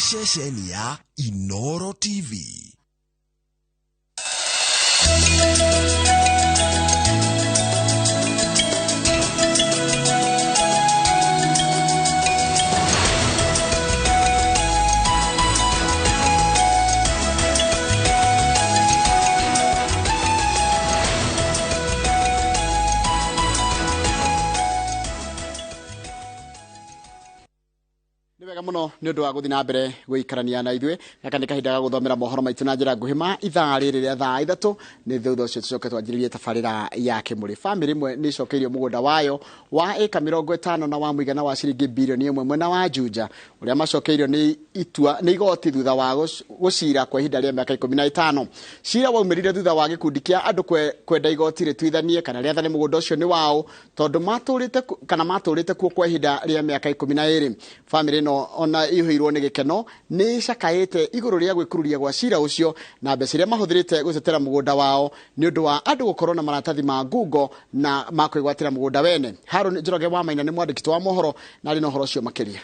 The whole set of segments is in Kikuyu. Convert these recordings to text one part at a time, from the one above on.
Ceceni ya Inoro TV. Muno ni undu wa guthi na mbere guikarania na ithuĩ. Gaka nĩ kahinda ga gũthomera mohoro maitũ na njĩra nguhĩ ma ithaa rĩrĩ rĩa thaa 3. Nĩ thutha ũcio tũcoke twanjĩrĩrie tabarĩra ya Kĩmũrĩ. Bamĩrĩ ĩmwe nĩ ĩcokeirio mũgũnda wayo wa ĩka 50 na wa mũigana wa ciringi bilioni 1 mwena wa Juja, ũrĩa macokeirio nĩ itua nĩ igoti thutha wa gũcira kwa ihinda rĩa mĩaka 15. Cira waumĩrire thutha wa gĩkundi kĩa andũ kwenda igoti rĩtuithanie kana rĩathane mũgũnda ũcio nĩ wao, tondũ matũrĩte kana matũrĩte kuo kwa ihinda rĩa mĩaka 12. Bamĩrĩ ĩno ona ihũirwo nĩ gĩkeno nĩ ĩcakaĩte igũrũ rĩa gwĩkururia gwa cira ũcio na mbeca iria mahũthĩrĩte gũtetera mũgũnda wao nĩ ũndũ wa andũ gũkorwo na maratathi ma ngungo na ma kwĩgwatĩra mũgũnda wene. Harũn Njoroge wa Maina nĩ mwandĩki wa mohoro na arĩ na ũhoro ũcio makĩria.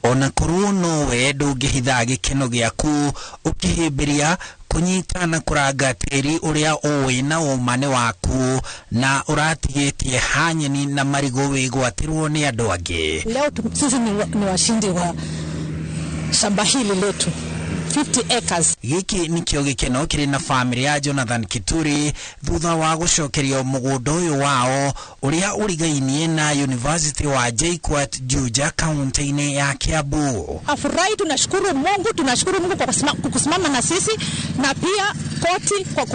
Ona korwo nowe ndũngĩhitha gĩkeno gĩaku ũkĩhĩmbĩria kũnyita na kũranga tĩri ũrĩa ũĩ na ũma nĩ waku na ũratigĩtie hanyeni na marigũ wĩgwatĩrwo nĩ andũ angĩ. Leo sisi ni washindi wa shamba hili letu 50 acres. Gĩkĩ nĩkĩo gĩkeno kĩrĩ na bamĩrĩ ya Jonathan Kituri thutha wa gũcokerio mũgũnda ũyũ wao ũrĩa ũrigainie na University wa JKUAT Juja kaunti-inĩ ya Kiambu. Afurahi, tunashukuru Mungu, tunashukuru Mungu kwa kusimama na sisi na pia koti kwa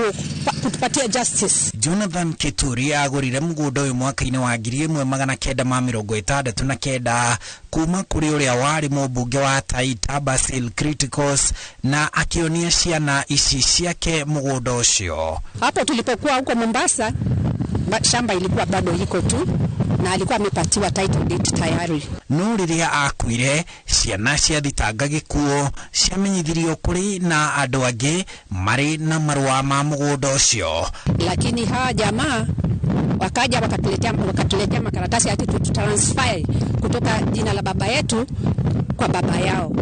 kutupatia justice. Jonathan Kituri agũrire mũgũnda ũyũ mwaka-inĩ wa 1969 kuma kũrĩ ũrĩa warĩ mũmbunge wa Taita Basil Criticos na akĩonia ciana ici ciake mũgũnda ũcio. Hapo tulipokuwa huko Mombasa, shamba ilikuwa bado iko tu na alikuwa amepatiwa title deed tayari. No rĩrĩa akuire, ciana ciathitanga gĩkuũ ciamenyithirio kũrĩ na andũ angĩ marĩ na marũa ma mũgũnda ũcio. Lakini hawa jamaa wakaja wakatuletea makaratasi ati tutransfer kutoka jina la baba yetu kwa baba yao.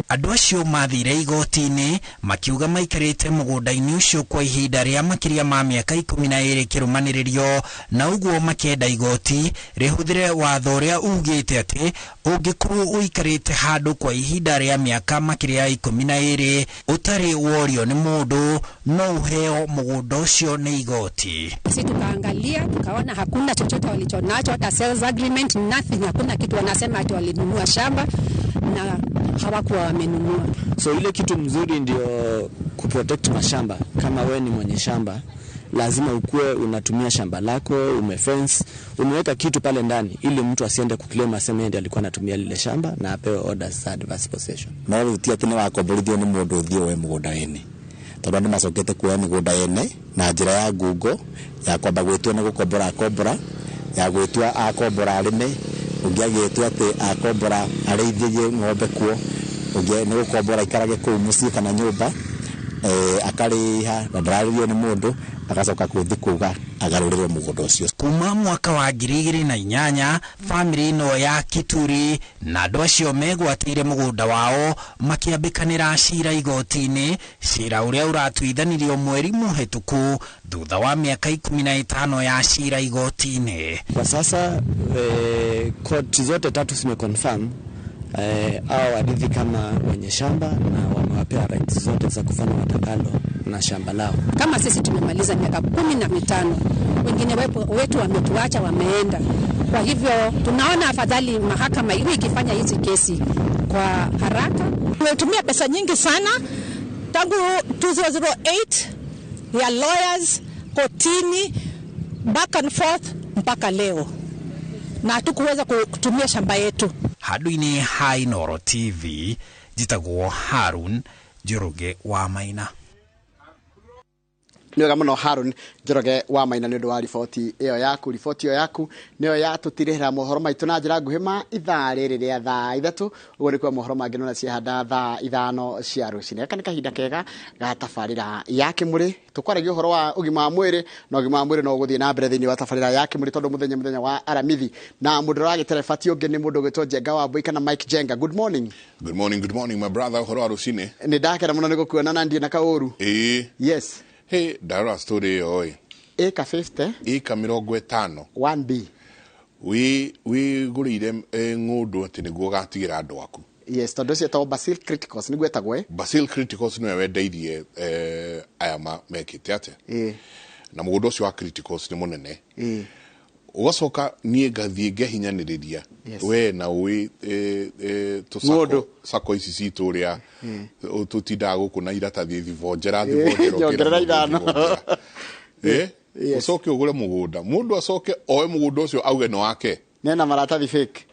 Andũ acio mathire igoti-inĩ makiuga maikarĩte mũgũnda-inĩ ũcio kwa ihinda rĩa makĩria ma mĩaka 12 kĩrũmanĩrĩrio, na ũguo makĩenda igoti rĩhũthĩre watho ũrĩa ugĩte atĩ ũngĩkorwo ũikarĩte handũ kwa ihinda rĩa mĩaka makĩria ya 12 ũtarĩ worio nĩ mũndũ no ũheo mũgũnda ũcio nĩ igoti. Sisi tukaangalia tukaona hakuna chochote walichonacho, hata sales agreement, nothing, hakuna kitu. Wanasema ati walinunua shamba na hawakuwa wamenunua. So ile kitu mzuri ndio kuprotect mashamba. Kama we ni mwenye shamba, lazima ukue unatumia shamba lako, umefence, umeweka kitu pale ndani ili mtu asiende kuclaim aseme ndiye alikuwa anatumia lile shamba na apewe orders za adverse possession. No rĩu ti atĩ nĩ wakomborithio nĩ mũndũ ũthiĩ woe mũgũnda wene, tondũ andũ macokete kuoya mĩgũnda yene na njĩra ya ngungo ya kwamba gwĩtua nĩ gũkombora akombora, ya gwĩtua akombora arĩme, ũngĩ agĩtua atĩ akombora arĩithie ng'ombe kuo, ũngĩ nĩ gũkombora aikarage kũu mũciĩ kana nyũmba, akarĩha na ndararĩrio nĩ mũndũ, agacoka gũthiĩ kuga agarũrĩrwo mũgũnda ũcio. Kuma mwaka wa 2008 bamĩrĩ ĩno ya Kituri na andũ acio megwatĩire mũgũnda wao makĩambĩkanĩra cira igoti-inĩ, cira ũrĩa ũratuithanirio mweri mũhetũku thutha wa mĩaka 15 ya cira igoti-inĩ. Kwa sasa court zote tatu zimeconfirm hao warithi kama wenye shamba na wamewapea rights zote za kufanya watakalo na shamba lao. Kama sisi tumemaliza miaka 15, wengine wetu wametuacha wameenda. Kwa hivyo tunaona afadhali mahakama iwe ikifanya hizi kesi kwa haraka. Tumetumia pesa nyingi sana tangu 2008 ya lawyers, kotini, back and forth mpaka leo, na hatukuweza kutumia shamba yetu. Handũ-inĩ ha Inooro TV njĩtagwo Harun Njoroge wa Maina. Nĩ wega mũno, Haron Njoroge wa Maina, nĩ ũndũ wa riboti ĩyo yaku. Riboti ĩyo yaku nĩyo yatũtirĩhĩra mohoro maitũ na njĩra nguhĩ ma ithaa rĩrĩ rĩa thaa 3. Ũguo nĩ kuo mohoro mangĩ nona ciahanda thaa 5 cia rũcinĩ. Gaka nĩ kahinda kega ga tabarĩra ya Kĩmũrĩ. Tũkwaragia ũhoro wa ũgima wa mwĩrĩ, na ũgima wa mwĩrĩ no ũgũthiĩ na mbere thĩinĩ wa tabarĩra ya Kĩmũrĩ, tondũ mũthenya wa Aramithi na mũndũ ũragĩtereba ti ũngĩ nĩ mũndũ ũgwĩtwo Njenga wa Mbui kana Mike Njenga. Good morning. Good morning, good morning, my brother. Ũhoro wa rũcinĩ? Nĩ ndakena mũno nĩ gũkuona na ndirĩ na kaũru. Ĩĩ. Yes. Hey, ndarora story ĩyo ĩ. Ĩka 50. Ĩka 50. 1B. Wĩgũrĩire ng'ũndũ atĩ nĩguo ũgatigĩra andũ aku. Yes, tondũ ũcio etagwo Basil Criticos, nĩguo etagwo, eh? Basil Criticos nĩwe wendeirie aya mekĩte atĩa. Na mũgũnda ũcio wa Criticos nĩ mũnene. Ũgacoka niĩ ngathiĩ ngehinyanĩrĩria. We na ũĩ Ng'ũndũ. tũ sacco ici citũ ũrĩa tũtindaga gũkũ na iratathi, thibonjera thibonjera. Nyongerera ũkĩra mũndũ 5. thibonjera. Yes. Ũcoke ũgũre mũgũnda, mũndũ acoke oe mũgũnda ũcio auge nĩ wake. Nena maratathi fake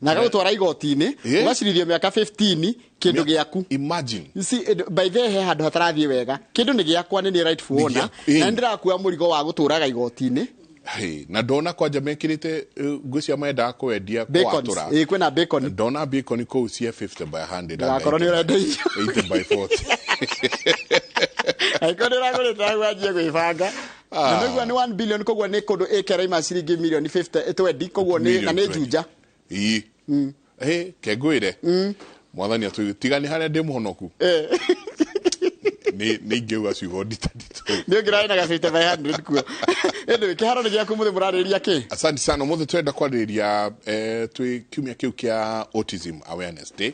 na agagũtwara igoti-inĩ, ũgacirithio mĩaka 15 kĩndũ gĩaku. Imagine. You see, by the way, he handũ hatarathiĩ wega. Kĩndũ nĩ gĩakwa, nĩ niĩ rightful Nĩ owner, na nĩ ndĩrakua mũrigo wa gũtũraga igoti-inĩ. Hey, na ndona kwanja mekĩrĩte ngwĩcia mendaga kwendia. Bacons. Kwatũra. Ĩ, kwĩna bacon. Ndona bacon kũu cia 50 by 100. Ndũgakorwo nĩ ũrenda irio. 80 by 40. Angĩkorwo nĩ ũragũrĩte hau, wanjie gwĩbanga. Na nĩguo nĩ 1 billion, koguo nĩ kũndũ ĩkera ciringi milioni 50 20, koguo nĩ na nĩ Million. Juja. Ii. Hey, kengwĩre mwathani atũ tiga nĩ harĩa ndĩ mũhonoku nĩ ingĩuga ciugo nditanditũ. Nĩ ũngĩrarĩ na ga 50 by 100 kuo. Anyway, kĩharo nĩ gĩaku. Mũthĩ mũrarĩrĩria kĩ? Asante sana. Ũmũthĩ twenda kwarĩrĩria, twĩ kiumia kĩu kĩa Autism Awareness Day.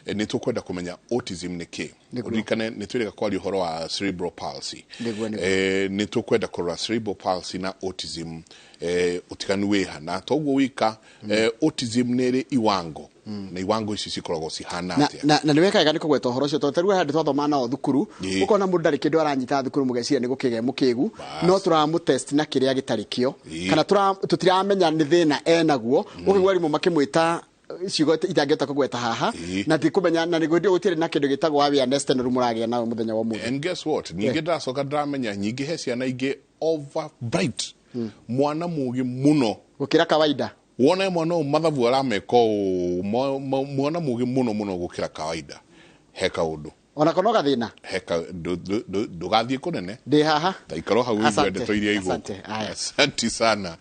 Nĩ tũkwenda kũmenya autism nĩ kĩ. Ũririkane nĩ twĩrĩga kwaria ũhoro wa cerebral palsy. Nĩguo. Nĩ tũkwenda kũrora cerebral palsy na autism, ũtiganu wĩha, na toguo wika autism nĩ ĩrĩ iwango, na iwango ici cikoragwo cihana na atĩa? Na nĩ weka wega nĩ kũgweta ũhoro ũcio, tondũ ta rĩu handũ twathoma nao thukuru, ũkona mũndũ ndarĩ kĩndũ aranyita thukuru, mũgeciria nĩ gũkĩgĩa mũkĩgu, no tũramũtest na kĩrĩa gĩtarĩ kĩo, kana tũtiramenya nĩ thĩna enaguo. Ũkaigua arimũ makĩmwĩta ciugo itangĩhota kũgweta haha, na tikũmenya na nĩguo gũtirĩ na kĩndũ gĩtagwo awareness tene. Rĩu mũragĩa nayo mũthenya wa ũmũthĩ. And guess what, ningĩ ndacoka ndĩramenya nyingĩ he ciana ingĩ over bright, mwana mũgĩ mũno gũkĩra kawaida. Wone mwana ũyũ mathabu arameka ũũ, mwana mũgĩ mũno mũno gũkĩra kawaida, he kaũndũ. Ona kono gathĩna. He ndũgathiĩ kũnene. Ndĩ haha. Ta ikaro hau ũigue Asante, ndeto iria igũkũ. asante, aya. Asante sana,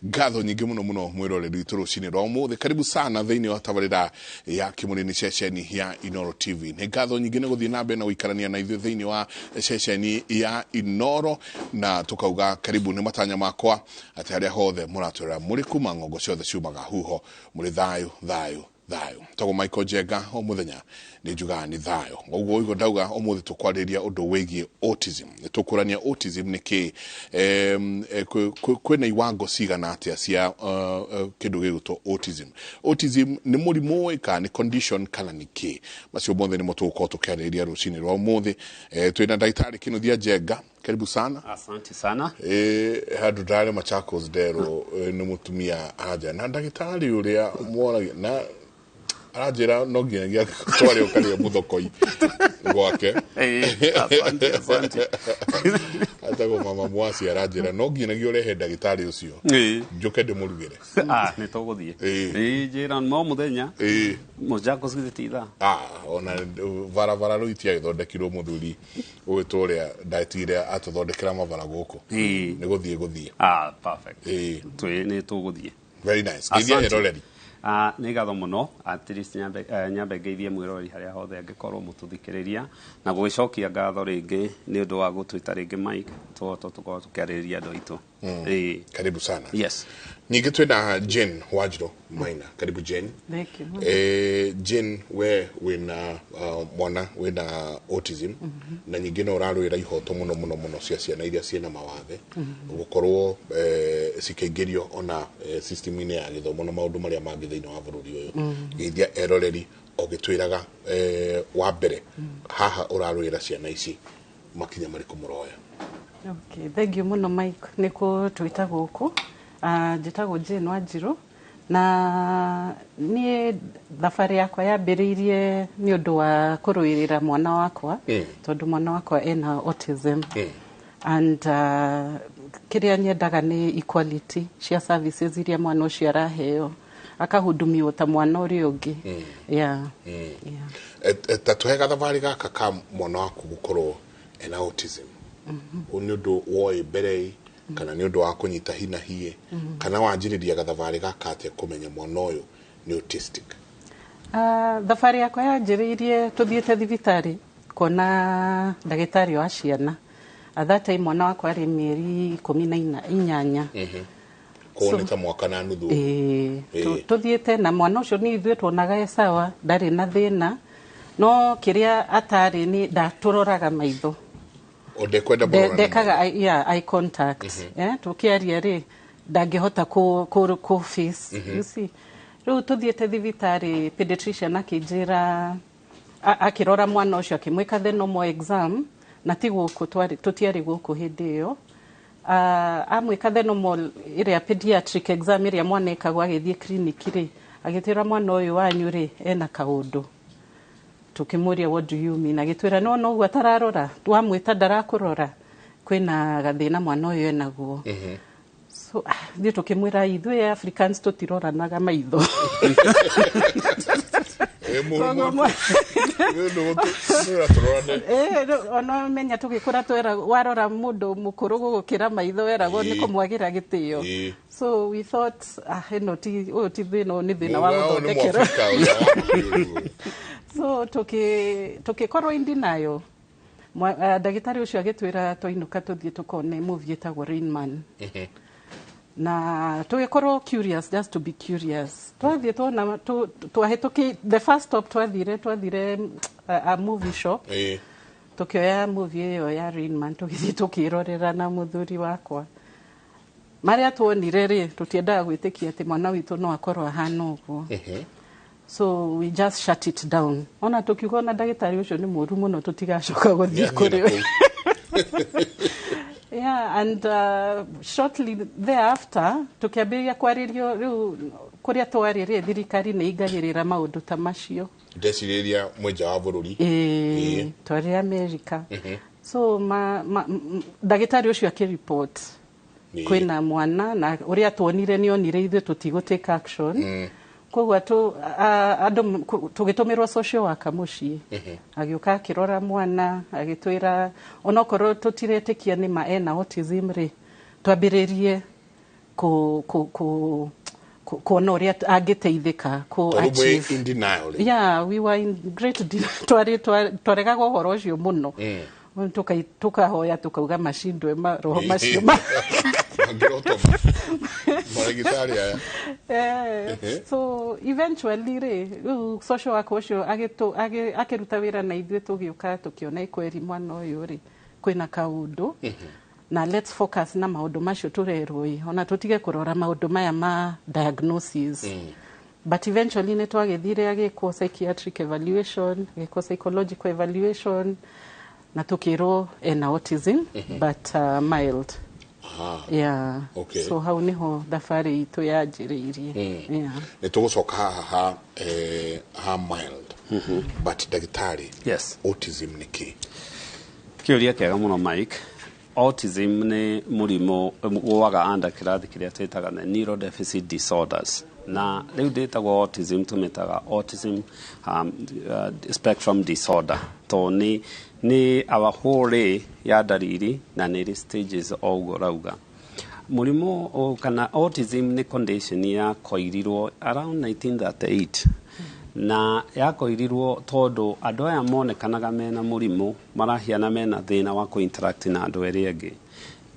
ngatho nyingĩ mũno mũno mwĩroreri witũ rũcinĩ rwa ũmũthĩ. Karibu sana thĩinĩ wa tabarĩra ya Kĩmũrĩ, nĩ ceceni ya Inoro TV. Nĩ ngatho nyingĩ nĩ gũthiĩ na mbere na gũikarania na ithuĩ thĩinĩ wa ceceni ya Inoro, na tũkauga karibu. Nĩ matanya makwa atĩ harĩa hothe mũratwĩra mũrĩ kuma ng'ongo ciothe ciumaga huho, mũrĩ thayũ thayũ thayũ. Tagwo Michael Njenga, o mũthenya nĩ njugaga nĩ thayũ. Ũguo ũguo ndauga, ũmũthĩ tũkwarĩria ũndũ wĩgiĩ autism. Nĩ tũkũrania autism nĩ kĩ, kwĩna iwango cigana atĩa cia kĩndũ gĩgwĩtwo autism. Autism nĩ mũrimũ kana nĩ condition kana nĩ kĩ? Macio mothe nĩmo tũgũkorwo tũkĩarĩrĩria rũcinĩ rwa ũmũthĩ. Twĩna ndagĩtarĩ Kĩnuthia Njenga, karibu sana. Asante sana. Handũ ndarĩ Machakos nderwo nĩ mũtumia anja na ndagĩtarĩ ũrĩa mworagia na aranjĩra no nginyagia tware ũkarĩa mũthokoi gwake. Asante, asante. Atagwo mama Mwasi, aranjĩra no nginyagia ũrehe ndagĩtarĩ ũcio njũke ndĩmũrugĩre. Ah, nĩ tũgũthiĩ. Ĩĩ, njĩra no mũthenya. Machakos githĩ ti ithaa? Ah, ona barabara rĩu itiagĩthondekirwo, mũthuri ũgĩtwo ũrĩa ndatigire atũthondekera mabara gũkũ. Nĩ gũthiĩ gũthiĩ. Ah, perfect. Twĩ nĩ tũgũthiĩ. Very nice. Geithia Asante. eroreri. Ah, nĩ ngatho mũno. At least nyambe ngeithie mwĩroreri harĩa hothe angĩkorwo mũtũthikĩrĩria, na gũgĩcokia ngatho rĩngĩ nĩ ũndũ wa gũtwĩta rĩngĩ, Mike, tũkorwo tũkĩarĩrĩria andũ aitũ. Ĩĩ. Karibu sana. Yes. Ningĩ twĩna Jane Wanjiro Maina. Karibu, Jane. Thank you. Jane, we wĩna mwana wĩna autism, na nyingĩ no ũrarũĩra ihoto mũno mũno mũno cia ciana iria ciĩna mawathe gũkorwo cikĩingĩrio ona system-inĩ ya gĩthomo na maũndũ marĩa mangĩ thĩinĩ wa bũrũri ũyũ. Geithia eroreri ũgĩtwĩraga, wa mbere haha ũrarũĩra ciana ici, makinya marĩkũ mũroya? Okay, thank you mũno, Mike, nĩ kũtwĩta gũkũ. Njĩtagwo Jane Wanjirũ, na niĩ thabarĩ yakwa yambĩrĩirie nĩ ũndũ wa kũrũĩrĩra mwana wakwa, tondũ mwana wakwa ena autism. And kĩrĩa nyendaga nĩ equality cia services iria mwana ũcio araheo, akahudumiwo ta mwana ũrĩa ũngĩ. Yeah. Ta tũhe gathabarĩ gaka ka mwana waku gũkorwo ena autism. Ũyũ nĩ ũndũ woĩ mbere ĩ, kana nĩ ũndũ wa kũnyita hina hiĩ, kana wanjĩrĩria gathabarĩ gaka atĩa kũmenya mwana ũyũ nĩ autistic? Thabarĩ yakwa yanjĩrĩirie tũthiĩte thibitarĩ kuona ndagĩtarĩ wa ciana. At that time mwana wakwa arĩ mĩeri 18. Koguo nĩ ta mwaka na nuthu. Ĩĩ, tũthiĩte na mwana ũcio nĩ ithuĩ tuonaga e sawa, ndarĩ na thĩna, no kĩrĩa atarĩ nĩ ndatũroraga maitho. O ndekwenda mũrorane? Ndekaga yeah, eye contact. Tũkĩaria rĩ, ndangĩhota kũ face, you see. Rĩu tũthiĩte thibitarĩ, pediatrician akĩnjĩra, akĩrora mwana ũcio, akĩmwĩka the normal exam, na ti gũkũ tũtiarĩ gũkũ hĩndĩ ĩyo. Amwĩka the normal ĩrĩa pediatric exam ĩrĩa mwana ekagwo agĩthiĩ clinic rĩ, agĩtwĩra, "Mwana ũyũ wanyu rĩ, ena kaũndũ." Tukĩmũria, "What do you mean?" Agĩtwĩra, "No noguo atararora, wamwĩta ndarakũrora, kwĩna gathĩna mwana ũyũ enaguo." So ithuĩ tũkĩmwĩra, "Ithuĩ Africans tũtiroranaga maitho." Koguo tũrorane. Ona menya tũgĩkũra twera warora mũndũ mũkũrũ gũgũkĩra maitho weragwo nĩ kũmwagĩra gĩtĩo. So we thought, ah, ĩno ti ũyũ ti thĩna, ũyũ nĩ thĩna wa Ũyũ nĩ gũthondekerwo. Mũafrika ũrĩa wa- So tũkĩkorwo indi nayo. Ndagĩtarĩ ũcio agĩtwĩra twainũka tũthiĩ tũkone movie ĩtagwo Rain Man, na tũgĩkorwo curious, just to be curious, twathiĩ tuona twahĩtũki the first stop, twathire a movie shop. Tukĩoya movie ĩyo ya Rain Man, tũgĩthiĩ tũkĩrorera na mũthuri wakwa. Marĩa tuonire rĩ, tũtiendaga gwĩtĩkia atĩ mwana witũ no akorwo ahana ũguo. So we just shut it down, ona tũkiuga ona ndagĩtarĩ ũcio nĩ mũru mũno, tũtigacoka gũthiĩ kũrĩ we. Yeah, and shortly thereafter tũkĩambĩrĩria kwarĩrio rĩu kũrĩa twarĩ rĩ, thirikari nĩ ingagĩrĩra maũndũ ta macio. Ndecirĩria mwenja wa bũrũri. Ĩĩ, twarĩ America. So ndagĩtarĩ ũcio akĩreport kwĩna mwana, na ũrĩa tuonire nĩ onire ithuĩ tũtigũ take action. Koguo andũ tũgĩtũmĩrwo social worker mũciĩ, agĩũka akĩrora mwana, agĩtwĩra onokorwo tũtiretĩkia nĩ ma ena autism rĩ, twambĩrĩrie ku, ku, ku, ku, kuona ũrĩa angĩteithĩka kũ Tondũ mwĩ achieve. in denial rĩ. Yeah, we were in great twarĩ twaregaga ũhoro ũcio mũno. Tukahoya tukauga macindwe maroho macio Mangĩrotoma maragĩtarĩ aya. So eventually rĩ, rĩu social worker ũcio akĩruta wĩra na ithuĩ, tũgĩũka tũkĩona ikweri mwana ũyũ rĩ, kwĩna kaũndũ, na let's focus na maũndũ macio tũrerwo ĩ, ona tũtige kũrora maũndũ maya ma diagnosis. But eventually nĩ twagĩthire agĩkwo psychiatric evaluation, agĩkwo psychological evaluation, na tũkĩrwo ena autism, but mild. Yeah. So hau niho thabarĩ itũ yanjĩrĩirie, yeah. Nĩ tũgũcoka haha ha mild, but ndagĩtarĩ, Yes. autism nĩ kĩ? Kĩũria kĩega mũno, Mike. Autism nĩ mũrimũ ũaga under kĩrathi kĩrĩa twĩtaga the neurodeficit disorders, na rĩu ndĩtagwo autism, tũmĩtaga autism spectrum disorder, to nĩ our whole array ya ndariri na nĩ ĩrĩ stages. O ũguo rauga mũrimũ kana autism nĩ condition ya koirirwo around 1938, na yakoirirwo tondũ andũ aya monekanaga mena mũrimũ marahiana mena thĩna wa kũ-interact na andũ arĩa angĩ.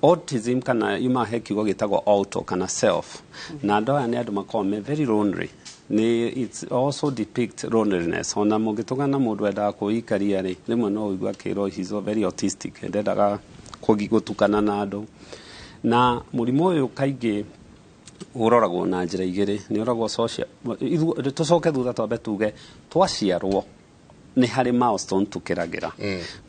Autism kana yuma he kiugo gĩtagwo auto kana self, na andũ aya nĩ andũ makoragwo me very lonely. Nĩ it's also depict loneliness. Ona mũngĩtũgana na mũndũ endaga kwĩikaria rĩ, rĩmwe no ũigua akĩrwo he's very autistic, ndendaga gũtukana na andũ. Na mũrimũ ũyũ kaingĩ ũroragwo na njĩra igĩrĩ. Nĩ ũroragwo social. Tũcoke thutha twambe tuge twaciarwo Nĩ harĩ milestone tũkĩragĩra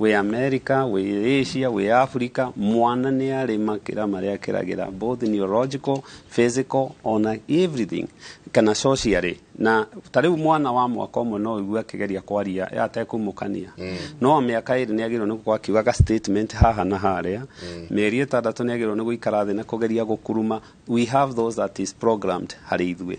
wĩ America, wĩ Asia, wĩ Africa. Mwana nĩ arĩ makĩra marĩa akĩragĩra, both neurological, physical, ona everything kana socially. Na ta rĩu mwana wa mwaka 1 no ũigue akĩgeria kwaria atekumũkania, no mĩaka 2 nĩ agĩrĩirwo nĩ gũkorwo akiuga ga statement haha na harĩa. Mĩeri 6 nĩ agĩrĩirwo nĩ gũikara thĩ na kũgeria gũkuruma. We have those that is programmed harĩ ithuĩ.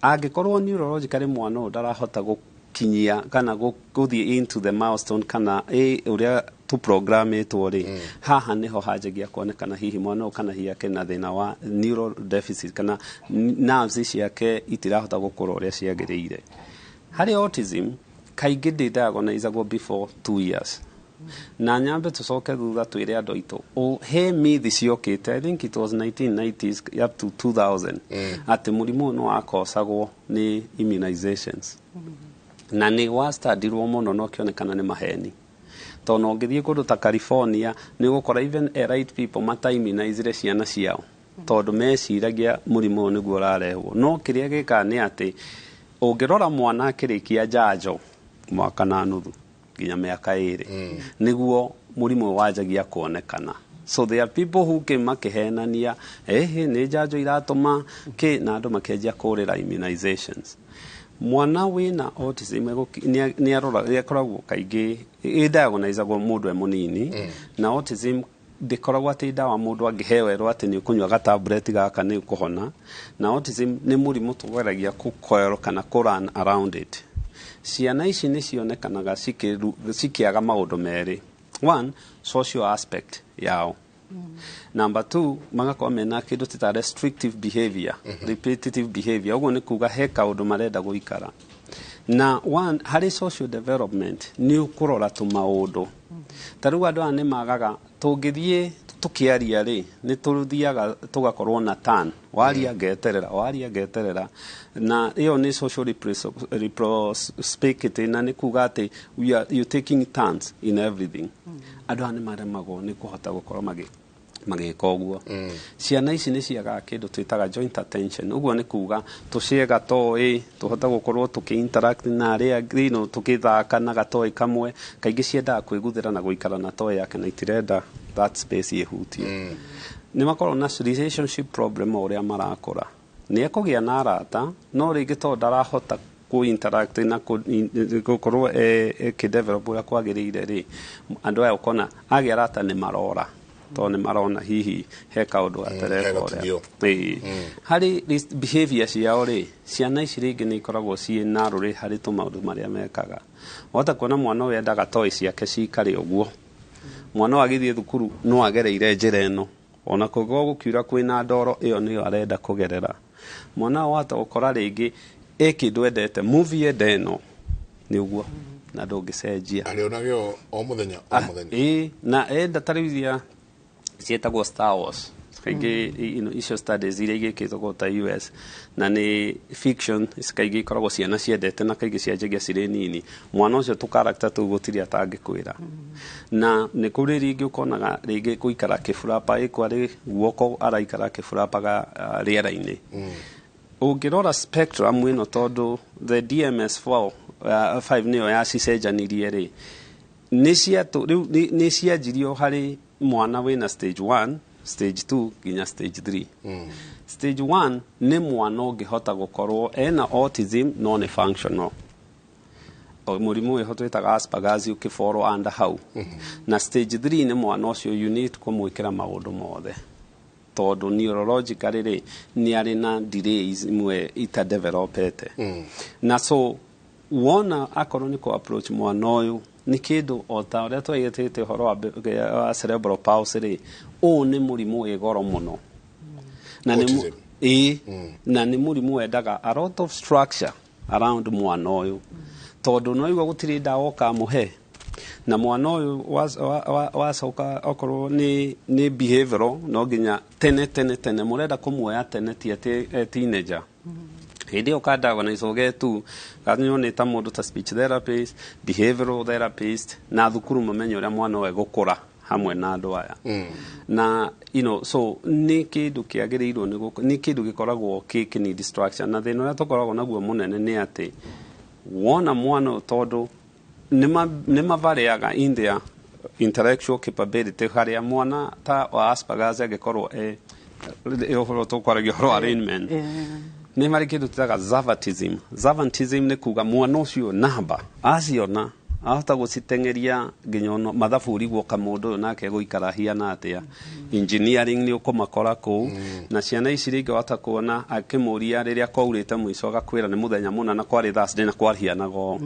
Angĩkorwo neurologically mwana ũyũ ndarahota gũkinyia kana gũthiĩ into the milestone kana ũrĩa tũprogramĩtwo rĩ, haha nĩho hanjagia kuonekana hihi mwana ũyũ kana hihi akĩna thĩna wa neural deficit kana nerves ciake itirahota gũkũra ũrĩa ciagĩrĩire. Harĩ autism, kaingĩ ndĩ diagnosagwo before 2 years. Na nyambe tũcoke thutha twĩre andũ aitũ he myth ciokĩte, I think it was 1990s up to 2000, atĩ mũrimũ ũyũ nĩ wakosagwo nĩ immunizations, na nĩ wastandirwo mũno na ũkĩonekana nĩ maheni, tondũ ũngĩthiĩ kũndũ ta California nĩ ũgũkora even elite people mataimmunizire ciana ciao, tondũ meciragia mũrimũ ũyũ nĩguo ũrarehwo. No kĩrĩa gĩkaga nĩ atĩ ũngĩrora mwana akĩrĩkia njanjo mwaka na nuthu nginya mĩaka 2, nĩguo mũrimũ ũyũ wanjagia kuonekana. So there are people who came makĩhenania, ĩhĩ, nĩ njanjo iratũma kĩ, na andũ makĩanjia kũrĩra immunizations. Mwana wĩna autism nĩ akoragwo kaingĩ ĩ-diagnosagwo mũndũ e mũnini. Na autism ndĩkoragwo atĩ ndawa mũndũ angĩheo erwo atĩ nĩ ũkũnyua gatablet gaka nĩ ũkũhona. Na autism nĩ mũrimũ tũgeragia kũkoerwo kana kũ run around it. Ciana ici nĩ cionekanaga cikĩaga maũndũ merĩ: one, social aspect yao; number two, magakorwo mena kĩndũ tĩta restrictive behavior, repetitive behavior. Ũguo nĩ kuga he kaũndũ marenda gũikara na one. Harĩ social development, nĩ ũkũrora tũmaũndũ ta rĩu andũ aya nĩ magaga tũngĩthiĩ tũkĩaria rĩ, nĩ tũthiaga tũgakorwo na turn, waria ngeterera, waria ngeterera, na ĩyo nĩ social reciprocity, na nĩ kuga atĩ we are you taking turns in everything. Andũ aya nĩ maremagwo nĩ kũhota gũkorwo magĩka ũguo. Ciana ici nĩ ciagaga kĩndũ twĩtaga joint attention. Ũguo nĩ kuga tũcie gatoĩ tũhote gũkorwo tũkĩ interact na arĩa angĩ, tũkĩthaka na gatoĩ kamwe. Kaingĩ ciendaga kwĩguthĩra na gũikara na toy yake, na itirenda that space ĩhutio. Nĩ makoragwo na relationship problem. O ũrĩa marakũra, nĩ ekũgĩa na arata, no rĩngĩ tondũ ndarahota kũ interact na gũkorwo ĩkĩdevelop ũrĩa kwagĩrĩire rĩ, andũ aya ũkona agĩa arata nĩ marora, tondũ nĩ marona hihi he kaũndũ gatareka he ũrĩa. gatithio. Ĩĩ. Harĩ behavior ciao rĩ, ciana ici rĩngĩ nĩ ikoragwo ciĩ narũrĩ harĩ tũmaũndũ marĩa mekaga. Wahota kuona mwana ũyũ endaga toy ciake cikare ũguo. Mwana ũyũ agĩthiĩ thukuru no agereire njĩra ĩno, ona kũngĩkorwo gũkiura kwĩna ndoro, ĩyo nĩyo arenda kũgerera. Mwana ũyũ wahota gũkora rĩngĩ ĩ kĩndũ endete, movie enda ĩno, nĩ ũguo, na ndũngĩcenjia. Arĩonagio o mũthenya o mũthenya. Ĩĩ, na enda ta rĩu iria ciĩtagwo Star Wars kaingĩ, icio studies iria igĩkĩtwo kũu ta US, na nĩ fiction kaingĩ ikoragwo ciana ciendete, na kaingĩ cianjagia cirĩ nini. Mwana ũcio tũ character tũu gũtirĩ atangĩkwĩra. Na nĩ kũrĩ rĩngĩ ũkonaga rĩngĩ gũikara kĩburapa ĩkwarĩ guoko araikara kĩburapaga rĩera-inĩ. Ũngĩrora spectrum ĩno, tondũ the DSM-4 5 nĩyo yacicenjanirie rĩ, nĩ ciatũ rĩu nĩ cianjirio harĩ mwana wĩna stage 1, stage 2 nginya stage 3. Stage 1 nĩ mwana ũngĩhota gũkorwo ena autism no nĩ functional. O mũrimũ wĩho twĩtaga Asperger's ũkĩfollow under hau. Na stage 3 nĩ mwana ũcio you need kũmwĩkĩra maũndũ mothe, tondũ neurologically rĩ, nĩ arĩ na delays imwe itadevelopete. Na so wona akorwo nĩ kũ approach mwana ũyũ nĩ kĩndũ o ta ũrĩa twaigĩtĩte ũhoro wa cerebral palsy rĩ, ũũ nĩ mũrimũ wĩ goro mũno na nĩ Autism. Ĩĩ, na nĩ mũrimũ wendaga a lot of structure around mwana ũyũ, tondũ no igua gũtirĩ ndawa ũkamũhe na mwana ũyũ wacoka okorwo nĩ behavioral, no nginya tene tene tene mũrenda kũmuoya tene, ti atĩ teenager. Hĩndĩ ĩyo kadiagnose getu kanywo nĩ ta mũndũ ta speech therapist, behavioral therapist, na thukuru mamenye ũrĩa mwana ũyũ egũkũra hamwe na andũ aya. Na so nĩ kĩndũ kĩagĩrĩirwo nĩ kĩndũ gĩkoragwo kĩ need structure. Na thĩna ũrĩa tũkoragwo naguo mũnene nĩ atĩ wona mwana ũyũ, tondũ Nĩ mavarĩaga in their intellectual capability, harĩa mwana ta wa Asperger's angĩkorwo ũhoro tũkwaragia ũhoro wa Rainman, nĩ marĩ kĩndũ tũtaga savantism. Savantism nĩ kuga mwana ũcio namba aciona ahota gũciteng'eria nginya ono mathabu, ũrigwo kamũndũ ũyũ nake gũikara hiana atĩa. Engineering nĩ ũkũmakora kũu na ciana ici rĩngĩ wahota kuona akĩmũria rĩrĩa kwaurĩte mũico agakwĩra nĩ mũthenya mũna na kwarĩ Thursday na kwarhianaga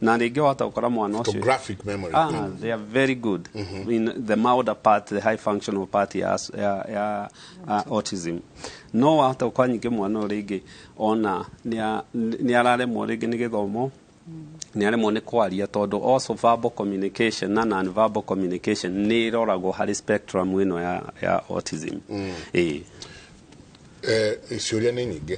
na rĩngĩ wahota gũkora mwana ũcio Photographic memory. Ah, they are very good in the milder part, the high functional part ya autism. No wahota gũkora nyingĩ mwana ũyũ rĩngĩ ona nĩ araremwo rĩngĩ nĩ gĩthomo, nĩ aremwo nĩ kwaria, tondũ also verbal communication na non-verbal communication nĩ ĩroragwo harĩ spectrum ĩno ya autism. Ĩĩ. Ciũria nĩ nyingĩ.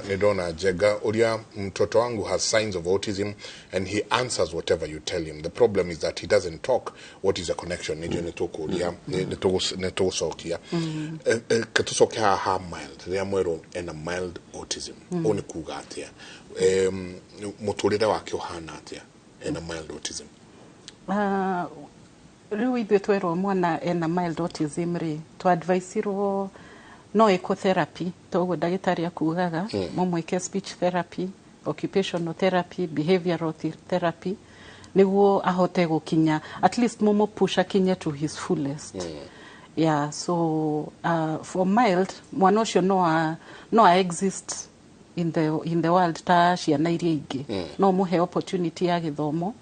Nĩ ndona Njenga ũria, "Mtoto wangu has signs of autism and he answers whatever you tell him. The problem is that he doesn't talk. What is the connection?" Nĩnjũĩ nĩ tũkũria, nĩ tũgũcokia. Ke tũcoke haha ha mild. Rĩrĩa mwerwo ena mild autism, ũũ nĩ kuga atĩa? Mũtũrĩre wake ũhana atĩa ena mild autism? Rĩu ithuĩ twerwo mwana ena mild autism rĩ, twadvaicirwo no ĩkwo therapy, toguo ndagĩtarĩ akugaga mũmwĩke speech therapy, occupational therapy, behavioral therapy, nĩguo ahote gũkinya, at least mũmũpush akinye to his fullest. Yeah, so for mild, mwana ũcio no a exist in the world ta ciana iria ingĩ. No mũhe opportunity ya gĩthomo.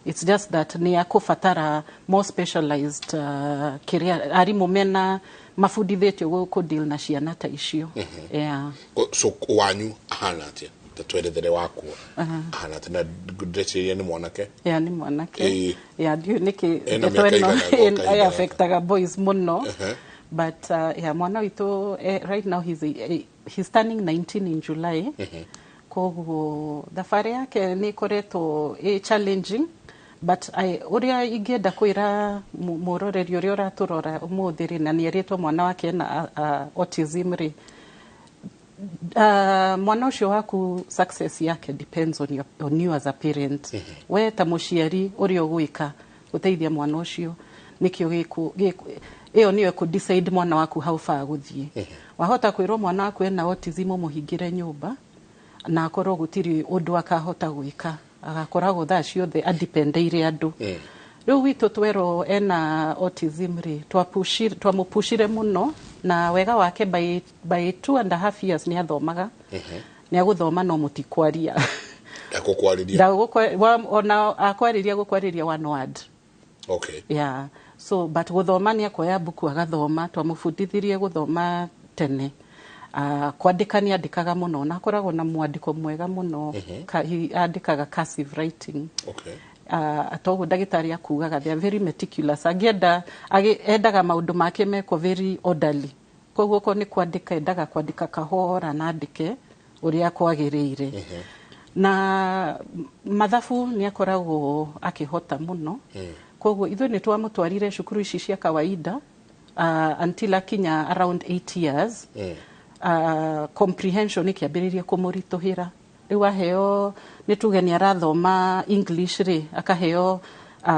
It's just that nĩ akũbatara more specialized, kĩrĩa arimũ mena mabundithĩtio kũ deal na ciana ta icio, yeah. So wanyu ahana atĩa? Ta twerethere wakuo ahana atĩa, na ndĩreciria nĩ mwanake. Yeah, nĩ mwanake. Yeah, ndiũĩ nĩkĩ Ena ndeto mĩaka ĩno ĩigana gwa kahinda gaka? Affectaga boys mũno. But yeah, mwana witũ, right now he's turning 19 in July. Koguo thabarĩ yake nĩ ĩkoretwo ĩ challenging, but ũrĩa ingĩenda kwĩra mũroreri ũrĩa ũratũrora ũmũthĩ rĩ, na nĩ erĩtwo mwana wake ena autism rĩ, mwana ũcio waku, success yake depends on you as a parent. We ta mũciari, ũrĩa ũgwĩka gũteithia mwana ũcio nĩkĩo ĩyo nĩyo ĩkũ decide mwana waku how far gũthiĩ. Wahota kwĩrwo mwana waku ena autism, ũmũhingĩre nyũmba na akorwo gũtirĩ ũndũ akahota gwĩka, agakoragwo thaa ciothe adependeire andũ. Rĩu witũ twerwo ena autism rĩ, twamũpushire mũno, na wega wake by 2.5 years nĩ athomaga, nĩ agũthoma no mũtikwaria. Ndakũkwarĩria. Ona akwarĩria, gũkwarĩria one word. Yeah, so but gũthoma nĩ akuoya mbuku agathoma. Twamũbundithirie gũthoma tene. Kwandĩka nĩ andĩkaga mũno na akoragwo na mwandĩko mwega mũno. Andĩkaga cursive writing. Toguo ndagĩtarĩ akugaga they are very meticulous. Angĩenda endaga maũndũ make mekwo very orderly, koguo okorwo nĩ kwandĩka, endaga kwandĩka kahora na andĩke ũrĩa kwagĩrĩire. Na mathabu nĩ akoragwo akĩhota mũno. Koguo ithuĩ nĩ twamũtwarire cukuru ici cia kawaida until akinya around 8 years. Comprehension ĩkĩambĩrĩria kũmũritũhĩra. Rĩu aheo, nĩ tuge nĩ arathoma English rĩ, akaheo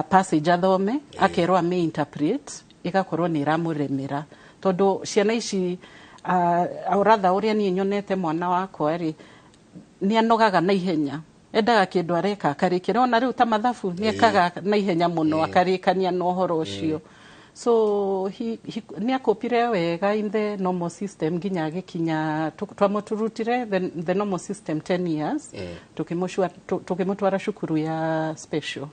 passage athome, akerwo ame interpret, ĩgakorwo nĩ ĩramũremera, tondũ ciana ici, rather ũrĩa niĩ nyonete mwana wakwa rĩ, nĩ anogaga na ihenya. Endaga kĩndũ areka akarĩkia. Ona rĩu ta mathabu nĩ ekaga na ihenya mũno, akarĩkania na ũhoro ũcio. So nĩ akũpire wega in the normal system nginya agĩkinya, twamũturutire the normal system 10 years, tũkĩmũtwara cukuru ya special,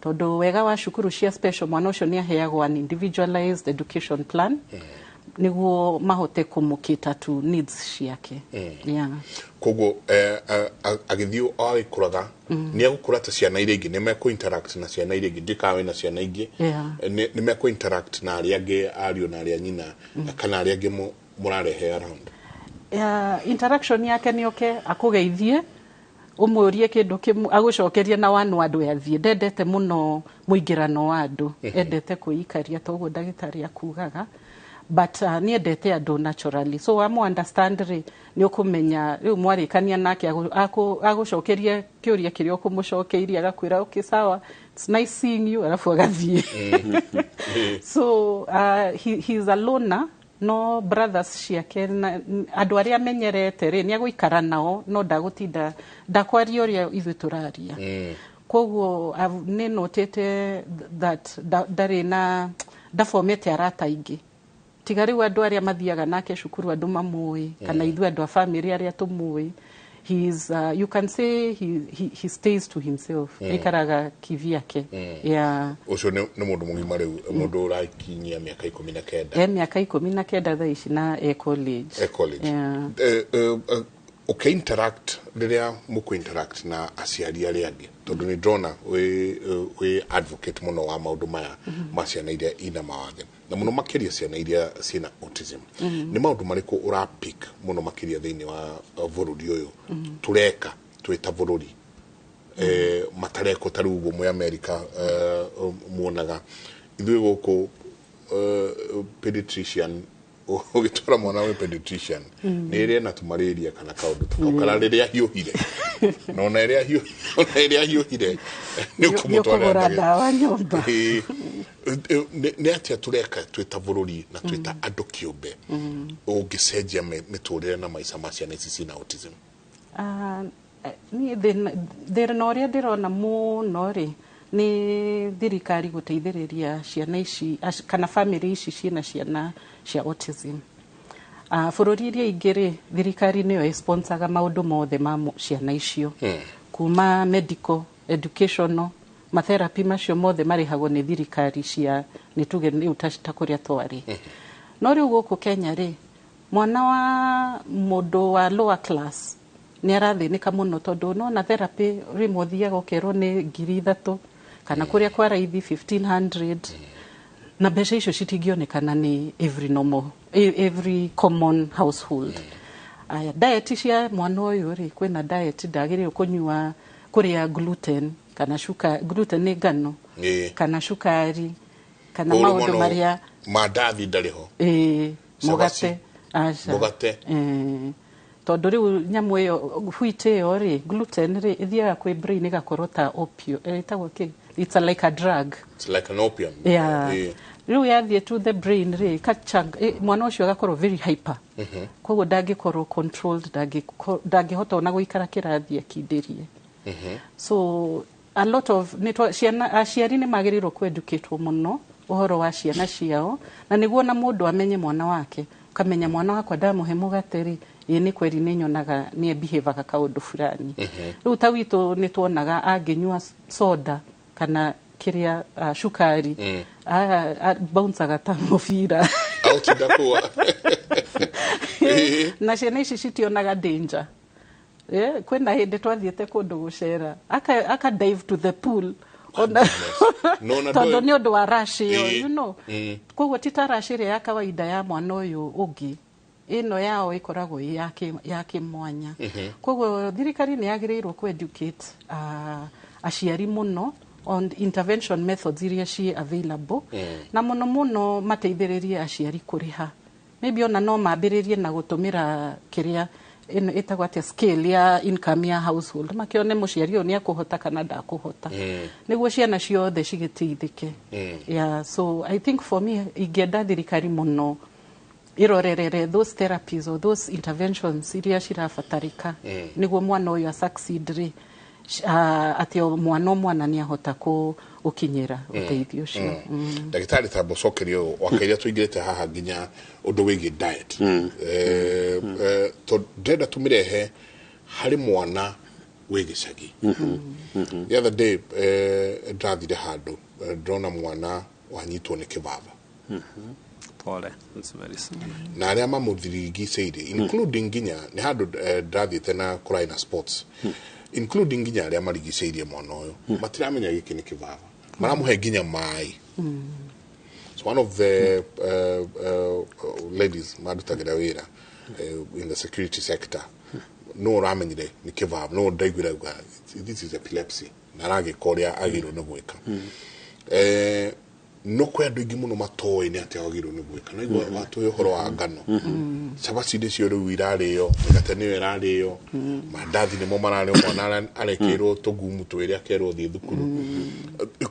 tondũ wega wa cukuru cia special, mwana ũcio nĩ aheagwo an individualized education plan nĩguo mahote kũmũkĩta to needs ciake, yeah. Koguo agĩthiĩ o agĩkũraga, nĩ egũkũra ta ciana iria ingĩ? Nĩ mekũ interact na ciana iria ingĩ? Ndikawe na ciana ingĩ? Nĩ mekũ interact na arĩa angĩ, ariũ na arĩa nyina, kana arĩa angĩ mũrarehe around? Interaction yake nĩ oke akũgeithie, ũmũrie kĩndũ kĩmwe, agũcokerie na one word, we athiĩ. Ndendete mũno mũingĩrano wa andũ, endete kwĩikaria, toguo ndagĩtarĩ akugaga. But nĩ endete andũ naturally, so wamu understand rĩ, nĩ ũkũmenya rĩu mwarĩkania nake agũcokeria kĩũria kĩrĩa ũkũmũcokeirie, agakwĩra, "Okay, sawa, it's nice seeing you," alafu agathiĩ. So he's a loner, no brothers ciake na andũ arĩa amenyerete rĩ, nĩ agũikara nao, no ndagũtinda, ndakwaria ũrĩa ithuĩ tũraria. Koguo nĩ notĩte that ndarĩ na ndabomete arata aingĩ, tiga rĩu andũ arĩa mathiaga nake cukuru, andũ mamũĩ, kana ithuĩ andũ a family arĩa tũmũĩ. He's you can say he stays to himself, aikaraga kivyake, yeah. Ũcio nĩ mũndũ mũgima rĩu, mũndũ ũrakinyia mĩaka 19. E mĩaka 19 thaa ici na e college. E college. Yeah. Ũkĩ interact, rĩrĩa mũkũ interact na aciari arĩa angĩ, tondũ nĩ ndĩrona wĩ advocate mũno wa maũndũ maya ma ciana iria ina mawathe, na mũno makĩria ciana iria ciĩna autism, nĩ maũndũ marĩkũ ũrapick mũno makĩria thĩinĩ wa bũrũri ũyũ tũreka twĩ ta bũrũri matarekwo ta rĩu ũguo mwĩ America muonaga? Ithuĩ gũkũ pediatrician, ũgĩtwara mwana wĩ pediatrician, nĩ ĩrĩa ena tũmarĩria kana kaũndũ ta kau, kana rĩrĩa ahiũhire, na ona ĩrĩa ahiũhire nĩ Nĩ ũkũmũtwarĩra ũkũgũra ndawa nyũmba. Ĩĩ. Nĩ atĩa tũreka twĩ ta bũrũri na twĩ ta andũ kĩũmbe ũngĩcenjia mĩtũrĩre na maica ma ciana ici ciĩna autism? Ah, niĩ thĩna ũrĩa ndĩrona mũno rĩ, nĩ thirikari gũteithĩrĩria ciana ici kana family ici ciĩna ciana cia autism. Bũrũri iria ingĩ rĩ, thirikari nĩyo ĩsponsaga maũndũ mothe ma ciana icio, kuma medical, educational, matherapy macio mothe marĩhagwo nĩ thirikari cia, nĩ tuge rĩu ta kũrĩa twarĩ. No rĩu gũkũ Kenya rĩ, mwana wa mũndũ wa lower class nĩ arathĩnĩka mũno, tondũ nona therapy rĩmwe ũthiaga ũkerwo nĩ 3000, kana kũrĩa kwa raithi 1500, na mbeca icio citingĩonekana nĩ every normal, every common household. Aya, diet cia mwana ũyũ rĩ, kwĩna diet ndagĩrĩirwo kũnyua, kũrĩa gluten kana shuka, gluten nĩ ngano, kana cukari, kana Koguo maũndũ mwana marĩa mandathi ndarĩ ho? Ĩĩ. Cabaci. Mũgate aca. Mũgate. Ĩĩ. Tondũ rĩu nyamũ ĩyo, wheat ĩyo rĩ, gluten rĩ, ĩthiaga kwĩ brain ĩgakorwo ta opio, ĩtagwo kĩ, it's like a drug. It's like an opium. Yeah. Rĩu yathiĩ to the brain rĩ, mwana ũcio agakorwo very hyper, koguo ndangĩkorwo controlled, ndangĩhota ona gũikara kĩrathi akindĩrie. So a lot of nĩ ciana, aciari nĩ magĩrĩirwo kũeducatwo mũno ũhoro wa ciana ciao, na nĩguo na mũndũ amenye mwana wake, ũkamenya mwana wakwa ndamũhe mũgate rĩ, ĩĩ nĩ kweri nĩ nyonaga nĩ behavior kaũndũ fulani. Rĩu ta witũ nĩ tuonaga angĩnyua soda kana kĩrĩa, cukari, bounceaga ta mũbira. Aũtinda kũa. Na ciana ici citionaga danger. Kwĩna hĩndĩ twathiĩte kũndũ gũcera, aka dive to the pool ona No, na tondũ ndũĩ- nĩ ũndũ wa rash ĩyo. Koguo ti ta rash ĩrĩa ya kawaida ya mwana ũyũ ũngĩ, ĩno yao ĩkoragwo ĩ ya kĩmwanya. Koguo thirikari nĩ yagĩrĩirwo kũ educate aciari mũno on intervention methods iria ciĩ available, na mũno mũno mateithĩrĩrie aciari kũrĩha. Maybe ona no mambĩrĩrie na gũtũmĩra kĩrĩa ĩno ĩtagwo atĩa, scale ya income ya household, makĩone mũciari ũyũ nĩ akũhota kana ndakũhota, nĩguo ciana ciothe cigĩteithĩke. Yeah, so I think for me ingĩenda thirikari mũno irorerere those therapies or those interventions iria cirabatarĩka nĩguo mwana ũyũ a succeed rĩ, atĩ o mwana o mwana nĩ ahota gũkinyĩra ũteithio ũcio. Ndagĩtarĩ, tamba ũcokerie ũũ wakaira tũingĩrĩte haha nginya ũndũ wĩgiĩ diet. Tondũ ndĩrenda tũmĩrehe harĩ mwana wĩ gĩcagi. The other day ndĩrathire handũ, ndĩrona mwana wanyitwo nĩ kĩbaba. Pole, it's very sad. Na arĩa mamũthirigicĩirie, including nginya nĩ handũ ndĩrathiĩte na kũrarĩ na sports, including nginya arĩa marigicĩirie mwana ũyũ matiramenya gĩkĩ nĩ kĩbaba, maramũhe nginya maĩ. So one of the ladies marutagĩra wĩra in the security sector no ũramenyire nĩ kĩbaba, no ndaiguire auga, "This is epilepsy," na aragĩka ũrĩa agĩrĩirwo nĩ gwĩka. No kwĩ andũ aingĩ mũno matoĩ nĩ atĩa wagĩrĩirwo nĩ gwĩka. No igua watũhe ũhoro wa ngano, cabaci nĩcio rĩu irarĩo, mĩgate nĩyo ĩrarĩo, mandathi nĩmo mararĩo, mwana arekĩrwo tũgumu twĩrĩ akerwo thiĩ thukuru.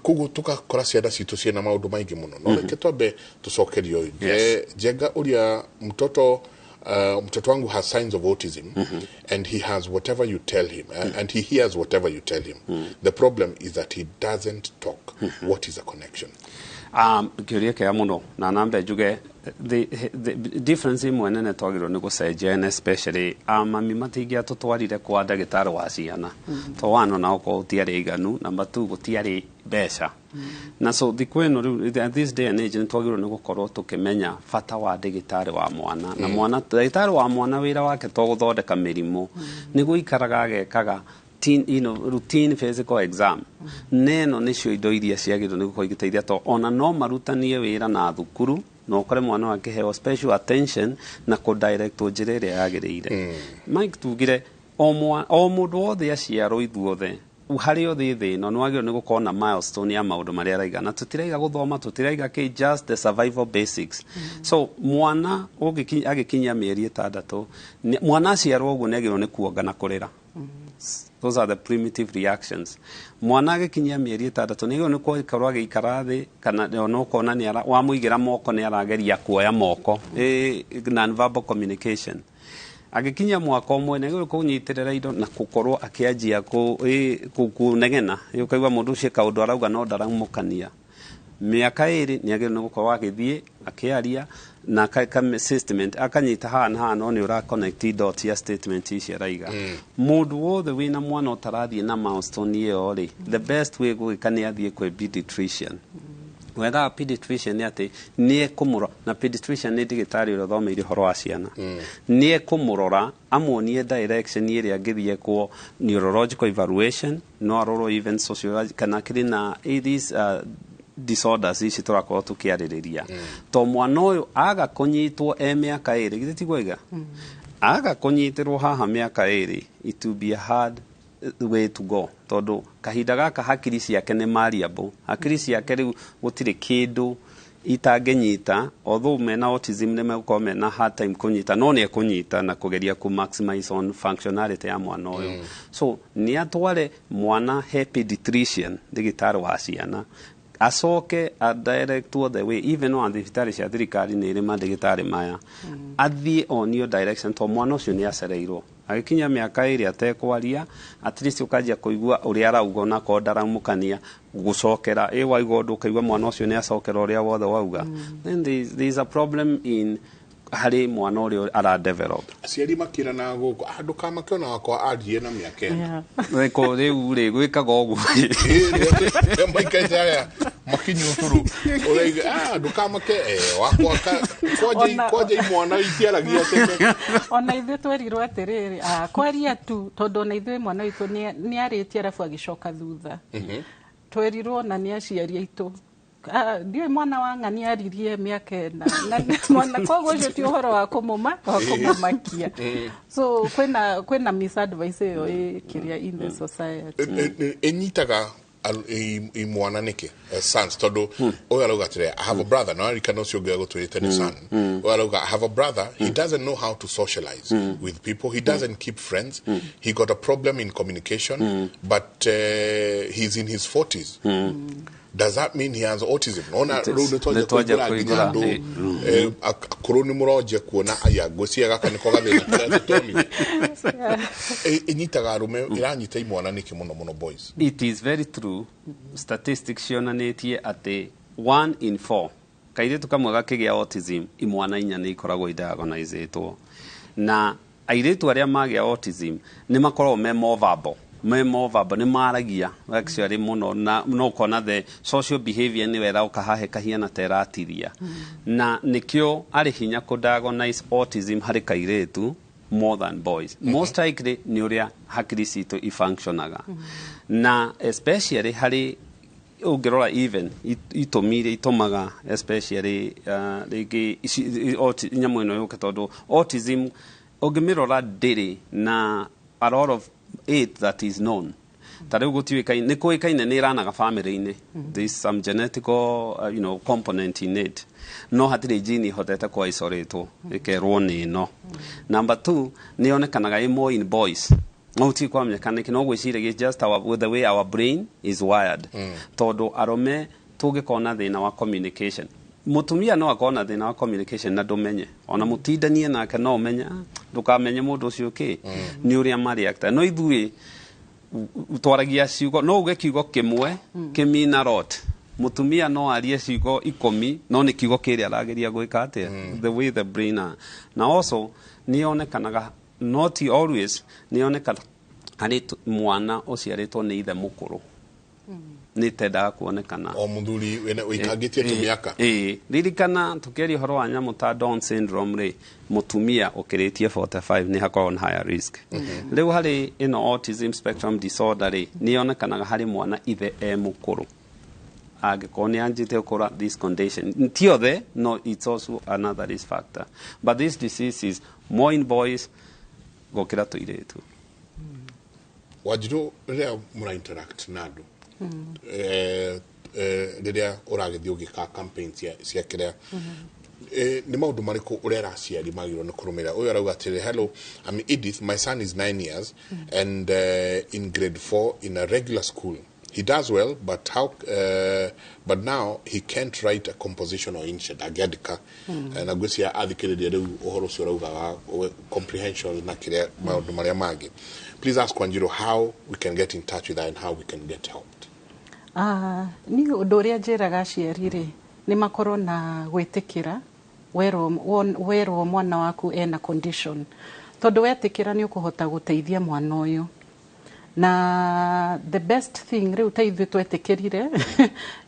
Koguo tũgakora ciana citũ ciĩna maũndũ maingĩ mũno. No reke twambe tũcokerio. Njenga ũria mtoto, mtoto wangu has signs of autism and he has whatever you tell him, and he hears whatever you tell him. The problem is that he doesn't talk. What is the connection? Kĩũria kĩega mũno, na nambe njuge the difference ĩmwe nene twagĩrĩirwo nĩ gũcenjia, and especially mami matingĩatũtwarire kwa ndagĩtarĩ wa ciana to one, ona okorwo gũtiarĩ aiganu, number two, gũtiarĩ mbeca. Na so thikũ ĩno rĩu, at this day and age, nĩ twagĩrĩirwo nĩ gũkorwo tũkĩmenya bata wa ndagĩtarĩ wa mwana. Na mwana, ndagĩtarĩ wa mwana wĩra wake to gũthondeka mĩrimũ, nĩ gũikaraga agekaga routine physical exam. Neno nĩcio indo iria ciagĩrĩirwo nĩ gũkorwo igĩteithia, to ona no marutanie wĩra na thukuru na ũkore mwana akĩheo special attention na kũ-directwo njĩra ĩrĩa yagĩrĩire. Mike, tugire o mũndũ wothe aciarwo, ithuothe harĩ othe thĩ ĩno, nĩ wagĩrĩirwo nĩ gũkorwo na milestone ya maũndũ marĩa araiga, na tũtiraiga gũthoma, tũtiraiga kĩ, just the survival basics. So mwana agĩkinyia mĩeri 6, mwana aciarwo ũguo nĩ agĩrĩirwo nĩ kuonga na kũrĩra. Those are the primitive reactions. Mwana agĩkinyia mĩeri 6 nĩ nĩ gũkorwo agĩikara thĩ, kana ona ũkona nĩ wamũigĩra moko nĩ arageria kuoya moko, non-verbal communication. Agĩkinyia mwaka 1 nĩ kũnyitĩrĩra indo na gũkorwo akĩanjia kũnegena. Ũkaigua mũndũ ũcio kaũndũ arauga no ndaramũkania. Mĩaka 2 nĩ agĩrĩirwo nĩ gũkorwo agĩthiĩ akĩaria na statement akanyita haha na haha, no nĩ ũra connect dot ya statement ici araiga. Mũndũ wothe wĩna mwana ũtarathiĩ na milestone ĩyo rĩ, the best way gwĩka nĩ athiĩ kwĩ pediatrician. Wega wa pediatrician nĩ atĩ nĩ ekũmũrora, na pediatrician nĩ ndagĩtarĩ ũrĩa ũthomeire ũhoro wa ciana. Nĩ ekũmũrora amuonie direction ĩrĩa angĩthiĩ ekwo neurological evaluation, no arorwo even sociology kana kĩrĩ na these disorders ici tũrakorwo tũkĩarĩrĩria. To mwana ũyũ aga kũnyitwo e mĩaka 2, githĩ tiguo iga aga kũnyitĩrwo haha mĩaka 2, it will be a hard way to go, tondũ kahinda gaka hakiri ciake nĩ malleable. Hakiri ciake rĩu gũtirĩ kĩndũ itangĩnyita. Although mena autism nĩ megũkorwo mena hard time kũnyita, no nĩ ekũnyita na kũgeria kũ maximize on functionality ya mwana ũyũ. So nĩ atware mwana he pediatrician, ndagĩtarĩ wa ciana, acoke a direct the way. Even on thibitarĩ cia thirikari nĩ ĩrĩ mandagĩtarĩ maya, athiĩ onio direction, to mwana ũcio nĩ acereirwo. Agĩkinya mĩaka 2 atekwaria, at least ũkanjia kũigua ũrĩa arauga, onakorwo ndaramũkania gũcokera ĩ waigua ũndũ, ũkaigua mwana ũcio nĩ acokera ũrĩa wothe wauga, then there is a problem in harĩ mwana ũrĩa ara develop. Aciari makĩrana gũkũ, "Ah, ndũkamake, ona wakwa arie na mĩaka 4." Rĩko rĩu rĩ gwĩkaga ũguo. Maikarĩte harĩa makinyua ũcũrũ, ũraiga, "Ah, ndũkamake, wakwa kwanja kwanja imwana itiaragia tene." Ona ithuĩ twerirwo atĩrĩrĩ, kwaria tu, tondũ ona ithuĩ mwana witũ nĩ arĩtie arabu agĩcoka thutha. Twerirwo na nĩ aciari aitũ, "Ndiũĩ mwana wa ng'ani aririe mĩaka 4 na mwana." Koguo ũcio ti ũhoro wa kũmũmakia. So kwĩna misadvice ĩyo ĩ kĩrĩa in the society. Ĩnyitaga imwana nĩkĩ, sons? Tondũ ũyũ arauga atĩrĩ, "I have a brother," no arikana ũcio ũngĩ agũtwĩrĩte nĩ son. Ũyũ arauga, "I have a brother. He doesn't know how to socialize with people. He doesn't keep friends. He got a problem in communication, but he's in his 40s. Does that mean he has autism?" Nona It is. rĩu nĩ twanjia Nĩ twanjia kũingĩra nginya kũingĩra, andũ akũrũ nĩ mũronjia kuona aya ngwĩciria gaka nĩko gathĩna karĩa tũtonire. Ĩnyitaga arũme, ĩranyita imwana nĩkĩ mũno mũno, boys? It is very true. Statistics cionanĩtie atĩ one in four kairĩtu kamwe gakĩgĩa autism, imwana 4 nĩ ikoragwo idiagnosĩtwo. Na airĩtu arĩa magĩa autism nĩ makoragwo me more verbal, nĩ maragia actually mũno, na no ũkona the social behavior nĩ wera hahe kahiana ta ĩratiria. Na nĩkĩo arĩ hinya kũ diagnose autism harĩ kairĩtu more than boys. Most likely nĩ ũrĩa hakiri citũ ifunctionaga, na especially harĩ ũngĩrora even itũmi iria itũmaga especially rĩngĩ nyamũ ĩno yũke, tondũ autism ũngĩmĩrora ndĩrĩ na a lot of it that is known. Ta rĩu gũtiũĩkaine, nĩ kũĩkaine nĩ ĩranaga family-inĩ. There is some genetical component in it, no hatirĩ gene ihotete kwa isolate ĩkerwo nĩ ĩno. Number two, nĩ yonekanaga ĩ more in boys, no gũtirĩ kwamenyekana nĩkĩ, no gwĩciragia just our, the way our brain is wired, tondũ arũme tũngĩkorwo na thĩna wa communication, mũtumia no akorwo na thĩna wa communication na ndũmenye, ona mũtindanie nake no ũmenye, ah, ndũkamenye mũndũ ũcio kĩ nĩ ũrĩa mareacta. No ithuĩ twaragia ciugo, no uge kiugo kĩmwe kĩmina lot. Mũtumia no arie ciugo 10, no nĩ kiugo kĩrĩa arageria gwĩka atĩa. The way the brain are. Na also nĩ yonekanaga, not always, nĩ yonekanaga harĩ mwana ũciarĩtwo nĩ ithe mũkũrũ, nĩ tendaga kuonekana. O muthuri wĩikangĩtie tũmĩaka. Ĩĩ, ririkana tũkĩaria ũhoro wa nyamũ ta Down syndrome rĩ, mũtumia ũkĩrĩtie 45 nĩ hakoragwo na higher risk. Rĩu harĩ ĩno autism spectrum disorder rĩ, nĩ yonekanaga harĩ mwana ithe e mũkũrũ, angĩkorwo nĩ anjĩte gũkũra. This condition ti othe, no it's also another risk factor, but this disease is more in boys gũkĩra tũirĩtu. Wanjirũ, rĩrĩa mũra interact na andũ, rĩrĩa ũragĩthiĩ ũgĩka campaign cia kĩrĩa, nĩ maũndũ marĩkũ ũrera aciari magĩrĩirwo nĩ kũrũmĩrĩra? Ũyũ arauga atĩrĩ, "Hello, I'm Edith. My son is 9 years and in grade 4 in a regular school. He does well, but now he can't write a composition or insert angĩandĩka." Na ngwĩciria athikĩrĩria rĩu ũhoro ũcio ũrauga wa comprehension na kĩrĩa maũndũ marĩa mangĩ. "Please ask Wanjiru how we can get in touch with her and how we can get helped." Ah, niĩ ũndũ ũrĩa njĩraga aciari rĩ, nĩ makorwo na gwĩtĩkĩra werwo mwana waku ena condition, tondũ wetĩkĩra nĩ ũkũhota gũteithia mwana ũyũ. Na the best thing rĩu ta ithuĩ twetĩkĩrire,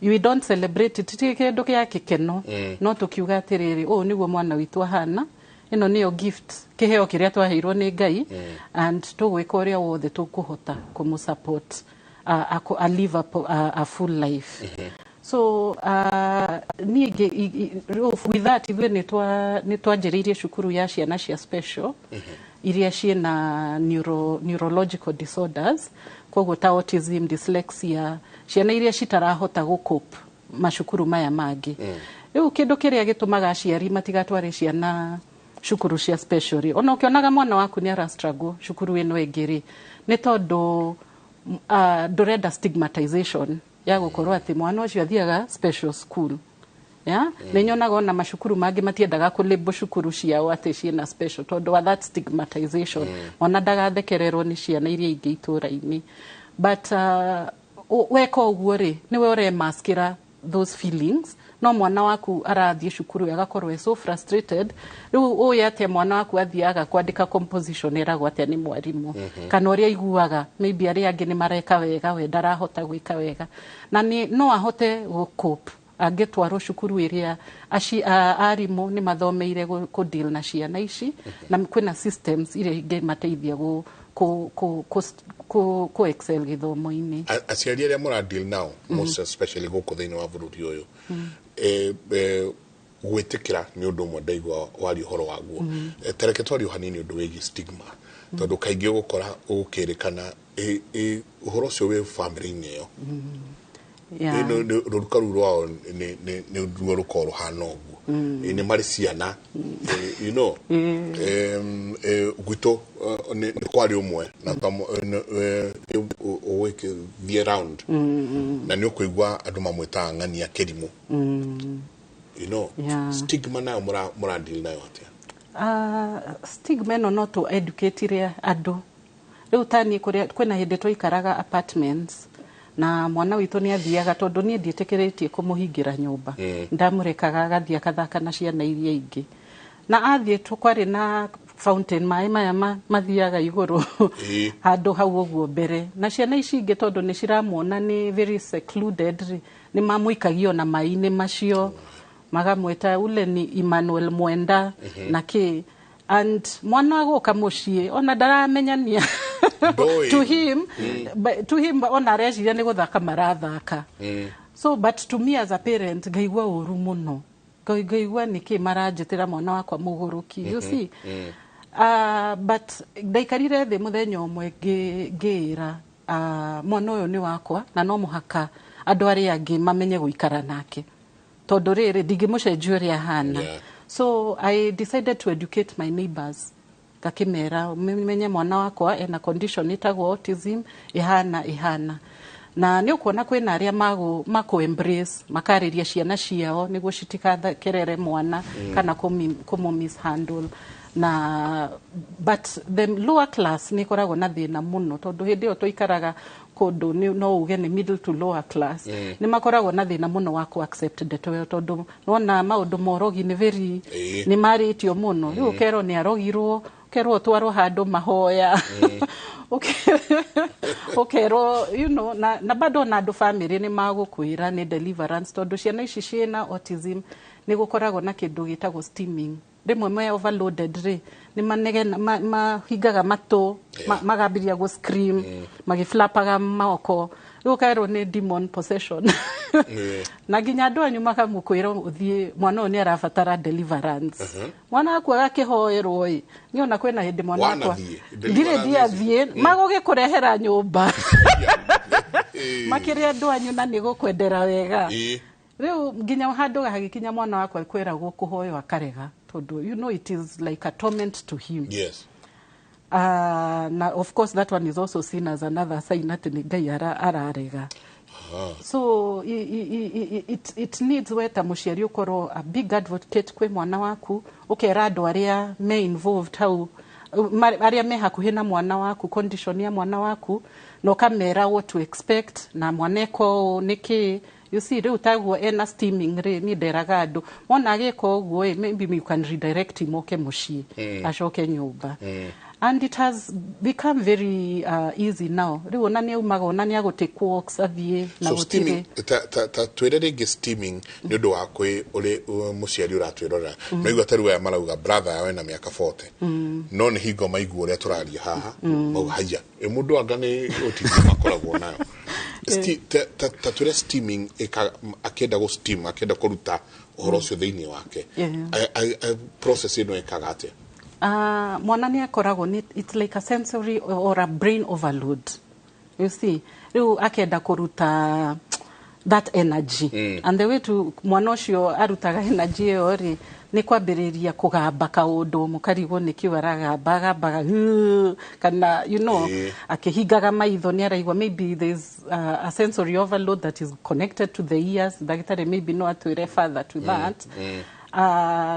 we don't celebrate it, ti kĩndũ gĩa gĩkeno, no tũkiuga atĩrĩrĩ, ũũ nĩguo mwana witũ ahana, ĩno nĩyo gift, kĩheo kĩrĩa twaheirwo nĩ Ngai, and tũgwĩka ũrĩa wothe tũkũhota kũmũ support a live a full life. So niĩ with that, ithuĩ nĩ twanjĩrĩirie cukuru ya ciana cia special iria ciĩna neurological disorders, koguo ta autism, dyslexia, ciana iria citarahota gũcope macukuru maya mangĩ. Rĩu kĩndũ kĩrĩa gĩtũmaga aciari matigatware ciana cukuru cia special rĩ, ona ũkĩonaga mwana waku nĩ ara struggle cukuru ĩno ĩngĩ rĩ, nĩ tondũ ndũrenda stigmatization ya gũkorwo atĩ mwana ũcio athiaga special school. Ya nĩ nyonaga ona macukuru mangĩ matiendaga kũ cukuru ciao atĩ ciĩna special, tondũ wa that stigmatization, mwana ndagathekererwo nĩ ciana iria ingĩ itũra-inĩ. But weka ũguo rĩ, nĩwe ũremaskĩra those feelings, no mwana waku arathiĩ cukuru agakorwo e so frustrated. Rĩu ũĩ atĩa mwana waku athiaga kwandĩka composition ĩragwo atĩa nĩ mwarimũ, kana ũrĩa aiguaga maybe arĩa angĩ nĩ mareka wega, we ndarahota gwĩka wega, na nĩ no ahote gũcope angĩtwarwo cukuru ĩrĩa arimũ nĩ mathomeire kũ deal na ciana ici, na kwĩna systems iria ingĩmateithia kũ excel gĩthomo-inĩ. Aciari arĩa mũra deal nao, most especially gũkũ thĩinĩ wa bũrũri ũyũ, gwĩtĩkĩra nĩ ũndũ ũmwe ndaigua waria ũhoro waguo. Ta reke twarie o hanini ũndũ wĩgiĩ stigma, tondũ kaingĩ ũgũkora ũgũkĩrĩkana ũhoro ũcio wĩ family-inĩ ĩyo. Rũruka rũu rwao nĩ ruo rũkorwo rũhana ũguo. Nĩ marĩ ciana, gwitũ nĩ kwarĩ ũmwe na ũgũgĩthiĩ round na nĩ ũkũigua andũ mamwĩtaga ng'ania kĩrimũ. Stigma nayo mũradeal nayo atĩa? Stigma ĩno no tũ educate andũ. Rĩu ta niĩ kũrĩa kwĩna hĩndĩ twaikaraga apartments, na mwana witũ nĩ athiaga, tondũ niĩ ndiĩtĩkĩrĩtie kũmũhingĩra nyũmba, ndamũrekaga agathiĩ akathaka na ciana iria ingĩ. Na athiĩ kwarĩ na fountain, maĩ maya mathiaga igũrũ handũ hau ũguo mbere, na ciana ici ingĩ, tondũ nĩ ciramuona nĩ very secluded rĩ, nĩ mamũikagia ona maĩ-inĩ macio, magamwĩta ule ni Emmanuel Mwenda na kĩ. And mwana agũka mũciĩ ona ndaramenyania. Ndoĩ. To him, but to him ona areciria nĩ gũthaka marathaka. So but to me as a parent, ngaigua ũru mũno. Ngaigua nĩkĩ maranjĩtĩra mwana wakwa mũgũrũki, you see. But ndaikarire thĩ mũthenya ũmwe ngĩĩra Mwana ũyũ nĩ wakwa na no mũhaka andũ arĩa angĩ mamenye gũikara nake, tondũ rĩrĩ ndingĩmũcenjia ũrĩa ahana. So I decided to educate my neighbors, ngakĩmera menye mwana wakwa ena condition ĩtagwo autism, ĩhana ĩhana. Na nĩ ũkuona kwĩna arĩa makũ embrace, makarĩria ciana ciao nĩguo citikakerere mwana kana kũmũ mishandle. Na but the lower class nĩ ĩkoragwo na thĩna mũno, tondũ hĩndĩ ĩyo tũikaraga kũndũ no uge nĩ middle to lower class, nĩ makoragwo na thĩna mũno wa ku accept ndeto ĩyo, tondũ nona maũndũ ma ũrogi nĩ very nĩ marĩtio mũno. Rĩu ũkerwo nĩ arogirwo, ũkerwo ũtwarwo handũ mahoya, ũkerwo na bado na andũ family nĩ magũkwĩra nĩ deliverance, tondũ ciana ici ciĩna autism nĩ gũkoragwo na kĩndũ gĩtagwo stimming. Rĩmwe me overloaded rĩ, nĩ manegena, mahingaga matũ, magambĩrĩria gũ scream, magĩflapaga moko. Rĩu ũkerwo nĩ demon possession, na nginya andũ anyu makamũkwĩra ũthiĩ, mwana ũyũ nĩ arabatara deliverance. Mwana waku agakĩhoerwo ĩ, niĩ ona kwĩna hĩndĩ mwana wakwa Wanathiĩ? ndirĩ Deliverance ndiathiĩ, magũgĩkũrehera nyũmba makĩrĩ andũ anyu na nĩ gũkwendera wega. Rĩu nginya handũ hagĩkinya mwana wakwa kwĩragwo kũhoywo akarega, tondũ it is like a torment to him. Na of course that one is also seen as another sign atĩ nĩ Ngai ararega. So it needs we ta mũciari ũkorwo a big advocate kwĩ mwana waku, ũkera andũ arĩa me involved hau, arĩa me hakuhĩ na mwana waku, condition ya mwana waku, na ũkamera what to expect na mwana eko ũũ nĩkĩ. You see, rĩu taguo ena stimming rĩ, niĩ nderaga andũ mona agĩka ũguo ĩ, maybe you can redirect him oke mũciĩ, acoke nyũmba. And it has become very easy now. Rĩu ona nĩ aumaga, ona nĩ agũ take walks athiĩ na So gũtirĩ stimming, ta twĩre rĩngĩ stimming, nĩ ũndũ wa kwĩ ũrĩ mũciari ũratwĩrorera, no igua ta rĩu aya marauga brother yawe na mĩaka 40, no nĩ hingo maigua ũrĩa tũraria haha, mauga haiya, ĩ mũndũ anga nĩ autism makoragwo nayo. Ta twĩre stimming akĩenda gũ steam, akĩenda kũruta ũhoro ũcio thĩinĩ wake, process ĩno ĩkaga atĩa? Mwana nĩ akoragwo nĩ, it's like a sensory or a brain overload, you see. Rĩu akenda kũruta that energy, and the way to mwana ũcio arutaga energy ĩyo rĩ, nĩ kwambĩrĩria kũgamba kaũndũ, mũkarigwo nĩkĩo aragamba, agambaga "Huu," kana akĩhingaga maitho, nĩ araigua maybe there's a sensory overload that is connected to the ears. Ndagĩtarĩ maybe no atwĩre further to that.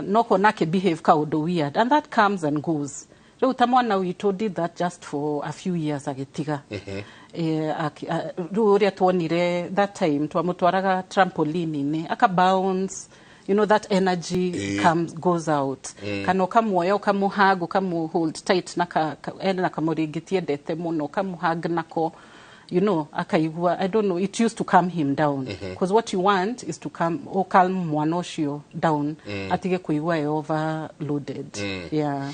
No kuona akĩbehave kaũndũ weird, and that comes and goes. Rĩu ta mwana witũ did that just for a few years, agĩtiga. Rĩu ũrĩa tuonire that time twamũtwaraga trampoline-inĩ, aka bounce, that energy comes, goes out. Kana ũkamuoya, ũkamũhug, ũkamũ tight na ena kamũrĩngĩti endete mũno, ũkamũhug nako, akaigua, I don't know, it used to calm him down, because what you want is to calm, or calm mwana ũcio down, atige kũigua e overloaded, yeah.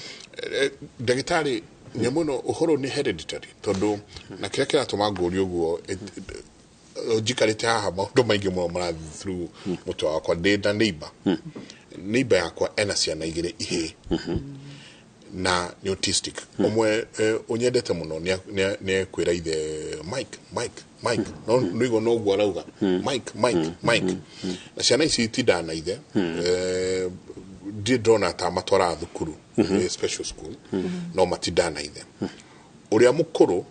Ndagĩtarĩ nyamũ ĩno, ũhoro nĩ hereditary? Tondũ na kĩrĩa kĩratũma ngũrie ũguo, njikarĩte haha, maũndũ maingĩ mũno marathiĩ through mũtwe wakwa. Ndĩ na neighbor yakwa, ena ciana igĩrĩ ihĩĩ na nĩ autistic. Ũmwe ũnyendete mũno nĩ ekwĩra ithe, "Mike, Mike, Mike." No nĩigua noguo arauga, "Mike, Mike, Mike." Na ciana ici itindaga na ithe. Ndirĩ ndona ta matwaraga thukuru, special school, no matindaga na ithe. Ũrĩa mũkũrũ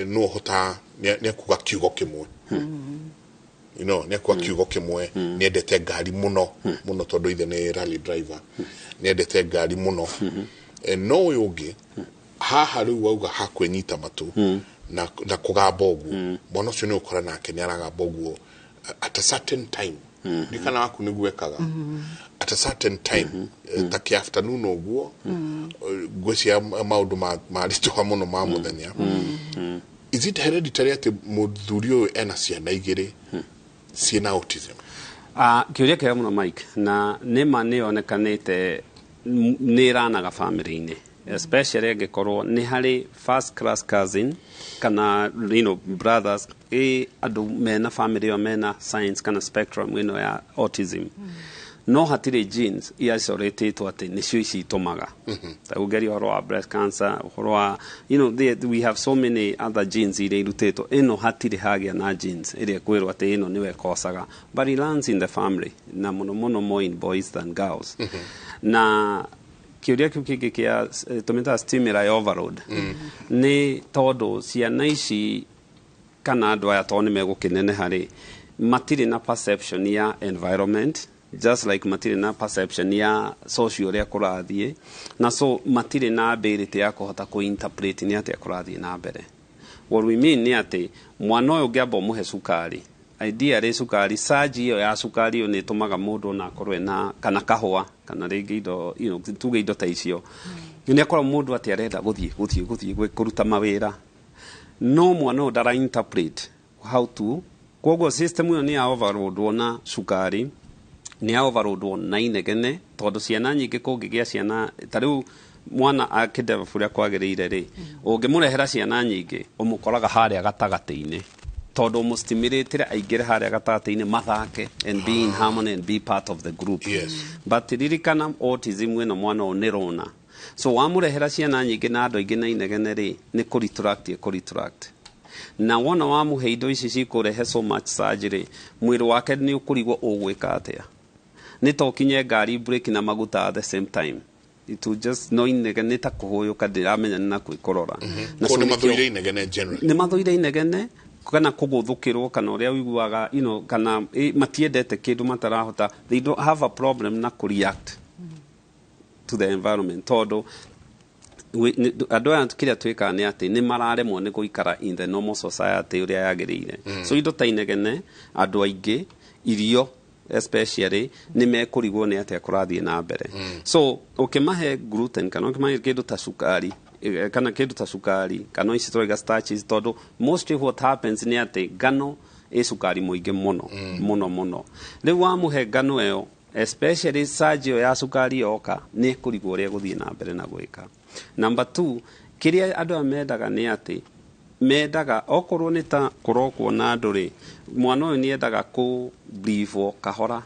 no ũhotaga nĩ akuga kiugo kĩmwe, nĩ akuga kiugo kĩmwe. Nĩ endete ngari mũno mũno, tondũ ithe nĩ rally driver, nĩ endete ngari mũno. No ũyũ ũngĩ haha rĩu wauga hakwĩnyita matũ na kũgamba ũguo, mwana ũcio nĩ ũkora nake nĩ aragamba ũguo at a certain time. Ndikana waku nĩguo ekaga at a certain time, ta kĩ afternoon ũguo. Ngwĩciria maũndũ maritũha mũno ma mũthenya. Is it hereditary atĩ mũthuri ũyũ ena ciana igĩrĩ ciĩna autism? Kĩũria kĩega mũno, Mike, na nĩma nĩ yonekanĩte nĩ ĩranaga family-inĩ, especially angĩkorwo nĩ harĩ first class cousin kana brothers, ĩ andũ mena family ĩyo mena science kana spectrum ĩno ya autism. No hatirĩ genes icoretĩtwo atĩ nĩcio ici itũmaga ta ũngeria ũhoro wa breast cancer, ũhoro wa we have so many other genes iria irutĩtwo. Ĩno hatirĩ hagĩa na genes ĩrĩa ĩkwĩrwo atĩ ĩno nĩwe ĩkocaga, but it runs in the family, na mũno mũno more in boys than girls. Na kĩũria kĩu kĩngĩ kĩa tũmĩtaga stimuli overload, nĩ tondũ ciana ici kana andũ aya, tondũ nĩ megũkĩneneha rĩ, matirĩ na perception ya environment, just like matirĩ na perception ya social ũrĩa kũrathiĩ, na so matirĩ na ability ya kũhota kũ-interpret nĩ atĩa kũrathiĩ na mbere. What we mean nĩ atĩ mwana ũyũ ũngĩamba ũmũhe cukari, ideally cukari, surge ĩyo ya cukari ĩyo nĩ ĩtũmaga mũndũ ona akorwo ena kana kahũa kana rĩngĩ indo tuge indo ta icio, nĩ akorwo mũndũ atĩ arenda gũthiĩ kũruta mawĩra, no mwana ũyũ ndara interpret how to. Koguo system ĩyo nĩ ya overloadwo na cukari, nĩ ya overloadwo na inegene, tondũ ciana nyingĩ kũngĩgĩa ciana ta rĩu mwana akĩdevelop ũrĩa kwagĩrĩire rĩ, ũngĩmũrehera ciana nyingĩ ũmũkoraga harĩa gatagatĩ-inĩ, tondũ ũmũstimulate aingĩre harĩa gatagatĩ-inĩ mathake and be in harmony and be part of the group. But ririkana, autism ĩno mwana ũyũ nĩ rona, so wamũrehera ciana nyingĩ na andũ aingĩ na inegene rĩ, nĩ kũ-retract, kũ-retract, na wona wamũhe indo ici cikũrehe so much surgery, mwĩrĩ wake nĩ ũkũrigwo ũgwĩka atĩa. Nĩ ta ũkinye ngari brake na maguta at the same time, it will just no inegene ta kũhũyũka, ndĩramenya nĩ na kwĩkũrora. Na so nĩ mathũire inegene generally. Nĩ mathũire inegene kana kũgũthũkĩrwo kana ũrĩa ũiguaga kana matiendete kĩndũ matarahota. They don't have a problem na kũ-react to the environment, tondũ andũ aya kĩrĩa twĩkaga nĩ atĩ nĩ mararemwo nĩ gũikara in the normal society ũrĩa yagĩrĩire. So indo ta inegene, andũ aingĩ, irio especially, nĩ mekũrigwo nĩ atĩa kũrathiĩ na mbere. So ũkĩmahe gluten kana ũkĩmahe kĩndũ ta cukari kana kĩndũ ta cukari kana ici tũraiga starches, tondũ mostly what happens nĩ atĩ ngano ĩ cukari mũingĩ mũno mũno mũno. Rĩu wamũhe ngano ĩyo, especially surge ĩyo ya cukari yoka, nĩ ĩkũrigwo ũrĩa gũthiĩ na mbere na gwĩka. Number two, kĩrĩa andũ aya mendaga nĩ atĩ mendaga okorwo nĩ ta kũrokwo na andũ rĩ, mwana ũyũ nĩ endaga kũ briefwo kahora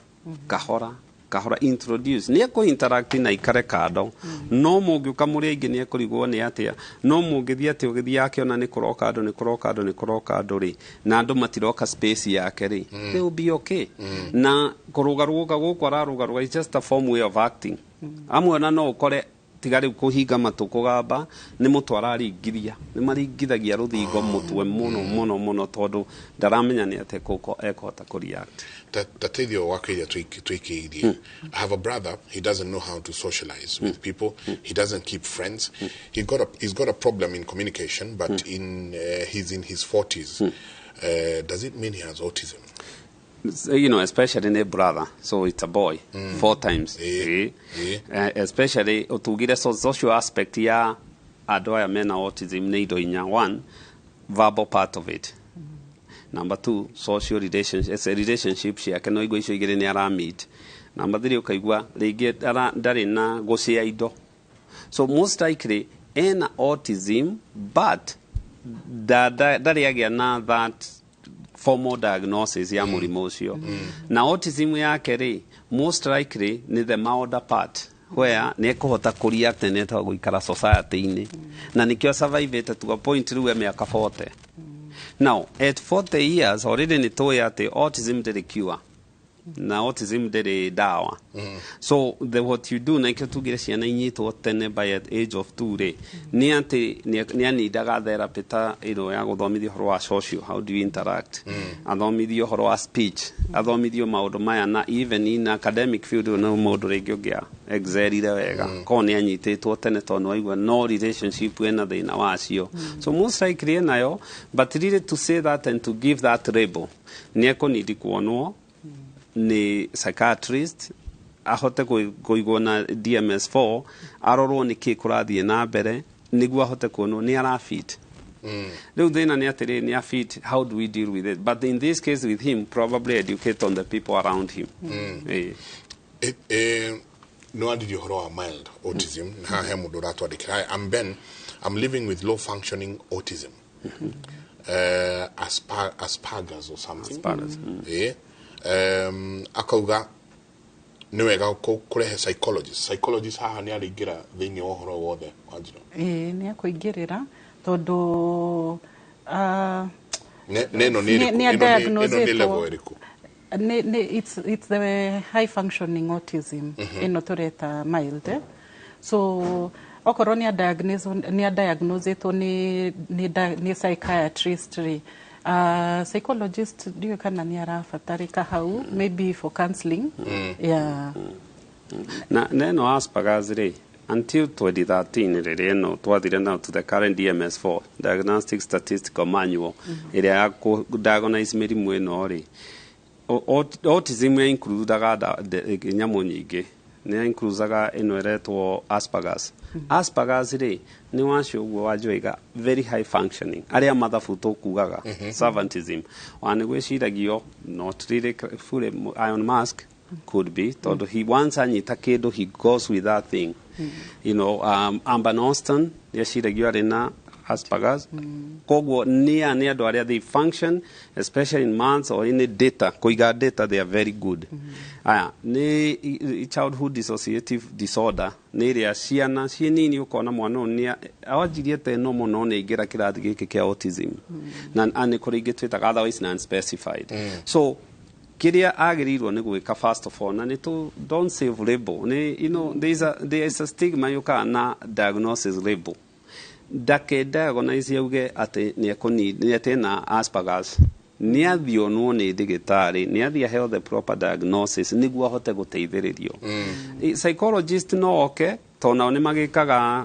kahora kahora, introduce, nĩ ekũ interact na ikare kando, no mũngĩũka mũrĩ aingĩ nĩ ekũrigwo nĩ atĩa. No mũngĩthiĩ atĩ ũgĩthiĩ akĩona nĩ kũroka andũ, nĩ kũroka andũ, nĩ kũroka andũ rĩ, na andũ matiroka space yake rĩ, they will be okay. Na kũrũgarũga gũkũ ararũgarũga is just a form way of acting. Amwe ona no ũkore tiga rĩu kũhinga matũ kũgamba, nĩ mũtwe araringithia, nĩ maringithagia rũthingo mũtwe mũno mũno mũno, tondũ ndaramenya nĩ atĩa ekũhota kũ-react. Tateithio wake iria twikĩirie. I have a brother, he doesn't know how to socialize with people. He doesn't keep friends. He's got a problem in communication, but in he's in his 40s. Does it mean he has autism? Especially in a brother, so it's a boy, four times. Especially utugire so social aspect ya andũ aya mena autism nĩ indo inya. One, verbal part of it. Number two, social relationship, relationship ciake, no igua icio igĩrĩ nĩ arameet. Number three, ũkaigua rĩngĩ ndarĩ na gũcĩa indo. So most likely ena autism, but ndarĩ agĩa na that formal diagnosis ya mũrimũ ũcio. Na autism yake rĩ, most likely nĩ the milder part where nĩ ekũhota kũreact na nĩ gũikara society-inĩ, na nĩkĩo survivĩte to a point rĩu e mĩaka 40. Now at 40 years already nĩ tũĩ atĩ autism ndĩrĩ cure na autism ndĩrĩ ndawa. So the what you do, na ikĩo tugire ciana inyitwo tene by at age of 2 rĩ, nĩ atĩ nĩ anindaga therapy ta ĩno ya gũthomithio ũhoro wa social, how do you interact, athomithio ũhoro wa speech, athomithio maũndũ maya, na even in academic field no mũndũ rĩngĩ ũngĩa excelire wega korwo nĩ anyitĩtwo tene, tondũ nĩ waigua no relationship ena thĩna wacio. So most likely enayo, but really to say that and to give that label, nĩ ekũnidi kuonwo nĩ psychiatrist, ahote kũigwo na DMS4, arorwo nĩ kĩ kũrathiĩ na mbere nĩguo ahote kuonwo nĩ arafit. Rĩu thĩna nĩ atĩrĩ, nĩ afit, how do we deal with it? But in this case with him, probably educate on the people around him. No andirie ũhoro wa mild autism na haha he mũndũ ũratwandĩkĩra. "Hi, I'm Ben. I'm living with low functioning autism, Asperger's or something." Asperger's. Akauga Nĩ wega kũrehe psychologist. Psychologist haha nĩ arĩingĩra thĩinĩ wa ũhoro wothe wa njĩra. Ĩĩ, nĩ akũingĩrĩra tondũ Nĩ ĩno nĩ ĩrĩkũ? Nĩ Ĩno nĩ diagnosĩtwo. Level ĩrĩkũ? Nĩ it's the high functioning autism ĩno tũreta mild, eh? So okorwo nĩ diagnosetwo nĩ psychiatrist rĩ, psychologist ndiũĩ kana nĩ arabatarĩka hau, maybe for counseling, yeah. Na neno Asperger's rĩ, until 2013 rĩrĩa ĩno twathire now to the current DMS4, Diagnostic Statistical Manual, ĩrĩa ya kũ diagnose mĩrimũ ĩno rĩ, autism ya includaga nyamũ nyingĩ, nĩ includaga ĩno ĩretwo Asperger's. Asperger's rĩ, nĩ wacio ũguo wanjoiga, very high functioning, arĩa mathabu tũkugaga savantism, ona nĩ gwĩciragio not really fully Elon Musk could be, tondũ he once anyita kĩndũ, he goes with that thing. Amber Austin nĩeciragio arĩ na Asperger's. Koguo nĩ andũ arĩa they function especially in maths or any data, kũiga data, they are very good. Aya nĩ childhood dissociative disorder, nĩ ĩrĩa ciana ciĩ nini ũkona mwana ũyũ nĩ wanjirie ta ĩno mũno, nĩ aingĩra kĩrathi gĩkĩ kĩa autism, na nĩ kũrĩ ingĩ twĩtaga otherwise non-specified. So kĩrĩa agĩrĩirwo nĩ gwĩka first of all, na nĩ tũ don't save label, nĩ there is a stigma yũkaga na diagnosis label. Ndake diagnose auge atĩ nĩ atĩ na Asperger's, nĩ athiĩ onwo nĩ ndĩgĩtarĩ, nĩ athiĩ aheo the proper diagnosis nĩguo ahote gũteithĩrĩrio. Psychologist no oke, tondũ nao nĩ magĩkaga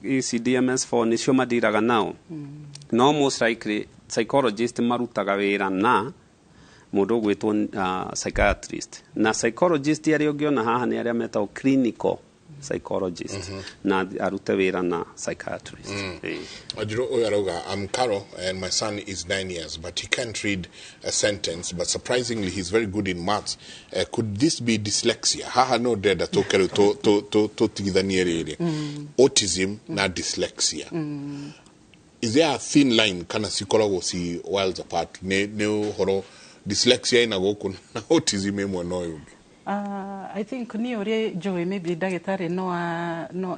CDMS4, nĩcio madiraga nao. No most likely psychologist marutaga wĩra na mũndũ ũgwĩtwo psychiatrist, na psychologist arĩa ũngĩona haha nĩ arĩa metagwo clinical psychologist, na arute wĩra na psychiatrist. Ĩĩ. Wanjiru ũyũ arauga, "I'm Carol and my son is 9 years, but he can't read a sentence, but surprisingly he's very good in maths. Could this be dyslexia?" Haha no ndĩrenda tũke rĩu tũtigithanie rĩrĩ autism na dyslexia. Is there a thin line kana cikoragwo ci worlds apart? Nĩ ũhoro dyslexia ĩna gũkũ na autism ĩ mwena ũyũ ũngĩ? I think niĩ ũrĩa njũĩ, maybe ndagĩtarĩ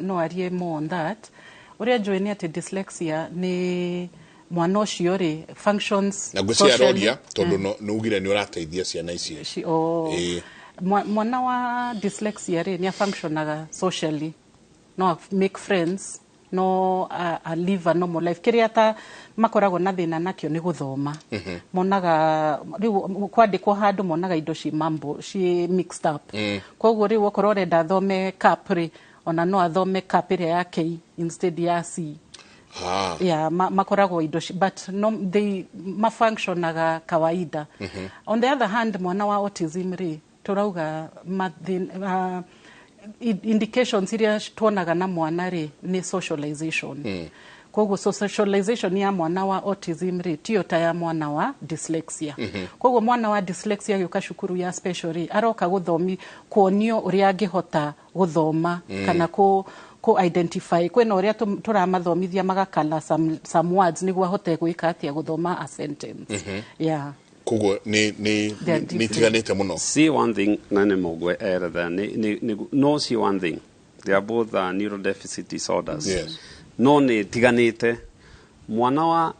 no arie more on that. Ũrĩa njũĩ nĩ atĩ dyslexia nĩ mwana ũcio rĩ functions Na ngwĩciria socially. aroria tondũ nĩ ugire nĩ ũrateithia ciana ici. Oh, mwana wa dyslexia rĩ, nĩ afunctionaga socially, no make friends, no a live a normal life. Kĩrĩa ta makoragwo na thĩna nakĩo nĩ gũthoma. Monaga rĩu kwandĩkwo handũ, monaga indo ci mambo ci mixed up. Koguo rĩu okorwo ũrenda athome cup rĩ, ona no athome cup ĩrĩa ya K instead ya C. Yeah, makoragwo indo but no, they mafunctionaga kawaida. On the other hand, mwana wa autism rĩ, tũrauga indications iria tuonaga na mwana rĩ nĩ socialization. Koguo so socialization ya mwana wa autism rĩ tiyo ta ya mwana wa dyslexia. Koguo mwana wa dyslexia agĩũka cukuru ya special rĩ, aroka gũthomi kuonio ũrĩa angĩhota gũthoma kana kũ identify. Kwĩna ũrĩa tũramathomithia magakala some words nĩguo ahote gwĩka atĩa, gũthoma a sentence, yeah. Koguo nĩ They are nĩ different. itiganĩte mũno. See, one thing nane mogwe eretha ni no, see, one thing, they are both neurodeficit disorders. No nĩ tiganĩte. Mwana wa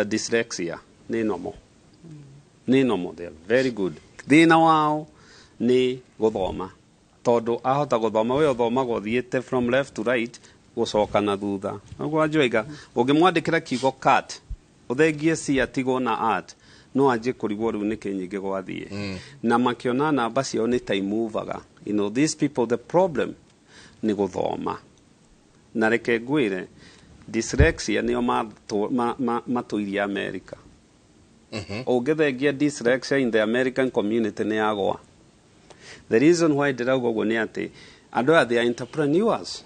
dyslexia nĩ normal, nĩ normal, they are very good. Thĩna wao nĩ gũthoma, tondũ ahota gũthoma, we ũthomaga ũthiĩte from left to right, gũcoka na thutha. Ũguo wanjoiga, ũngĩmwandĩkĩra kiugo cat, ũthengie c atigwo na art, no anjie kũrigwo rĩu nĩkĩ nyingĩ gwathiĩ. Na makĩona namba ciao nĩ ta imuvaga. These people, the problem nĩ gũthoma. Na reke ngwĩre, dyslexia nĩo matũirie America. Ũngĩthengia dyslexia in the American community, nĩ yagwa. The reason why ndĩrauga ũguo nĩ atĩ andũ aya, they are entrepreneurs.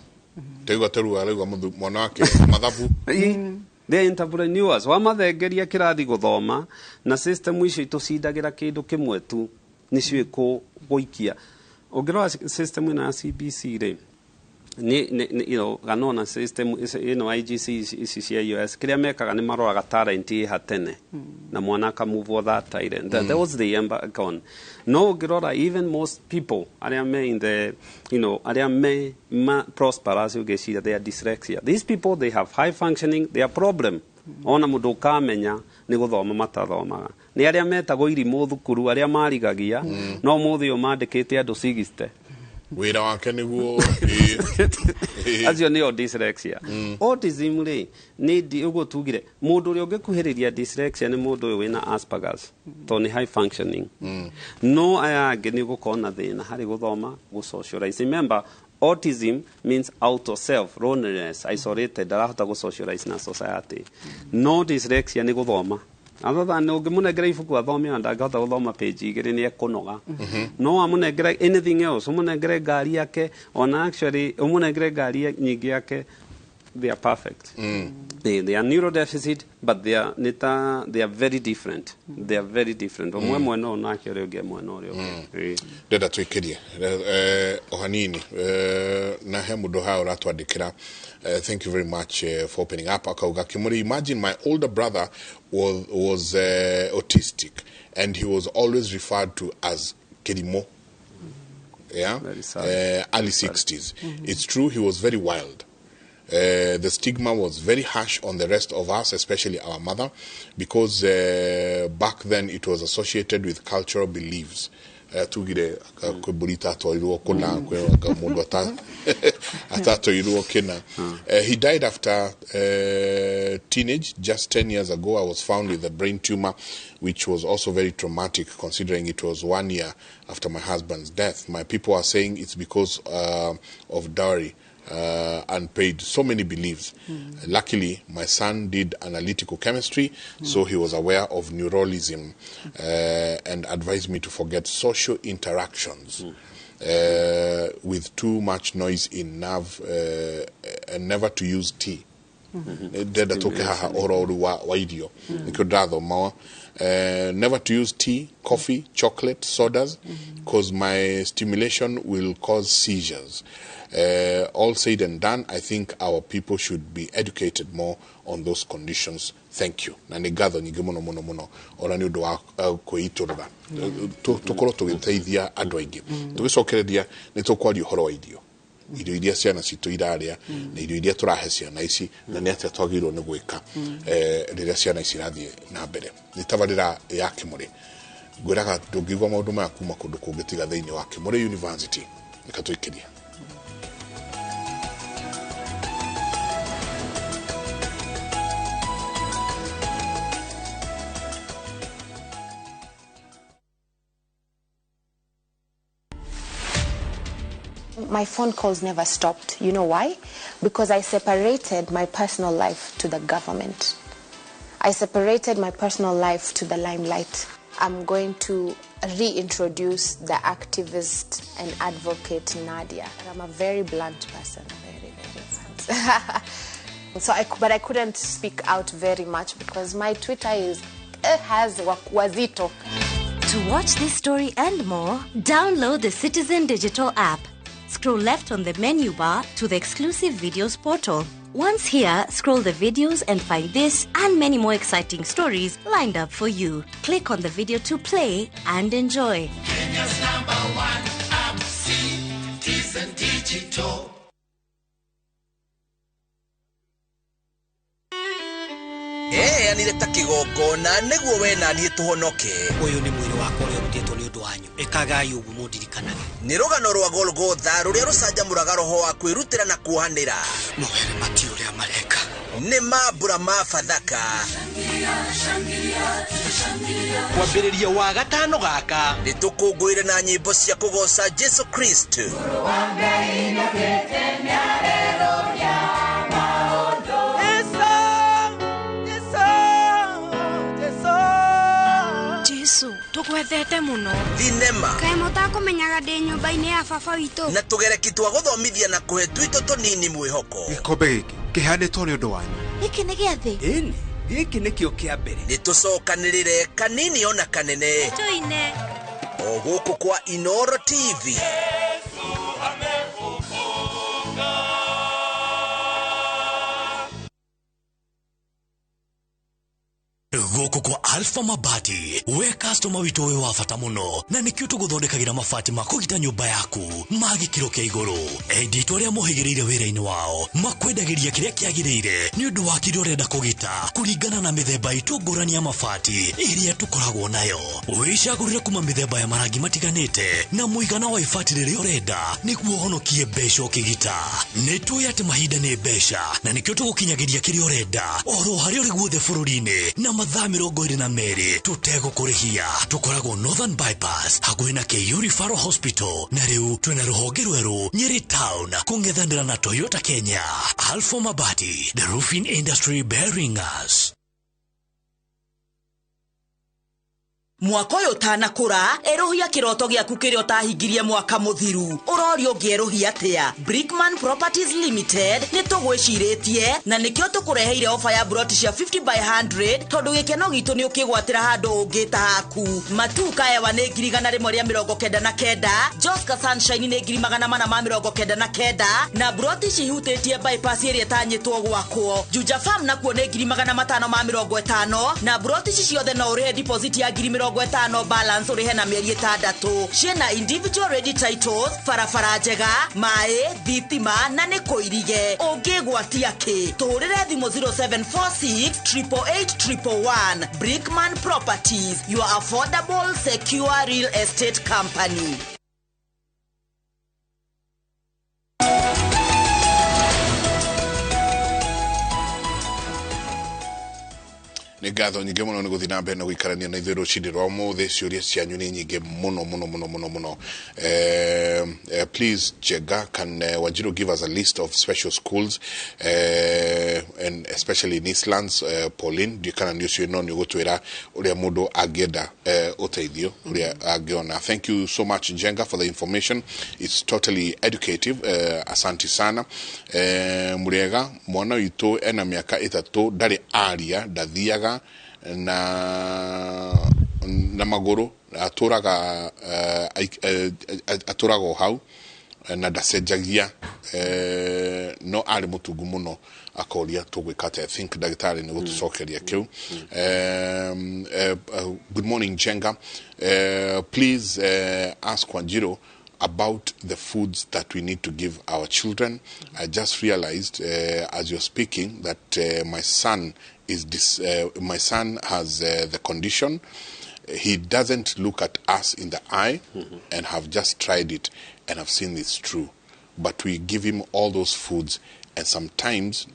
Taigua teru arauga mwana wake mathabu. They are entrepreneurs. Wamathengeria kĩrathi gũthoma na system icio itũcindagĩra kĩndũ kĩmwe tu, nĩcio gũikia. Ũngĩrora system ĩno ya CBC rĩ, Ni you know ganona system ino IGC ici cia US kiria mekaga ni maroraga talent ĩ hatene na mwana aka move all that talent. That was the embark on. No ngirora even most people aria me in the you know aria me ma prosperous ugeciria they are dyslexia. These people, they have high functioning, they are problem. Ona mundu ukamenya ni guthoma matathomaga ni aria metagwo irimũ thukuru aria marigagia no muthi uyu mandikite andu 60 wira wake niguo acio nio dyslexia. Autism ri ni uguo tugire mundu uria ungikuhiriria dyslexia ni mundu uyu wina Asperger's to ni high functioning. No aya angi ni gukorwo na thina hari guthoma gu socialize. Remember, autism means out of self, loneliness, isolated, ndarahota gu socialize na society. No dyslexia ni guthoma. Other than ungimunengera ibuku athome ona ndangĩhota gũthoma page igĩrĩ nĩ ekũnoga. No amunengere anything else, ũmũnengere ngari yake, ona actually ũmũnengere ngari nyingĩ yake, they are perfect. They are neurodeficit, but they are nita, they are very different. They are very different. Ũmwe mwena ũyũ nake ũrĩa ũngĩ mwena ũrĩa ũngĩ. Ndenda twĩkĩrie o hanini na he mũndũ haha ũratwandĩkĩra. Thank you very much for opening up. Akauga Kimuri, imagine my older brother was autistic and he was always referred to as Kirimo. Yeah, early 60s. It's true, he was very wild. The stigma was very harsh on the rest of us, especially our mother, because back then it was associated with cultural beliefs. Tugire kwĩmbũrita atwarirwo kũna kwĩ mũndũ atatwarirwo kĩna. He died after teenage just 10 years ago. I was found with a brain tumor, which was also very traumatic considering it was 1 year after my husband's death. My people are saying it's because of dowry unpaid, so many beliefs. Luckily, my son did analytical chemistry, so he was aware of neuralism and advised me to forget social interactions with too much noise in nerve and never to use tea. Ndenda tũke haha ũhoro ũrũ wa irio nĩkĩo ndathoma. Never to use tea, coffee, chocolate, sodas, because my stimulation will cause seizures. All said and done, I think our people should be educated more on those conditions. Thank you. Na nĩ ngatho nyingĩ mũno mũno mũno ona nĩ ũndũ wa kwĩitũrũra tũkorwo tũgĩteithia andũ aingĩ. Tũgĩcokereria nĩ tũkwaria ũhoro wa irio irio iria ciana citũ irarĩa na irio iria tũrahe ciana ici na nĩ atĩa twagĩrĩirwo nĩ gwĩka rĩrĩa ciana ici irathiĩ na mbere. Nĩ tabarĩra ya Kĩmũrĩ. Ngwĩraga ndũngĩigua maũndũ maya kuma kũndũ kũngĩ tiga thĩinĩ wa Kĩmũrĩ University. Reka tũikĩrie. My phone calls never stopped. You know why? Because I separated my personal life to the government. I separated my personal life to the limelight. I'm going to reintroduce the activist and advocate Nadia. I'm a very blunt person, very, very blunt. But I couldn't speak out very much because my Twitter has wazito. To watch this story and more, download the Citizen Digital app. Scroll left on the menu bar to the exclusive videos portal. Once here, scroll the videos and find this and many more exciting stories lined up for you. Click on the video to play and enjoy. Kenya's #1 app, Citizen Digital. Eanire ta kĩgongona nĩguo we na niĩ tũhonoke. Ũyũ nĩ mwĩrĩ wakwa ũrĩa ũrutĩtwo nĩ ũndũ wanyu. Ĩkagai ũguo mũndirikanage. Nĩ rũgano rwa Golgotha rũrĩa rũcanjamũraga roho wa kwĩrutĩra na kuohanĩra. Mawere mati ũrĩa mareka. Nĩ mambura ma Bathaka. Kwambĩrĩria wa gatano gaka nĩ tũkũngũĩre na nyĩmbo cia kũgoca Jesu Kristo. Tũgwethete mũno. Thinema. Kaĩ mũtakũmenyaga ndĩ nyũmba-inĩ ya baba witũ. Na tũgereki twa gũthomithia na kũhe twitũ tũnini mwĩhoko. Gĩkombe gĩkĩ kĩheanĩtwo nĩ ũndũ wanyu. Gĩkĩ nĩ gĩa thĩ. Ĩni, gĩkĩ nĩkĩo kĩa mbere. Nĩ tũcokanĩrĩre kanini ona kanene. Tũine. O gũkũ kwa Inooro TV. Yesu amefufuka. Alpha Mabati, we customer witũ wĩ wa bata mũno, na nĩkĩo tũgũthondekagĩra mabati ma kũgita nyũmba yaku ma gĩkĩro kĩa igũrũ. Endia itũ arĩa mohĩgĩrĩire wĩra-inĩ wao makwendagĩria kĩrĩa kĩagĩrĩire nĩ ũndũ wa kĩrĩa ũrenda kũgita kũringana na mĩthemba itũ ngũrani ya mabati ĩrĩa tũkoragwo nayo. Wĩcagũrĩre kuma mĩthemba ya marangi matiganĩte na mũigana wa ibati rĩrĩa ũrenda nĩguo ũhonokie mbeca ũkĩgita. Nĩ tũĩ atĩ mahinda nĩ mbeca na nĩkĩo tũgũkinyagĩria kĩrĩa ũrenda oro harĩa ũrĩ guothe bũrũri-inĩ na mathaa 22 tũtegũkũrĩhia. Tũkoragwo Northern Bypass hakuhĩ na KU Referral Hospital, na rĩu twĩna rũhonge rwerũ Nyeri Town kũng'ethanĩra na Toyota Kenya. Alpha Mabati, the roofing industry bearing us. Mwaka ũyũ ũtanakũra, erũhia kĩroto gĩaku kĩrĩa ũtahingirie mwaka mũthiru. Ũrorio ũngĩerũhia atĩa? Brickman Properties Limited nĩ tũgwĩcirĩtie na nĩkĩo tũkũreheire ofa ya broti cia 50 by 100 tondũ gĩkeno gitũ nĩ ũkĩgwatĩra handũ ũngĩta haku. Matuka Ewa nĩ 199,000, Joska Sunshine nĩ 499,000 na broti ici ihutĩtie bypass ĩrĩa ĩtanyĩtwo gwakwo. Juja Farm nakuo nĩ 550,000 na broti ici ciothe no ũrĩhe deposit ya 50,000 balance ũrĩhe na mĩeri 6 ciĩna individual ready titles, barabara njega, maĩ, thitima na nĩ kũirige. Ũngĩgwatia kĩ? Tũhũrĩre thimũ 0746 888 111. Brickman Properties, your affordable secure real estate company. Nĩ ngatho nyingĩ mũno nĩ gũthiĩ na mbere na gũikarania na ithuĩ rũcinĩ rwa ũmũthĩ. Ciũria cianyu nĩ nyingĩ mũno mũno mũno mũno mũno. Please Njenga, can Wanjiru give us a list of special schools and especially in Eastlands? Pauline, ndiũ kana nĩ ũcio no nĩ ũgũtwĩra ũrĩa mũndũ angĩenda ũteithio ũrĩa angĩona. Thank you so much, Njenga, for the information. It's totally educative. Asanti sana. Mũrĩega, mwana witũ ena mĩaka 3, ndarĩ aria, ndathiaga na magũrũ, atũraga atũraga o hau na ndacenjagia, no arĩ mũtungu mũno, akoria tũgwĩka atĩa. I think ndagĩtarĩ nĩ gũtũcokeria kĩu. Good morning, Njenga. Please ask Wanjiru about the foods that we need to give our children. I just realized as you're speaking that my son is this, my son has the condition. He doesn't look at us in the eye, and have just tried it and have seen it's true. But we give him all those foods, and sometimes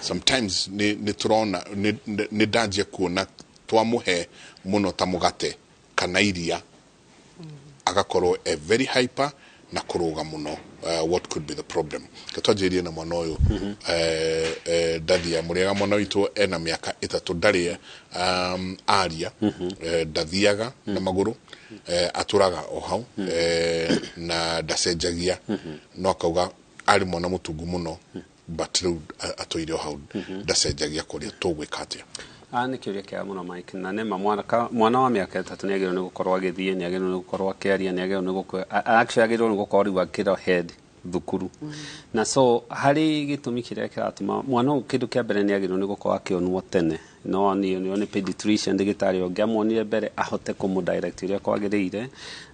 sometimes nĩ tũrona nĩ ndanjia kuona twamũhe mũno ta mũgate kana iria, agakorwo e very hyper na kũrũga mũno. What could be the problem? Twanjĩrĩrie na mwana ũyũ ndathia. Mũrĩega, mwana witũ ena mĩaka 3, ndarĩ aria, ndathiaga na magũrũ, atũraga o hau na ndacenjagia, no akauga arĩ mwana mũtungu mũno, but rĩu atũire o hau ndacenjagia, kũrĩa tũgwĩka atĩa? Nĩ kĩũria kĩega mũno, Mike, na nĩma mwana wa mĩaka 3 nĩ agĩrĩirwo nĩ gũkorwo agĩthiĩ, nĩ agĩrĩirwo nĩ gũkorwo akĩaria, nĩ agĩrĩirwo nĩ gũkorwo actually agĩrĩirwo nĩ gũkorwo rĩu akĩra head thukuru. Na so harĩ gĩtũmi kĩrĩa kĩratũma mwana ũyũ, kĩndũ kĩa mbere nĩ agĩrĩirwo nĩ gũkorwo akĩonwo tene, no nĩ pediatrician, ndagĩtarĩ ũngĩ amuonire mbere ahote kũmũ direct ũrĩa kwagĩrĩire.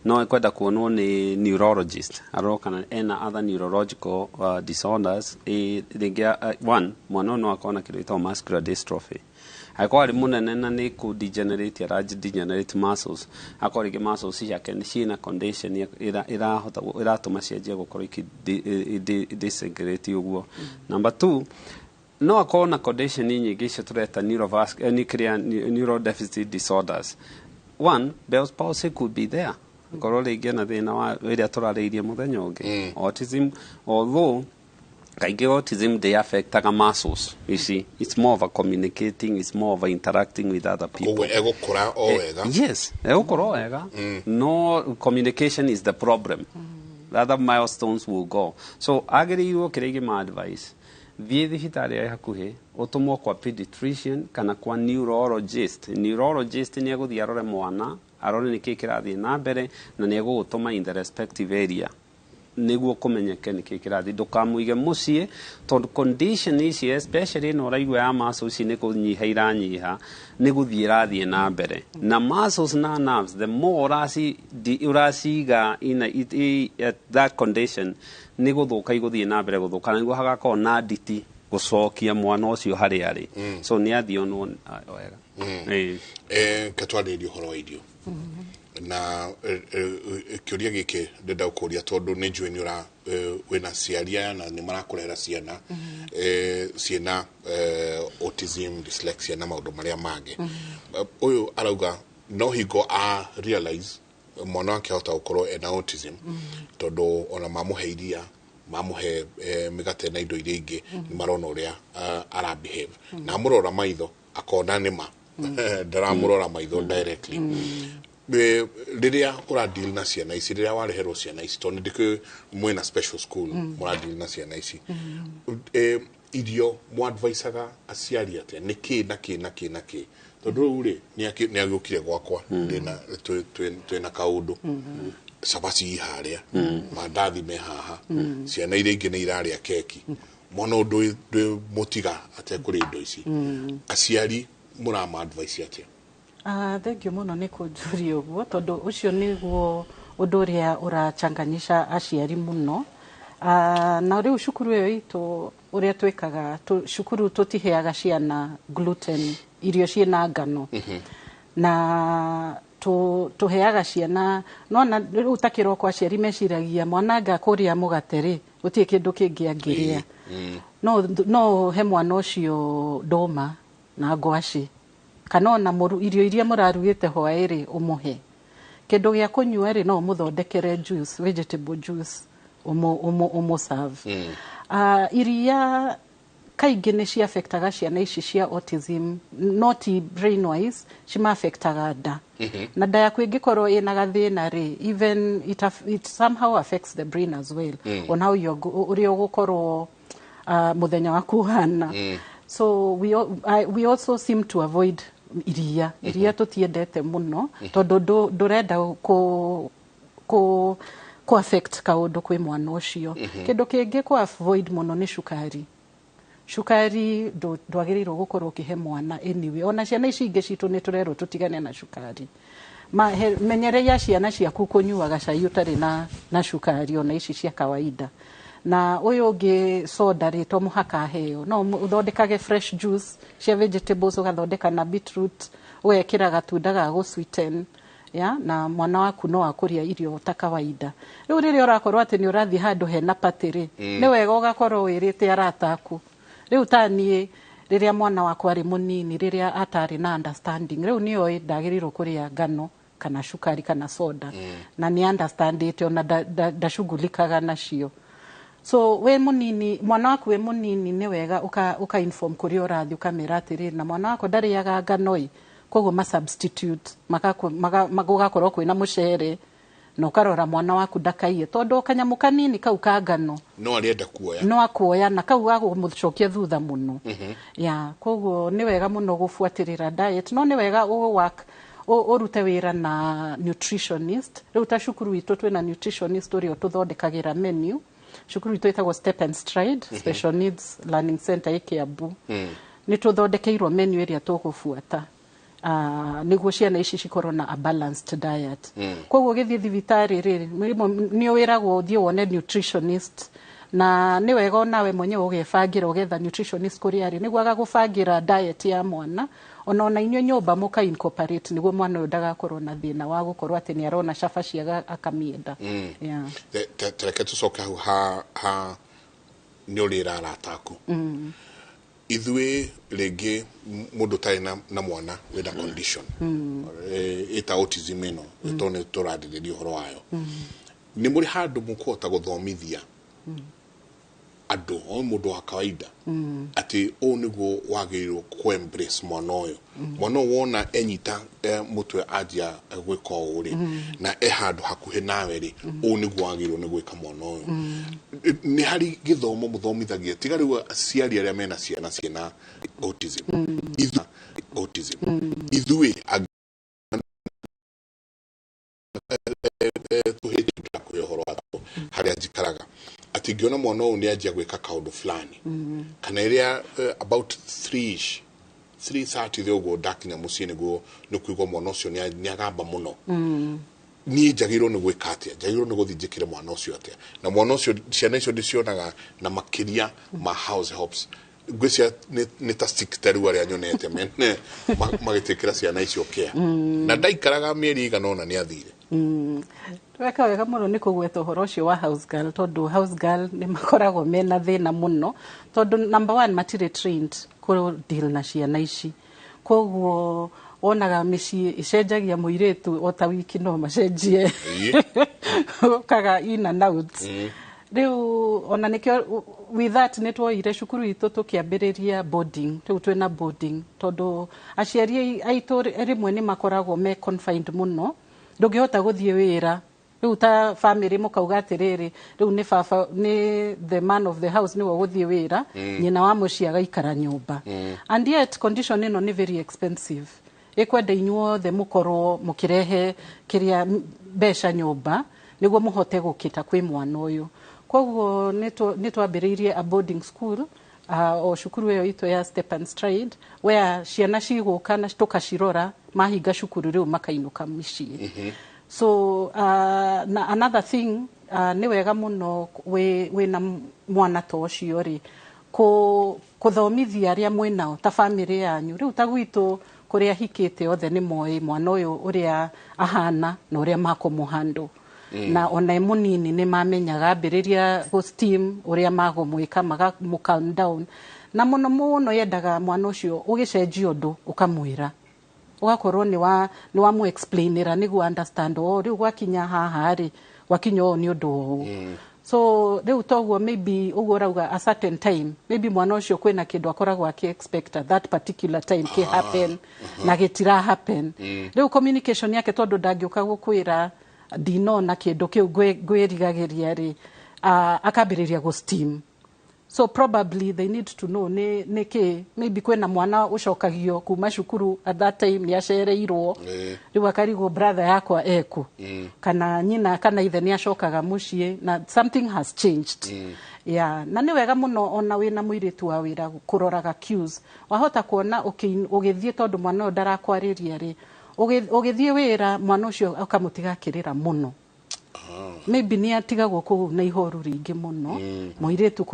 No ekwenda kuonwo nĩ neurologist arore kana ena other neurological disorders. Rĩngĩ one, mwana ũyũ no akorwo na kĩndũ gĩtagwo muscular dystrophy, angĩkorwo arĩ mũnene na nĩ kũ degenerate, ara degenerate muscles, akorwo rĩngĩ muscles ciake nĩ ciĩna condition ĩrahota ĩratũma cianjie gũkorwo ikĩ disintegrate ũguo. Number two, no akorwo na condition nyingĩ icio tũreta neurodeficit disorders. One, Bell's palsy could be there, akorwo rĩngĩ ena thĩna wa ĩrĩa tũrarĩirie mũthenya ũngĩ, autism, although kaingĩ autism ndĩ affectaga muscles. You see, it's more of a communicating, it's more of a interacting with other people. Koguo egũkũra o wega? Yes, egũkũra o wega, no communication is the problem. The other milestones will go. So agĩrĩirwo, kĩrĩa ingĩma advice, thiĩ thibitarĩ ĩrĩa hakuhĩ, ũtũmwo kwa pediatrician kana kwa neurologist. Neurologist nĩ egũthiĩ arore mwana, arore nĩkĩĩ kĩrathiĩ na mbere, na nĩ egũgũtũma in the respective area. Nĩguo kũmenyeke nĩkĩ kĩrathiĩ, ndũkamũige mũciĩ, tondũ condition ici, especially ĩno ũraigua ya muscles ici, nĩ kũnyiha iranyiha, nĩ gũthiĩ ĩrathiĩ na mbere na muscles na nerves. The more ũraciga in at that condition, nĩ gũthũka igũthiĩ na mbere gũthũka, na nĩguo hagakorwo na nditi gũcokia mwana ũcio harĩa arĩ. So nĩ athiĩ onwo wega. Ĩĩ. Ke twarĩrĩria ũhoro wa irio na kĩũria gĩkĩ ndĩrenda gũkũria, tondũ nĩ njũĩ nĩ ũra wĩna ciari aya na nĩ marakũrehera ciana ciĩna autism, dyslexia na maũndũ marĩa mangĩ. Ũyũ arauga no hingo a realize mwana wake ahota gũkorwo ena autism, tondũ ona mamũhe iria, mamũhe mĩgate na indo iria ingĩ, nĩ marona ũrĩa ara behave na amũrora maitho akona nĩ ma ndaramũrora maitho directly. Rĩrĩa ũra deal na ciana ici, rĩrĩa wareherwo ciana ici, tondũ ndĩkĩ mwĩna special school, mũra deal na ciana ici, irio mwadvisaga aciari atĩa? Nĩ kĩ na kĩ na kĩ na kĩ? Tondũ rĩu rĩ nĩ agĩũkire gwakwa ndĩna twĩna kaũndũ, cabaci i harĩa, mandathi me haha, ciana iria ingĩ nĩ irarĩa keki, mwana ũyũ ndwĩ mũtiga atekũrĩa indo ici. Aciari mũrama advice atĩa? Ah, thank you mũno nĩ kũnjũria ũguo, tondũ ũcio nĩguo ũndũ ũrĩa ũrachanganyisha aciari mũno. Na rĩu cukuru ĩyo itũ, ũrĩa twĩkaga cukuru tũtiheaga ciana gluten, irio ciĩna ngano, na tũheaga ciana nona rĩu ta kĩroko aciari meciragia mwana anga kũrĩa mũgate rĩ, gũtirĩ kĩndũ kĩngĩ angĩrĩa. No he mwana ũcio ndũma na ngwacĩ, kana ona irio iria mũrarugĩte hwaĩ rĩ, ũmũhe. Kĩndũ gĩa kũnyua rĩ, no ũmũthondekere juice, vegetable juice, ũmũ serve. Iria kaingĩ nĩ ciafectaga ciana ici cia autism, not brain wise, cimafectaga nda, na nda yaku ĩngĩkorwo ĩna gathĩna rĩ, even it somehow affects the brain as well, on how you're ũrĩa ũgũkorwo mũthenya waku ũhana. So we also seem to avoid iria. Iria tũtiendete mũno, tondũ ndũrenda kũ affect kaũndũ kwĩ mwana ũcio. Kĩndũ kĩngĩ kũ avoid mũno nĩ cukari. Cukari ndwagĩrĩirwo gũkorwo ũkĩhe mwana anyway. Ona ciana ici ingĩ citũ nĩ tũrerwo tũtigane na cukari. Menyereria ciana ciaku kũnyuaga cai ũtarĩ na cukari, ona ici cia kawaida. Na ũyũ ũngĩ, soda rĩ, to mũhaka aheo. No ũthondekage fresh juice cia vegetables, ũgathondeka na beetroot, ũgekĩra gatunda ga gũ sweeten ya, na mwana waku no akũrĩa irio ta kawaida. Rĩu rĩrĩa ũrakorwo atĩ nĩ ũrathiĩ handũ hena party rĩ, nĩ wega ũgakorwo wĩrĩte arata aku. Rĩu ta niĩ, rĩrĩa mwana wakwa arĩ mũnini, rĩrĩa atarĩ na understanding, rĩu nĩoĩ ndagĩrĩirwo kũrĩa ngano kana cukari kana soda, na nĩ understandĩte, ona ndacugulikaga nacio. So wĩ mũnini, mwana waku wĩ mũnini, nĩ wega ũka inform kũrĩa ũrathiĩ, ũkamĩra atĩrĩrĩ, na mwana wakwa ndarĩaga ngano ĩ, koguo ma substitute gũgakorwo kwĩna mũcere, na ũkarora mwana waku ndakaiye, tondũ kanyamũ kanini kau ka ngano no arĩenda kuoya. No akuoya, na kau gagũmũcokia thutha mũno ya. Koguo nĩ wega mũno gũbuatĩrĩra diet, no nĩ wega ũ work ũrute wĩra na nutritionist. Rĩu ta cukuru witũ twĩna nutritionist ũrĩa ũtũthondekagĩra menu. Cukuru witũ ĩtagwo Step and Stride Special Needs Learning Center ĩ Kiambu. Nĩ tũthondekeirwo menu ĩrĩa tũgũbuata nĩguo ciana ici cikorwo na a balanced diet. Koguo ũgĩthiĩ thibitarĩ rĩ, rĩmwe nĩ wĩragwo ũthiĩ wone nutritionist, na nĩ wega onawe mwenyewe ũgebangĩra, ũgetha nutritionist kũrĩa arĩ nĩguo agagũbangĩra diet ya mwana, ona inyuĩ nyũmba mũka incorporate, nĩguo mwana ũyũ ndagakorwo na thĩna wa gũkorwo atĩ nĩ arona cabaci akamĩenda. Yeah. Tereke tũcoke hau ha nĩ ũrĩra arata aku. Ithuĩ rĩngĩ mũndũ ũtarĩ na mwana wĩna condition ĩta autism ĩno, tondũ nĩ tũrarĩrĩria ũhoro wayo, nĩ mũrĩ handũ mũkũhota gũthomithia andũ o mũndũ wa kawaida atĩ ũũ nĩguo wagĩrĩirwo kũ embrace mwana ũyũ? Mwana ũyũ wona enyita mũtwe anjia gwĩka ũũ rĩ, na e handũ hakuhĩ nawe rĩ, ũũ nĩguo wagĩrĩirwo nĩ gwĩka mwana ũyũ. Nĩ harĩ gĩthomo mũthomithagia, tiga rĩu aciari arĩa mena ciana ciĩna autism, autism, ithuĩ angĩ tũhĩte ndakũhe ũhoro wa harĩa njikaraga? Atĩ ngĩona mwana ũyũ nĩ anjia gwĩka kaũndũ fulani, kana ĩrĩa about 3 ish, 3:30 thĩ ũguo, ndakinya mũciĩ nĩguo nĩ kũigua mwana ũcio nĩ agamba mũno, niĩ njagĩrĩirwo nĩ gwĩka atĩa? Njagĩrĩirwo nĩ gũthiĩ njĩkĩre mwana ũcio atĩa? Na mwana ũcio, ciana icio ndĩcionaga na makĩria ma house helps, ngwĩciria nĩ ta 60 rĩu arĩa nyonete mene magĩtĩkĩra ciana icio care, na ndaikaraga mĩeri igana ũna nĩ athire. Weka wega mũno nĩ kũgweta ũhoro ũcio wa house girl, tondũ house girl nĩ makoragwo mena thĩna mũno, tondũ number one, matirĩ trained kũ deal na ciana ici. Koguo wonaga mĩciĩ ĩcenjagia mũirĩtu o ta wiki, no macenjie, ũkaga in and out. Rĩu ona nĩkĩo with that nĩ tuoire cukuru itũ tũkĩambĩrĩria boarding. Rĩu twĩna boarding tondũ aciari aitũ rĩmwe nĩ makoragwo me confined mũno, ndũngĩhota gũthiĩ wĩra. Rĩu ta family mũkauga atĩrĩrĩ, rĩu nĩ baba, nĩ the man of the house nĩwe ũgũthiĩ wĩra, nyina wa mũciĩ agaikara nyũmba. And yet condition ĩno nĩ very expensive, ĩkwenda inyuothe mũkorwo mũkĩrehe kĩrĩa mbeca nyũmba nĩguo mũhote gũkĩta kwĩ mwana ũyũ. Koguo nĩ twambĩrĩirie a boarding school, o cukuru ĩyo itũ ya Step and Stride, where ciana cigũka na tũkacirora, mahinga cukuru rĩu makainũka mĩciĩ. So na another thing, nĩ wega mũno wĩna mwana ta ũcio rĩ, kũthomithia arĩa mwĩnao ta family yanyu. Rĩu ta gwitũ kũrĩa hikĩte, othe nĩ moĩ mwana ũyũ ũrĩa ahana na ũrĩa makũmũhandle. Na ona e mũnini nĩ mamenyaga ambĩrĩria gũ steam ũrĩa magũmwĩka, magamũ calm down. Na mũno mũno yendaga mwana ũcio ũgĩcenjia ũndũ ũkamwĩra, ũgakorwo nĩ wa mũ explainĩra nĩguo understand, o rĩu gwakinya haha rĩ, gwakinya ũũ nĩ ũndũ ũũ. So rĩu toguo maybe ũguo ũrauga, a certain time maybe mwana ũcio kwĩna kĩndũ akoragwo akĩ expect at that particular time kĩ happen na gĩtira happen. Rĩu communication yake, tondũ ndangĩũka gũkwĩra ndinona kĩndũ kĩu ngwĩrigagĩria rĩ, akambĩrĩria gũ steam. So probably they need to know nĩ kĩ. Maybe kwĩna mwana ũcokagio kuma cukuru at that time nĩ acereirwo, rĩu akarigwo brother yakwa eku, kana nyina kana ithe nĩ acokaga mũciĩ na something has changed. Yeah, na nĩ wega mũno ona wĩna mũirĩtu wa wĩra kũroraga cues. Wahota kuona ũgĩthiĩ, tondũ mwana ũyũ ndarakwarĩria rĩ, ũgĩthiĩ wĩra mwana ũcio ũkamũtiga akĩrĩra mũno, maybe nĩ atigagwo kũu na ihoru rĩingĩ mũno, mũirĩtu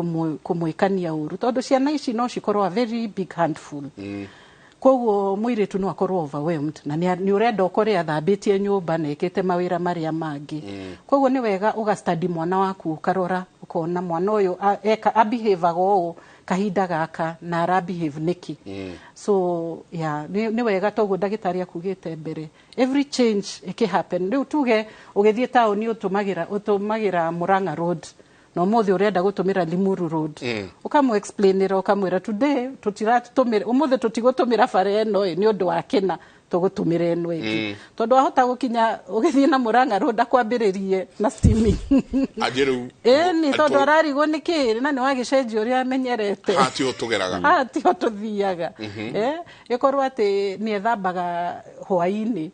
kũmwĩkania ũru, tondũ ciana ici no cikorwo a very big handful. Koguo mũirĩtu no akorwo overwhelmed na nĩ ũrenda ũkore athambĩtie nyũmba na ĩkĩte mawĩra marĩa mangĩ. Koguo nĩ wega ũgastudy mwana waku, ũkarora ũkona mwana ũyũ eka abehavaga ũũ kahinda gaka na arabehave nĩkĩ. So yeah, nĩ wega toguo ndagĩtarĩ akugĩte mbere, every change ĩkĩ happen. Rĩu tuge ũgĩthiĩ taũni ũtũmagĩra Murang'a Road na ũmũthĩ ũrenda gũtũmĩra Limuru Road, ũkamũ explainĩra, ũkamwĩra today tũtiratũmĩra, ũmũthĩ tũtigũtũmĩra bara ĩno ĩ nĩ ũndũ wa kĩna, tũgũtũmĩra ĩno ĩngĩ, tondũ wahota gũkinya ũgĩthiĩ na Murang'a Road akwambĩrĩrie na steaming. Anjĩ rĩu. Ĩni tondũ ararigwo nĩ kĩ na nĩ wagĩcenjia ũrĩa amenyerete. Haha tiho tũgeraga. Haha tiho tũthiaga. Ĩkorwo atĩ nĩ ethambaga hwaĩ-inĩ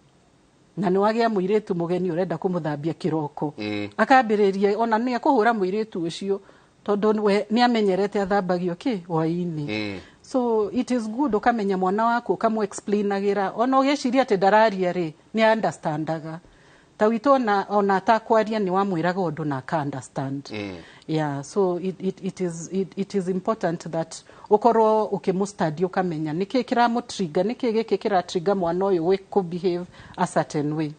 na nĩ wagĩa mũirĩtu mũgeni ũrenda kũmũthambia kĩroko, akambĩrĩria ona nĩ akũhũra mũirĩtu ũcio, tondũ we nĩ amenyerete athambagio kĩ hwaĩ-inĩ. So it is good ũkamenya mwana waku, ũkamũ explainagĩra ona ũgĩciria atĩ ndararia rĩ, nĩ understandaga. Ta witũ ona atakwaria nĩ wamwĩraga ũndũ na aka understand. Yeah, so it is important that ũkorwo ũkĩmũstudy, ũkamenya nĩkĩ kĩramũtrigger, nĩkĩ gĩkĩ kĩratrigger mwana ũyũ kũ behave a certain way.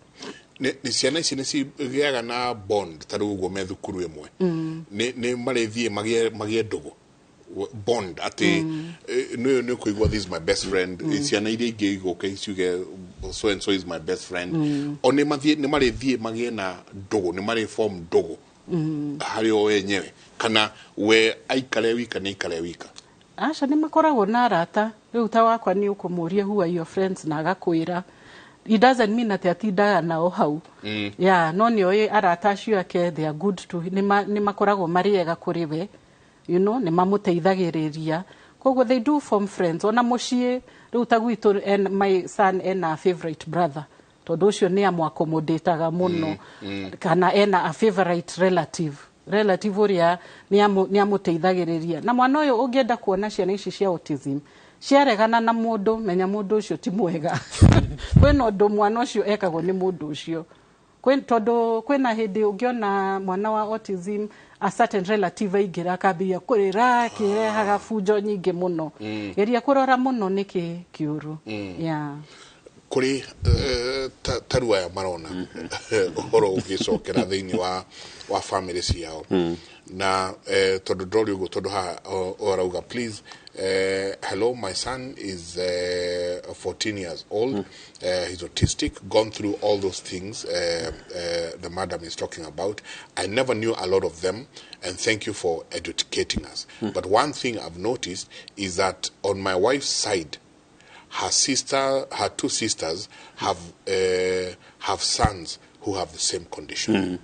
Nĩ ciana ici nĩ cigĩaga na bond ta rĩu ũguo me thukuru ĩmwe, nĩ marĩthiĩ magĩe ndũgũ, bond atĩ nĩ nĩ kũigua, "This is my best friend." Ciana iria ingĩ igũka ciuge, "So and so is my best friend." O nĩ mathiĩ, nĩ marĩthiĩ magĩe na ndũgũ, nĩ marĩ form ndũgũ harĩ o wenyewe, kana we aikare wika nĩ aikare wika? Aca, nĩ makoragwo na arata. Rĩu ta wakwa nĩ ũkũmũria, "Who are your friends?" na agakwĩra. It doesn't mean atĩ atindaga nao hau. Yeah, no nĩ oĩ arata acio ake, they are good to nĩ makoragwo marĩ ega kũrĩ we, nĩ mamũteithagĩrĩria. Koguo they do form friends. Ona mũciĩ rĩu ta gwitũ my son ena favorite brother, tondũ ũcio nĩ amwakomodĩtaga mũno, kana ena a favorite relative. Relative ũrĩa nĩ amũteithagĩrĩria. Na mwana ũyũ, ũngĩenda kuona ciana ici cia autism ciaregana na mũndũ, menya mũndũ ũcio ti mwega. Kwĩna ũndũ mwana ũcio ekagwo nĩ mũndũ ũcio. Tondũ kwĩna hĩndĩ ũngĩona mwana wa autism, a certain relative aingĩra, akambĩrĩria kũrĩra, akĩrehaga bunjo nyingĩ mũno. Geria kũrora mũno nĩkĩ kĩũru. Yeah. Kũrĩ taru aya marona ũhoro ũgĩcokera thĩinĩ wa family ciao, na tondũ ndori ũguo, tondũ haha arauga, "Please, hello, my son is 14 years old. He's autistic, gone through all those things the madam is talking about. I never knew a lot of them, and thank you for educating us. But one thing I've noticed is that on my wife's side, her sister, her two sisters have sons who have the same condition."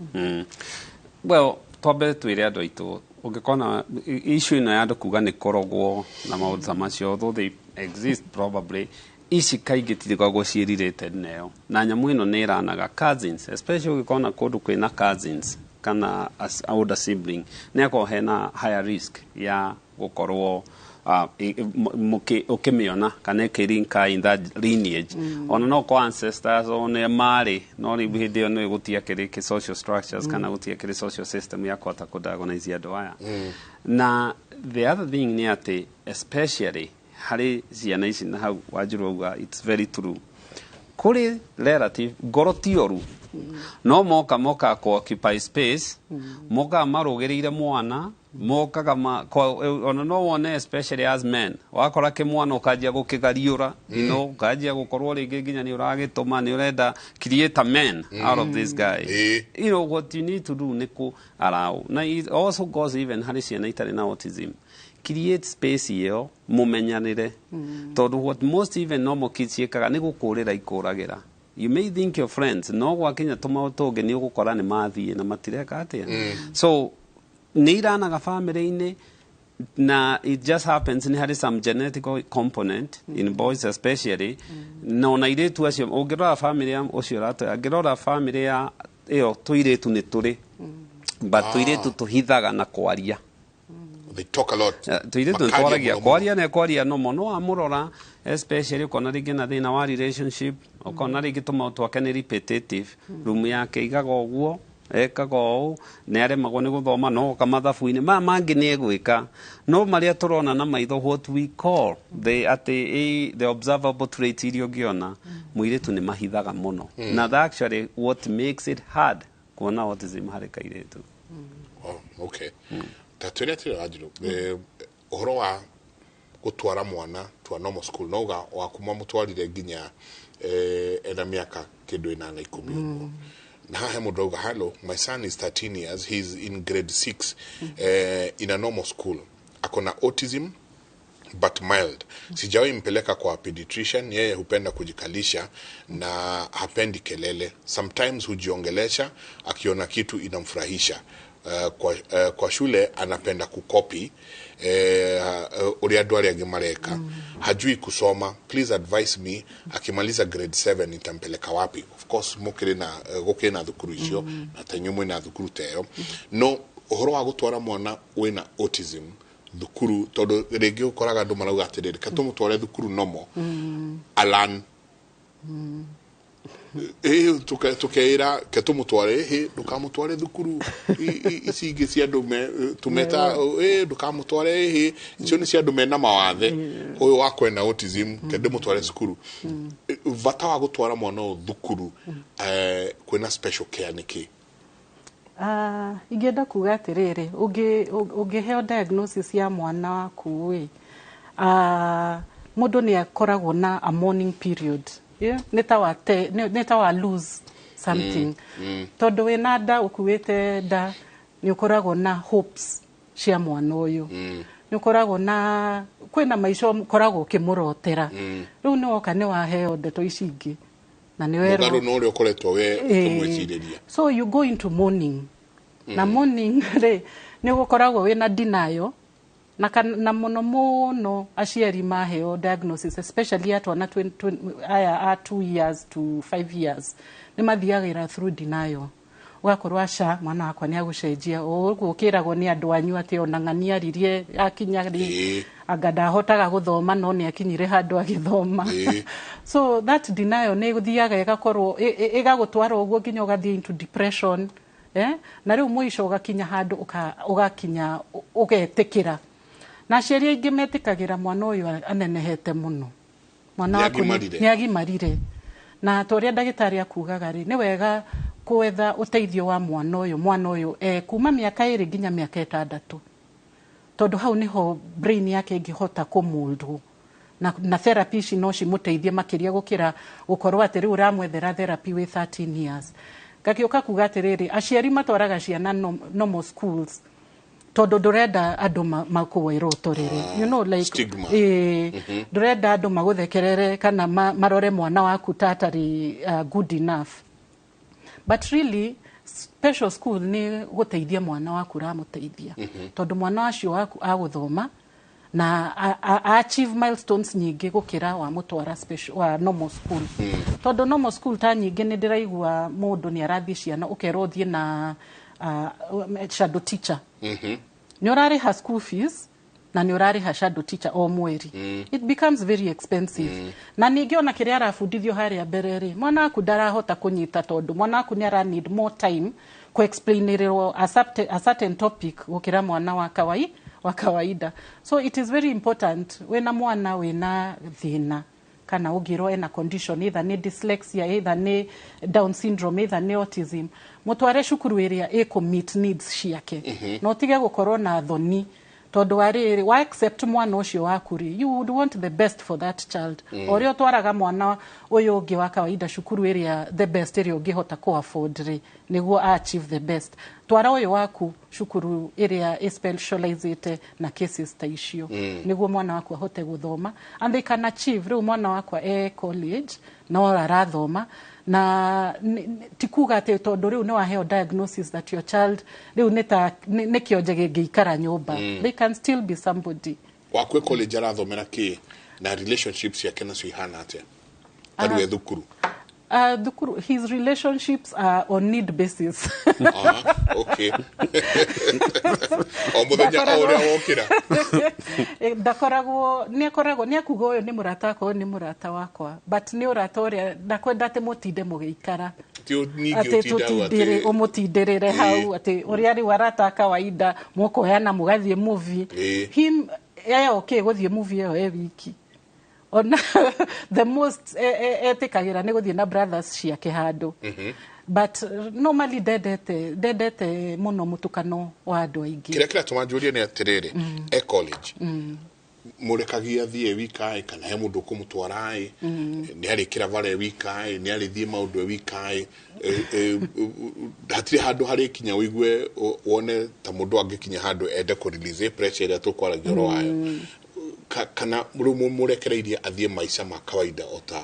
Well, twambe twĩre andũ aitũ, ũngĩkona issue ĩno ya andũ kuga nĩ kũrogwo na maũndũ ta macio, although they exist probably, ici kaingĩ tirĩkoragwo ciĩ related nayo na nyamũ ĩno nĩ ĩranaga cousins, especially ũngĩkona kũndũ kwĩna cousins kana older sibling, nĩ akorwo hena higher risk ya gũkorwo ũkĩmĩona kana ĩkĩrinka in that lineage. Ona no kwa ancestors one marĩ, no rĩu hĩndĩ ĩyo nĩ gũtiakĩrĩ kĩ social structures kana gũtiakĩrĩ social system ya kũhota kũdiagnose andũ aya. Na the other thing nĩ atĩ especially harĩ ciana ici, na hau Wanjirũ auga it's very true, kũrĩ relative ngoro ti oru, no moka ku occupy space, mokaga marũgĩrĩire mwana, mokaga ona no wone, especially as men, wakora kĩmwana ũkanjia gũkĩgariũra, ũkanjia gũkorwo rĩngĩ nginya nĩ ũragĩtũma, nĩ ũrenda create a man out of this guy. What you need to do nĩ kũ allow, na it also goes even harĩ ciana itarĩ na autism, create space ĩyo mũmenyanĩre, tondũ what most even normal kids ciĩkaga nĩ gũkũrĩra ikũragĩra. You may think your friends, no gwakinya tũmaũndũ tũngĩ nĩ ũgũkora nĩ mathiĩ na matireka atĩa. So nĩ iranaga family-inĩ, na it just happens nĩ harĩ some genetical component in boys especially, na ona airĩtu acio ũngĩrora family ya ũcio ũratoya, angĩrora family ya ĩyo, tũirĩtu nĩ tũrĩ, but tũirĩtu tũhithaga na kwaria. They talk a lot. Tũirĩtu nĩ Makaria twaragia. mũno mũno. Kwaria nĩ kwaria no mũno wamũrora, especially ũkona rĩngĩ na thĩna wa relationship, ũkona rĩngĩ tũmaũndũ twake nĩ repetitive, room yake igaga ũguo, ekaga ũũ, nĩ aremagwo nĩ gũthoma, no oka mathabu-inĩ maya mangĩ nĩ egwĩka, no marĩa tũrona na maitho, what we call the atĩ the observable traits iria ũngĩona mũirĩtu nĩ mahithaga mũno. Na that actually what makes it hard kuona autism harĩ kairĩtu. Oh, okay. Ta twĩre atĩrĩ, Wanjirũ, ũhoro wa gũtwara mwana to a normal school, no uga waku mamũtwarire nginya ena mĩaka kĩndũ 8, 10 ũguo. Na haha he mũndũ auga, "Hello, my son is 13 years, he's in grade 6 in a normal school. Ako na autism but mild. Sijawahi mpeleka kwa pediatrician. Yeye hupenda kujikalisha na hapendi kelele. Sometimes hujiongelesha akiona kitu inamfurahisha. Kwa shule anapenda kukopi ũrĩa andũ arĩa angĩ mareka. Hajui kusoma. Please advise me, akimaliza grade 7 nitampeleka wapi?" Of course mũkĩrĩ na gũkĩrĩ na thukuru icio, na ta inyuĩ mwĩna thukuru ta ĩyo, no ũhoro wa gũtwara mwana wĩna autism thukuru, tondũ rĩngĩ ũkoraga andũ marauga atĩrĩrĩ, reke tũmũtware thukuru nomo alan ĩ tukeĩra ke tũmũtware, ĩ ndũkamũtware thukuru ici ingĩ cia andũ tũmeta, ĩ ndũkamũtware, ĩ icio nĩ cia andũ mena mawathe, ũyũ wakwa ena autism, ke ndĩmũtware cukuru. Bata wa gũtwara mwana ũyũ thukuru kwĩna special care nĩkĩ? Ah, ingĩenda kuga atĩrĩrĩ, ũngĩheo diagnosis ya mwana waku ĩ, mũndũ nĩ akoragwo na a mourning period, yeah? Nĩ ta wa lose something, tondũ wĩna nda, ũkuĩte nda, nĩ ũkoragwo na hopes cia mwana ũyũ, nĩ ũkoragwo na kwĩna maica ũkoragwo ũkĩmũrotera. Rĩu nĩ woka nĩ waheo ndeto ici ingĩ na nĩ werwo mũgarũ na ũrĩa ũkoretwo we ũkĩmwĩcirĩria. So you go into mourning, na mourning rĩ, nĩ ũgũkoragwo wĩna denial, na mũno mũno aciari maheo diagnosis, especially a twana aya a 2 years to 5 years, nĩ mathiagĩra through denial. Ũgakorwo aca, mwana wakwa nĩ agũcenjia. O ũguo ũkĩragwo nĩ andũ anyu atĩ ona ng'ania aririe akinya rĩ, anga ndahotaga gũthoma, no nĩ akinyire handũ agĩthoma. So that denial nĩ ĩthiaga ĩgakorwo ĩgagũtwara ũguo nginya ũgathiĩ into depression, eh? Na rĩu mũico ũgakinya handũ ũgakinya ũgetĩkĩra. Na aciari aingĩ metĩkagĩra mwana ũyũ anenehete mũno, mwana waku Nĩagimarire. Nĩ agimarire. Na ta ũrĩa ndagĩtarĩ akugaga rĩ, nĩ wega gwetha ũteithio wa mwana ũyũ, mwana ũyũ kuma mĩaka 2 nginya mĩaka 6, tondũ hau nĩho brain yake ĩngĩhota kũmũldwo na therapy ici no cimũteithie makĩria gũkĩra gũkorwo atĩ rĩu ũramwethera therapy wĩ 13 years. Ngagĩũka kuga atĩrĩrĩ, aciari matwaraga ciana normal schools tondũ ndũrenda andũ makũwĩrotorere, like Stigma. Ĩĩ, ndũrenda andũ magũthekerere kana marore mwana waku ta atarĩ good enough. But really, special school nĩ gũteithia mwana waku ũramũteithia, tondũ mwana ũcio waku agũthoma na achieve milestones nyingĩ gũkĩra wamũtwara special, wa normal school. Tondũ normal school ta nyingĩ nĩ ndĩraigua mũndũ nĩ arathiĩ ciana ũkerwo ũthiĩ na shadow teacher. Nĩ ũrarĩha school fees na nĩ ũrarĩha shadow teacher o mweri. It becomes very expensive. Na ningĩ ona kĩrĩa arabundithio harĩa mbere rĩ, mwana waku ndarahota kũnyita, tondũ mwana waku nĩ ara need more time ku-explainĩrwo a certain topic gũkĩra mwana wa kawaida. So it is very important, wĩna mwana wĩna thĩna kana ũngĩrwo ena condition, either nĩ dyslexia, either nĩ Down syndrome, either nĩ autism, mũtware cukuru ĩrĩa ĩkũ meet needs ciake. Na ũtige gũkorwo na thoni, tondũ wa rĩrĩ, wa accept mwana ũcio waku rĩ, you would want the best for that child. O ũrĩa ũtwaraga mwana ũyũ ũngĩ wa kawaida cukuru ĩrĩa the best ĩrĩa ũngĩhota kũ afford rĩ, nĩguo achieve the best, twara ũyũ waku cukuru ĩrĩa ĩspecializĩte na cases ta icio, nĩguo mwana waku ahote gũthoma and they can achieve. Rĩu mwana wakwa e college no arathoma, na ti kuga atĩ tondũ rĩu nĩ waheo diagnosis that your child rĩu nĩ ta nĩ kĩonje gĩngĩikara nyũmba. They can still be somebody. Wakwe college arathomera kĩ, na relationships ciake nacio ihana atĩa tarĩu e thukuru? Thukuru, his relationships are on need basis. Ah, okay, o mũthenya o ũrĩa wokĩra. Ndakoragwo, nĩ akoragwo nĩ akuga ũyũ nĩ mũrata wakwa, ũyũ nĩ mũrata wakwa, but nĩ ũrata ũrĩa ndakwenda atĩ mũtinde mũgĩikara Ti ningĩ atĩ ũtinda hau tũtindĩrĩ atĩ ũmũtindĩrĩre hau atĩ ũrĩa rĩu arata a kawaida mũkoyana mũgathiĩ movie. Him e okay gũthiĩ movie ĩyo e wiki. Ona the most etĩkagĩra nĩ gũthiĩ na brothers ciake handũ. But normally ndendete mũno mũtukano wa andũ aingĩ. Kĩrĩa kĩratũma njũrie nĩ atĩrĩrĩ, e college mũrekagia athiĩ wika ĩ, kana he mũndũ ũkũmũtwara ĩ? Nĩ arĩkĩra bara e wika ĩ, nĩ arĩthiĩ maũndũ e wika ĩ? Hatirĩ handũ harĩkinya ũigue wone ta mũndũ angĩkinya handũ ende kũ release pressure ĩrĩa tũkwaragia ũhoro wayo? Kana rĩu mũrekereirie athiĩ maica ma kawaida o ta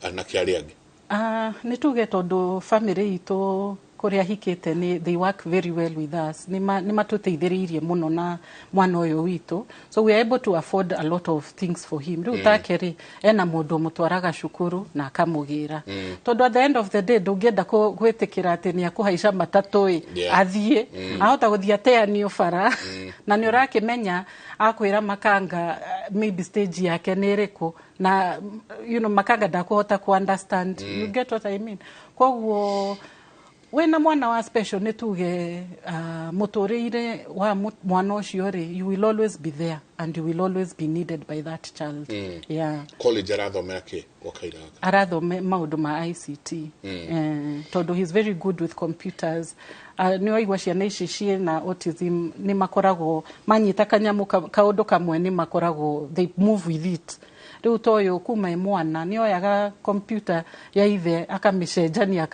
anake arĩa angĩ? Ah, nĩ tuge tondũ family itũ kũrĩa hikĩte nĩ they work very well with us, nĩ matũteithĩrĩirie mũno na mwana ũyũ witũ, so we are able to afford a lot of things for him. Rĩu take rĩ, ena mũndũ ũmũtwaraga cukuru na akamũgĩra, tondũ at the end of the day ndũngĩenda gwĩtĩkĩra atĩ nĩ akũhaica matatũ ĩ, athiĩ ahota gũthiĩ ateanio bara, na nĩ ũrakĩmenya akwĩra makanga maybe stage yake nĩ ĩrĩkũ, na makanga ndakũhota ku understand. You get what I mean? Koguo wĩna mwana wa special, nĩ tuge mũtũrĩire wa mwana ũcio rĩ, you will always be there and you will always be needed by that child. Yeah. College arathomera kĩ gwa kaira gaka? Arathome maũndũ ma ICT. Tondũ he's very good with computers. Nĩ waigua ciana ici ciĩna autism nĩ makoragwo manyita kanyamũ kaũndũ kamwe, nĩ makoragwo they move with it. Rĩu ta ũyũ kuma e mwana nĩ oyaga computer ya ithe akamĩcenjania,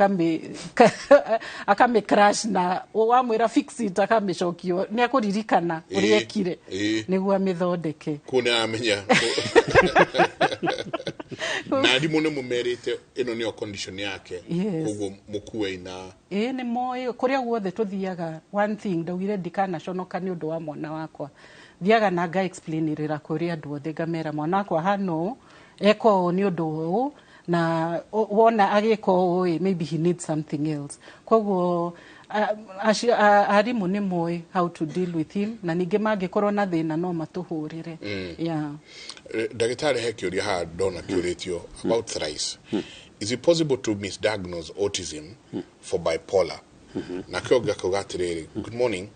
akamĩ crash, na wamwĩra fix it akamĩcokio, nĩ akũririkana ũrĩa ekire nĩguo amĩthondeke. Kuo nĩ aramenya, na arimũ nĩ mũmerĩte ĩno nĩyo condition yake? Yes. Koguo mũkuei na Ĩĩ, nĩ moĩ kũrĩa guothe tũthiaga. One thing ndaugire, ndikanaconoka nĩ ũndũ wa mwana wakwa. Thiaga na nga explainĩrĩra kũrĩ andũ othe, ngamera mwana wakwa hana ũũ, eka ũũ nĩ ũndũ ũũ. Na wona agĩka ũũ ĩ, maybe he needs something else. Koguo acio arimũ nĩ moĩ how to deal with him, na ningĩ mangĩkorwo na thĩna no matũhũrĩre. Yeah. Ndagĩtarĩ, he kĩũria haha ndona kĩũrĩtio about thrice: is it possible to misdiagnose autism for bipolar? Nakĩo ngakauga atĩrĩrĩ, good morning,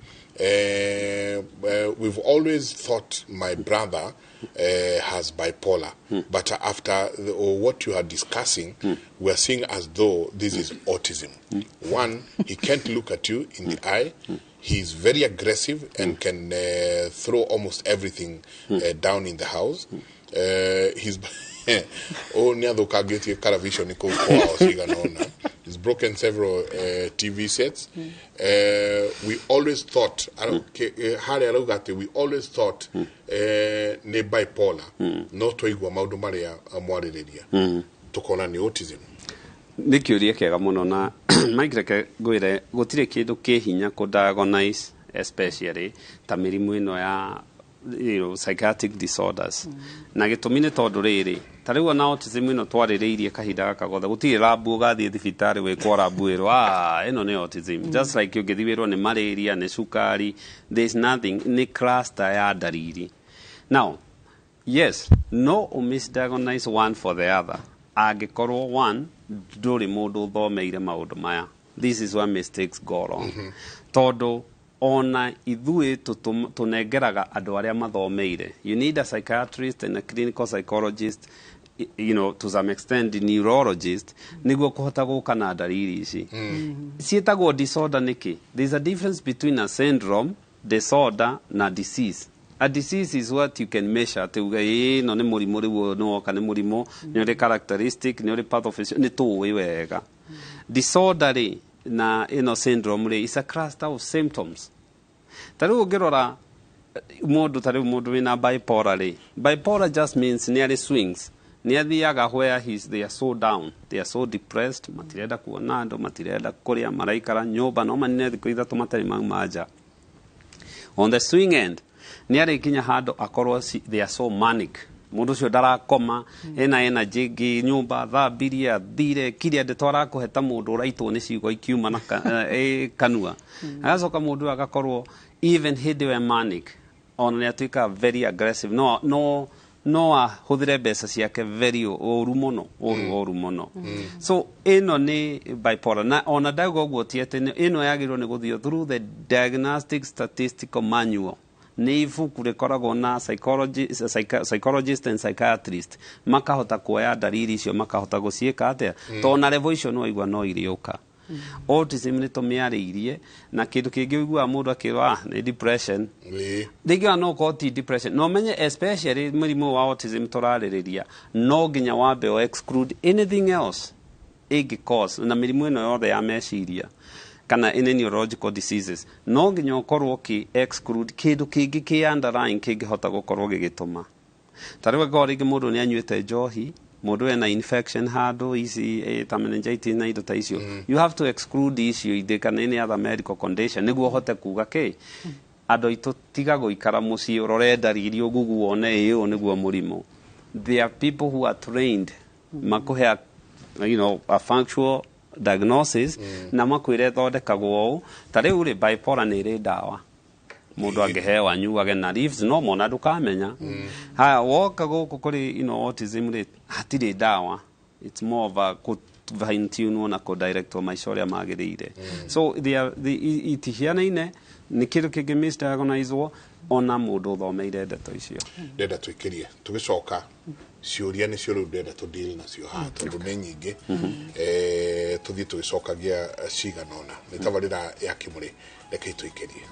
we've always thought my brother has bipolar, but after or what you are discussing, we are seeing as though this is autism. One, he can't look at you in the eye. He is very aggressive and can throw almost everything down in the house. He's oh, nĩ athũkangĩtie television kũu kwao cigana ũna. He's broken several TV sets. We always thought, harĩa arauga atĩ we always thought nĩ bipolar, no twaigua maũndũ marĩa mwarĩrĩria, tũkona nĩ autism. Nĩ kĩũria kĩega mũno, na Mike, reke ngwĩre, gũtirĩ kĩndũ kĩ hinya kũ diagnose, especially ta mĩrimũ ĩno ya psychiatric disorders. Na gĩtũmi nĩ tondũ rĩrĩ, ta rĩu ona autism ĩno twarĩrĩirie kahinda gaka gothe, gũtirĩ rabu ũgathiĩ thibitarĩ wĩkwo rabu ĩrwo, "Ah, ĩno nĩ autism." Just like ũngĩthiĩ wĩrwo nĩ malaria, nĩ cukari, there is nothing, nĩ cluster ya ndariri. Now, yes, no misdiagnose one for the other angĩkorwo one, ndũrĩ mũndũ ũthomeire maũndũ maya. This is where mistakes go wrong, tondũ ona ithuĩ tũnengeraga andũ arĩa mathomeire. You need a psychiatrist and a clinical psychologist, to some extent neurologist, nĩguo kũhota gũka na ndariri ici ciĩtagwo disorder. Nĩkĩ? There is a difference between a syndrome, disorder na disease. A disease is what you can measure, atĩ uge ĩĩ, ĩno nĩ mũrimũ, rĩu ũyũ nĩ woka nĩ mũrimũ, nĩ ũrĩ characteristic, nĩ ũrĩ pathophysiology, nĩ tũĩ wega. Disorder rĩ, na ĩno syndrome rĩ, is a cluster of symptoms. Ta rĩu ũngĩrora mũndũ, ta rĩu mũndũ wĩna bipolar rĩ, bipolar just means nĩ arĩ swings, nĩ athiaga where he's, they are so down, they are so depressed, matirenda kuona andũ, matirenda kũrĩa, maraikara nyũmba no manine thikũ 3 matarĩ mauma nja. On the swing end, nĩ arĩkinya handũ akorwo they are so manic, mũndũ ũcio ndarakoma, ena energy ĩngĩ nyũmba, thambirie, athire kiria ndeto arakũhe ta mũndũ ũraitwo nĩ ciugo ikiuma na kanua. Agacoka mũndũ ũyũ agakorwo even hĩndĩ ĩyo e manic, ona nĩ atuĩkaga very aggressive, no ahũthĩre mbeca ciake very ũru mũno, ũru ũru mũno. So ĩno nĩ bipolar, na ona ndauga ũguo ti atĩ ĩno yagĩrĩirwo nĩ gũthio through the Diagnostic Statistical Manual. Nĩ ibuku rĩkoragwo na psychologist and psychiatrist, makahota kuoya ndariri icio, makahota gũciĩka atĩa, tondũ na level icio no waigua no irĩũka. Autism nĩ tũmĩarĩirie, na kĩndũ kĩngĩ ũiguaga mũndũ akĩrwo, "Ah, nĩ depression." Rĩngĩ ona no ũkorwo ti depression, no menye especially mũrimũ wa autism tũrarĩrĩria, no nginya wambe o exclude anything else ĩngĩ cause na mĩrimũ ĩno yothe ya meciria kana any neurological diseases. No nginya ũkorwo ũkĩ exclude kĩndũ kĩngĩ kĩ underlying kĩngĩhota gũkorwo gĩgĩtũma. Ta rĩu angĩkorwo rĩngĩ mũndũ nĩ anyuĩte njohi, mũndũ ena infection handũ ici ta meningitis na indo ta icio, you have to exclude icio ingĩ kana any other medical condition nĩguo ũhote kuga kĩ. Andũ aitũ, tiga gũikara mũciĩ ũrore ndariri ũgugu wone ĩ ũyũ nĩguo mũrimũ. There are people who are trained makũhe a factual diagnosis na makwĩre thondekagwo ũũ. Ta rĩu rĩ, bipolar nĩ ĩrĩ ndawa mũndũ angĩheo anyuage na leaves no mona ndũkamenya. Haya, woka gũkũ kũrĩ autism rĩ, hatirĩ ndawa. It's more of a fine tune na kũ directwo maica ũrĩa magĩrĩire. So they are, itihianaine, nĩ kĩndũ kĩngĩ misdiagnosed ona mũndũ ũthomeire ndeto icio. Ndenda twĩkĩrie, tũgĩcoka ciũria nĩcio rĩu ndenda tũ deal nacio haha, tondũ nĩ nyingĩ. Tũthiĩ tũgĩcokagia cigana ũna. Nĩ tabarĩra ya Kĩmũrĩ, rekei tũikĩrie.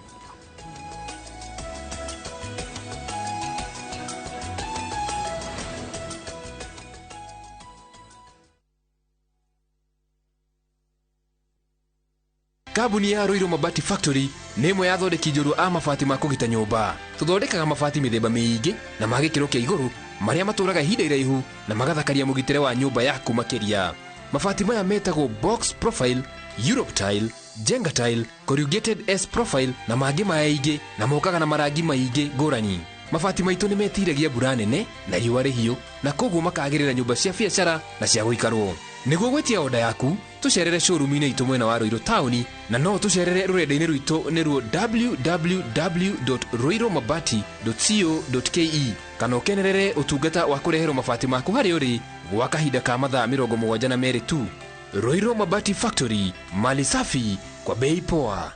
Kambuni ya Ruiru Mabati Factory nĩ ĩmwe ya athondeki njorua a mabati ma kũgita nyũmba. Tũthondekaga mabati mĩthemba mĩingĩ na ma gĩkĩro kĩa igũrũ, marĩa matũraga ihinda iraihu na magathakaria mũgitĩre wa nyũmba yaku makĩria. Mabati maya metagwo box profile, Europe tile, Jenga tile, corrugated S profile na mangĩ maingĩ, na mokaga na marangi maingĩ ngũrani. Mabati maitũ nĩ metiragia mbura nene na riũa rĩhiũ, na koguo makagĩrĩra nyũmba cia biacara na cia gũikarwo. Nĩguo gwĩtia oda yaku, tũcerere showroom-inĩ itũ mwena wa Ruiru taũni, na no tũcerere rũrenda-inĩ rwitũ nĩruo www.ruirumabati.co.ke, kana ũkenerere ũtungata wa kũreherwo mabati maku harĩa ũrĩ gwa kahinda ka mathaa 72 tu. Ruiru Mabati Factory, mali safi kwa bei poa.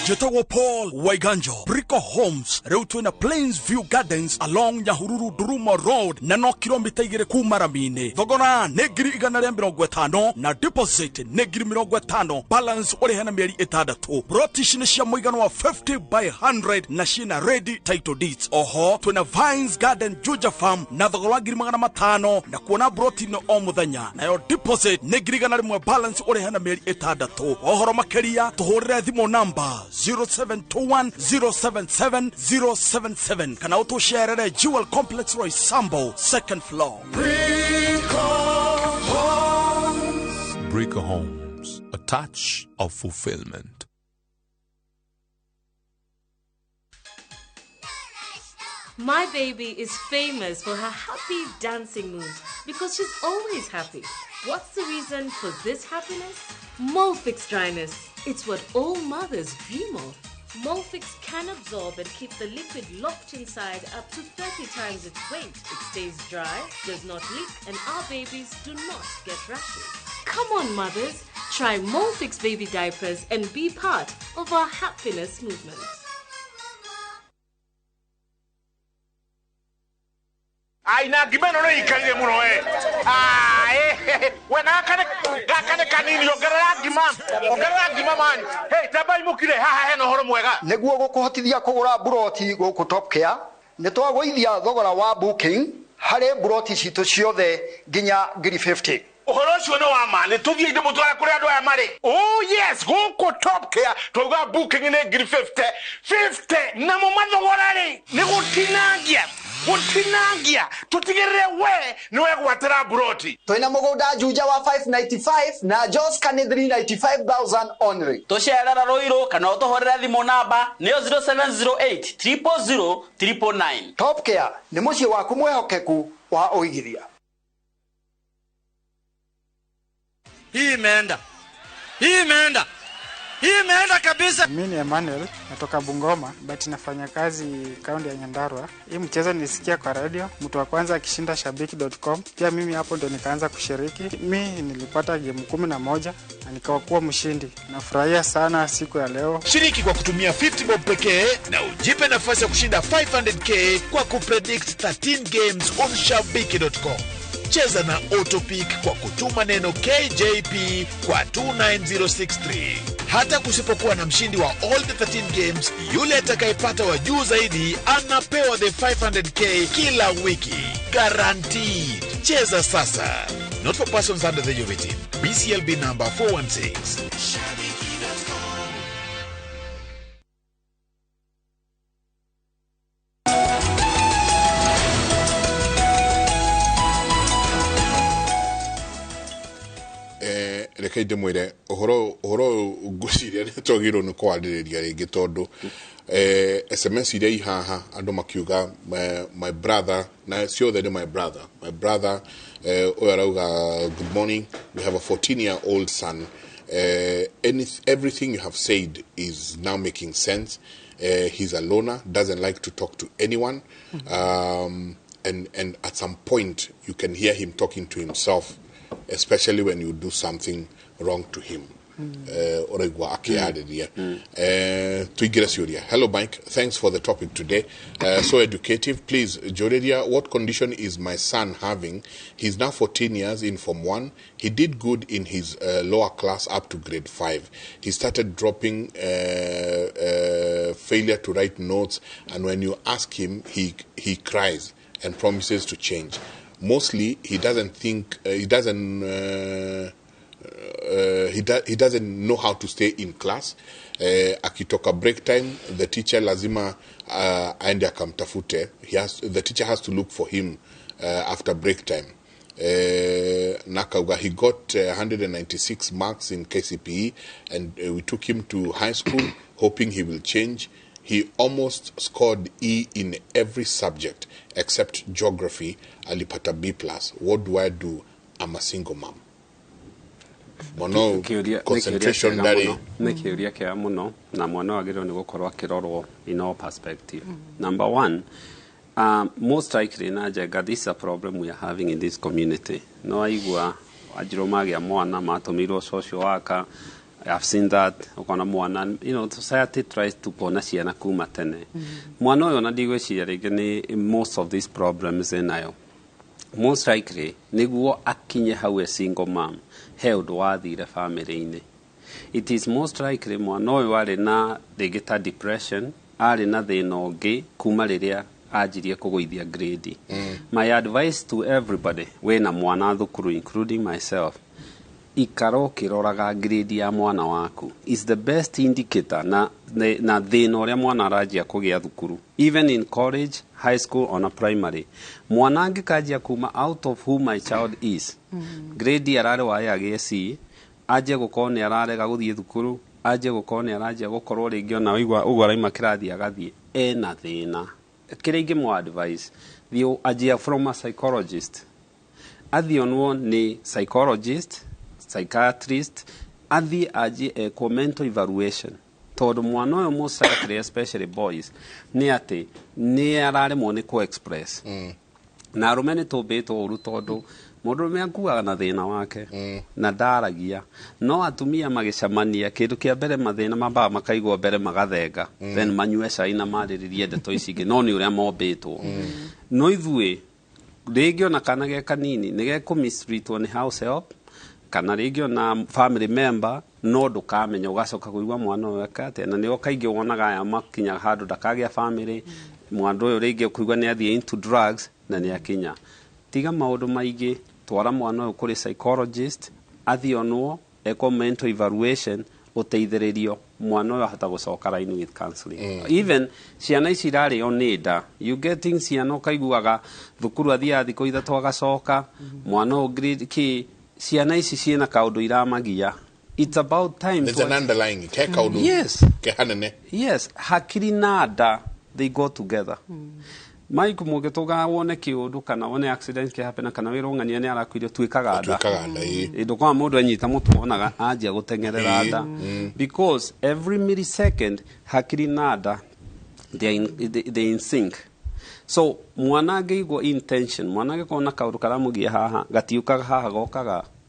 Jetagwo Paul Waiganjo, Brico Homes, rĩu twĩna Plains View Gardens along Nyahururu Duruma Road na no kilomita 2 kuma rami-inĩ. Thogora nĩ 150,000 na deposit nĩ 50,000, balance ũrĩhe na mĩeri 6. Broti ici nĩ cia mũigana wa 50 by 100 na ciĩna ready title deeds. Oho twĩna Vines Garden Juja Farm na thogora wa 500,000 na kuona broti no o mũthenya, nayo deposit nĩ 100,000, balance ũrĩhe na mĩeri 6. Ohoro makĩria tũhũrĩre thimũ namba 0721 077 077 kana ũtũcerere Jewel Complex Roysambu, second floor. Brico Homes, a touch of fulfillment. My baby is famous for her happy dancing moves because she's always happy. What's the reason for this happiness? Molfix dryness. It's what all mothers dream of. Molfix can absorb and keep the liquid locked inside up to 30 times its weight. It stays dry, does not leak, and our babies do not get rashes. Come on, mothers, try Molfix baby diapers and be part of our happiness movement. Aina ngima no ikarire muno we. We gaka kanini ongerera ngima man. Hey, tabai mukire haha hena horo mwega. Niguo gukuhotithia kugura buroti guku Top Care, ni twagũithia thogora wa booking harĩ buroti citũ ciothe nginya 50,000. Ũhoro ũcio nĩ wa ma, nĩ tũthiĩ ndĩmũtware kũrĩa andũ aya marĩ. Oh yes, gũkũ Top Care twauga booking nĩ 50,000 50 namo mathogora rĩ nĩ gũtinangia tutigirire we ni wegwatira buroti. Twina mugunda Juja wa 595 na Joska ni 395,000 only. Tucerera Ruiru kana utuhurire thimu namba niyo 0708 000 999. Top Care ni muciĩ waku mwehokeku wa ũigithia. Hii imeenda. Hii imeenda. Hii imeenda kabisa. Mimi ni Emmanuel, natoka Bungoma, but nafanya kazi kaunti ya Nyandarua. Hii mchezo nilisikia kwa radio, mtu wa kwanza akishinda shabiki.com. Pia mimi hapo ndo nikaanza kushiriki. Mimi nilipata game 11 na nikawa mshindi. Nafurahia sana siku ya leo. Shiriki kwa kutumia 50 bob pekee na ujipe nafasi ya kushinda 500k kwa kupredict 13 games on shabiki.com. Cheza na Autopick kwa kutuma neno KJP kwa 29063. Hata kusipokuwa na mshindi wa all the 13 games, yule atakayepata wa juu zaidi anapewa the 500k kila wiki. Guaranteed. Cheza sasa. Not for persons under the age of 18. BCLB number 416. Reke ndimwire uhoro ngwiciria nĩ twagĩrĩirwo nĩ kwarĩrĩria rĩngĩ tondũ SMS iria ihaha andũ makiuga my brother na ciothe nĩ my brother ũyũ arauga good morning, we have a 14-year-old son. Everything you have said is now making sense. He's a loner, doesn't like to talk to anyone. And at some point you can hear him talking to himself, especially when you do something wrong to him. Oraigua akiarĩria. Tuingĩre ciũria. Hello Mike, thanks for the topic today. So educative. Please, Joreria, what condition is my son having? He's now 14 years in Form 1. He did good in his lower class up to grade 5. He started dropping failure to write notes, and when you ask him, he cries and promises to change. Mostly, he doesn't think, he doesn't know how to stay in class. Akitoka break time, the teacher lazima aende akamtafute. The teacher has to look for him after break time. Na akauga he got 196 marks in KCPE and we took him to high school hoping he will change. He almost scored E in every subject except geography. Alipata B plus. What do I do? I'm a single mom. Mono concentration ndari. Nĩ kĩũria kĩega mũno, na mwana wagĩrĩirwo nĩ gũkorwo akĩrorwo in all perspective. Number one, most likely na Njenga, this is a problem we are having in this community. No aigua anjirwo magĩa mwana matũmĩirwo social worker. I've seen that ukona mwana, society tries to kuona ciana kuma tene. Mwana ũyũ ona ndigwĩciria rĩngĩ nĩ most of these problems enayo, most likely nĩguo akinye hau e single mom, he ũndũ wathire family-inĩ. It is most likely mwana ũyũ arĩ na rĩngĩ ta depression, arĩ na thĩna ũngĩ kuma rĩrĩa anjirie kũgũithia grade. My advice to everybody wĩna mwana thukuru, including myself, ikara ũkĩroraga grade ya mwana waku. Is the best indicator na thĩna ũrĩa mwana aranjia kũgĩa thukuru, even in college, high school, ona primary. Mwana angĩkanjia kuma out of who my child is, grade ararĩ wa agĩe C, anjie gũkorwo nĩ ararega gũthiĩ thukuru, anjie gũkorwo nĩ aranjia gũkorwo rĩngĩ ona waigua ũguo araima kĩrathi agathiĩ, ena thĩna. Kĩrĩa ingĩmũ advice, thiĩ anjia from a psychologist, athiĩ onwo nĩ psychologist, psychiatrist, athiĩ anjie ekwo mental evaluation, tondũ mwana ũyũ most likely, especially boys, nĩ atĩ nĩ araremwo nĩ kũ express. Na arũme nĩ tũmbĩtwo ũru, tondũ mũndũrũme akuaga na thĩna wake na ndaragia, no atumia magĩcemania kĩndũ kĩa mbere mathĩna mambaga makaigwo mbere, magathenga, then manyue cai na marĩrĩrie ndeto ici ingĩ, no nĩ ũrĩa mombĩtwo. No ithuĩ rĩngĩ ona kana ge kanini nĩ gekũmistreatwo nĩ house help kana rĩngĩ ona family member, no ndũkamenya, ũgacoka kũigua mwana ũyũ eka atĩa. Na nĩo kaingĩ wonaga aya makinya handũ ndakagĩa family, mwana ũyũ rĩngĩ ũkũigua nĩ athiĩ into drugs na nĩ akinya. Tiga maũndũ maingĩ, twara mwana ũyũ kũrĩ psychologist, athiĩ onwo ekwo mental evaluation, ũteithĩrĩrio mwana ũyũ ahota gũcoka line with counseling. Even ciana ici irarĩo nĩ nda, you getting ciana ũkaiguaga thukuru athiaga thikũ 3 agacoka, mwana ũyũ grade kĩ, ciana ici ciĩna kaũndũ iramagia. It's about time. There's an underlying ke kaũndũ ke hanene. Yes, hakiri na nda, they go together. Mike, mũngĩtũga wone kĩũndũ kana wone accident kĩhappen kana wĩrwo ng'ania nĩ arakuire, tuĩkaga nda. Tuĩkaga nda, ĩĩ. Ndũkona mũndũ anyita mũtwe wonaga anjia gũteng'erera nda, because every millisecond hakiri na nda they are in sync. So mwana angĩigua intention, mwana angĩkorwo na kaũndũ karamũgia haha, gatiũkaga haha,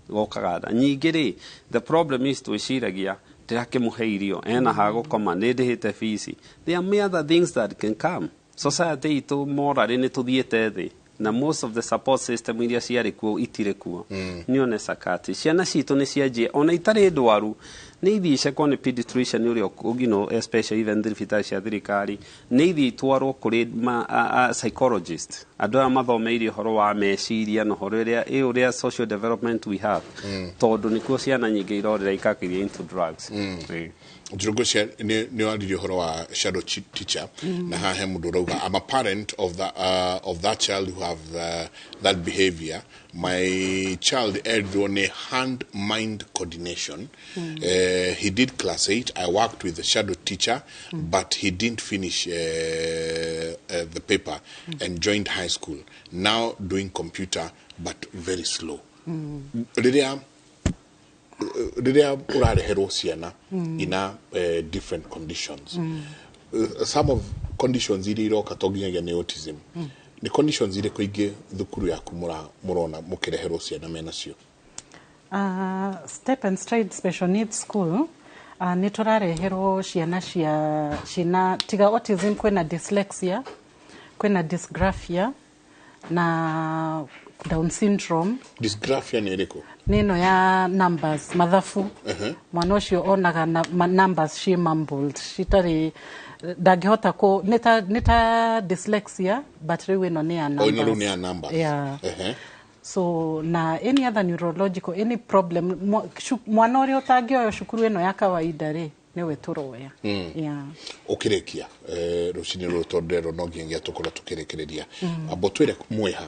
gokaga nda. Nyingĩ rĩ, the problem is twĩciragia ndĩrakĩmũhe irio, ena ha gũkoma, nĩ ndĩhĩte fees. There are many other things that can come. Society itũ morally nĩ tũthiĩte thĩ, na most of the support system iria ciarĩ kuo itirĩ kuo. Nĩ one sakati ciana citũ nĩ cianjia ona itarĩ ndwaru nĩ ithiĩ icekwo nĩ pediatrician ũrĩa especially even thibitarĩ cia thirikari, nĩ ithiĩ itwarwo kũrĩ psychologist, andũ aya mathomeire ũhoro wa meciria na ũhoro ũrĩa ũrĩa social development we have, tondũ nĩkuo ciana nyingĩ irorĩra ikakĩria into drugs. Njũrũngũ cia nĩ waririe ũhoro wa shadow teacher, na haha he mũndũ ũrauga, I'm a parent of that child who have that behavior. My child erirwo nĩ hand mind coordination. He did class 8. I worked with the shadow teacher, but he didn't finish the paper and joined high school. Now doing computer, but very slow. Rĩrĩa ũrareherwo ciana ina different conditions, some of conditions iria iroka to nginyagia nĩ autism, nĩ conditions irĩkũ ingĩ thukuru yaku mũrona mũkĩreherwo ciana menacio? Step and Stride Special Needs School, nĩ tũrareherwo ciana cia cina tiga autism, kwĩna dyslexia, kwĩna dysgraphia na Down syndrome. Dysgraphia nĩ ĩrĩkũ? Nĩ ĩno ya numbers, mathabu. Mwana ũcio onaga numbers ci mumbled, citarĩ, ndangĩhota kũ nĩ ta dyslexia, but rĩu ĩno nĩ ya O ĩno rĩu numbers. Nĩ ya numbers. Yeah. So na any other neurological, any problem, mwana ũrĩa ũtangĩoywo cukuru ĩno ya kawaida rĩ, nĩwe tũroya. Yeah. Ũkĩrĩkia rũcinĩ rũrũ, tondũ rero no nginyagia tũkorwo tũkĩrĩkĩrĩria, amba ũtwĩre mwĩha.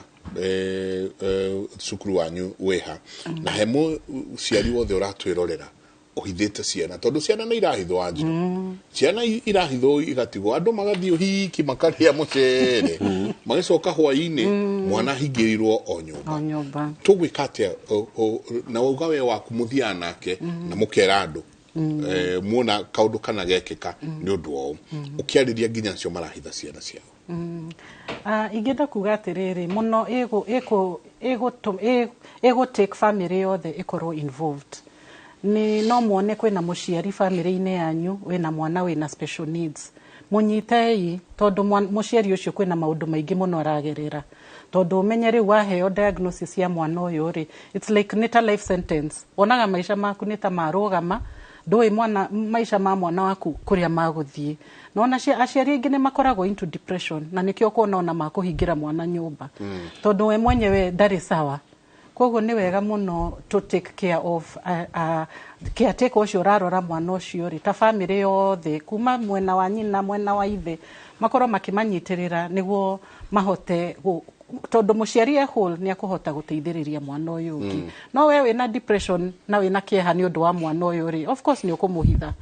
Cukuru wanyu wĩha na he mũciari wothe ũratwĩrorera ũhithĩte ciana, tondũ ciana nĩ irahithwo, Wanjirũ, ciana irahithwo igatigwo, andũ magathiĩ ũhiki makarĩa mũcere, magĩcoka hwaĩ-inĩ mwana ahingĩrĩirwo o nyũmba. O nyũmba. Tũgwĩka atĩa? Na wauga we waku mũthiaga nake na mũkera andũ muona kaũndũ kana gekĩka nĩ ũndũ wao, ũkĩarĩria nginya acio marahitha ciana ciao. Ingĩenda kuga atĩrĩrĩ mũno, ĩgũ take family yothe ĩkorwo involved. Nĩ no muone kwĩna mũciari family-inĩ yanyu wĩna mwana wĩna special needs, mũnyitei, tondũ mũciari ũcio kwĩna maũndũ maingĩ mũno aragerera, tondũ ũmenye rĩu waheo diagnosis ya mwana ũyũ rĩ, it's like nĩ ta life sentence. Wonaga maica maku nĩ ta marũgama, ndũĩ mwana maica ma mwana waku kũrĩa magũthiĩ. Nona aciari aingĩ nĩ makoragwo into depression, na nĩkĩo kuona ona makũhingĩra mwana nyũmba, tondũ we mwenyewe ndarĩ sawa. Koguo nĩ wega mũno to take care of caretaker ũcio ũrarora mwana ũcio rĩ, ta family yothe kuma mwena wa nyina, mwena wa ithe, makorwo makĩmanyitĩrĩra nĩguo mahote tondũ mũciari e whole nĩ akũhota gũteithĩrĩria mwana ũyũ ũngĩ. No we wĩna depression na wĩna kĩeha nĩ ũndũ wa mwana ũyũ rĩ, of course nĩ ũkũmũhitha.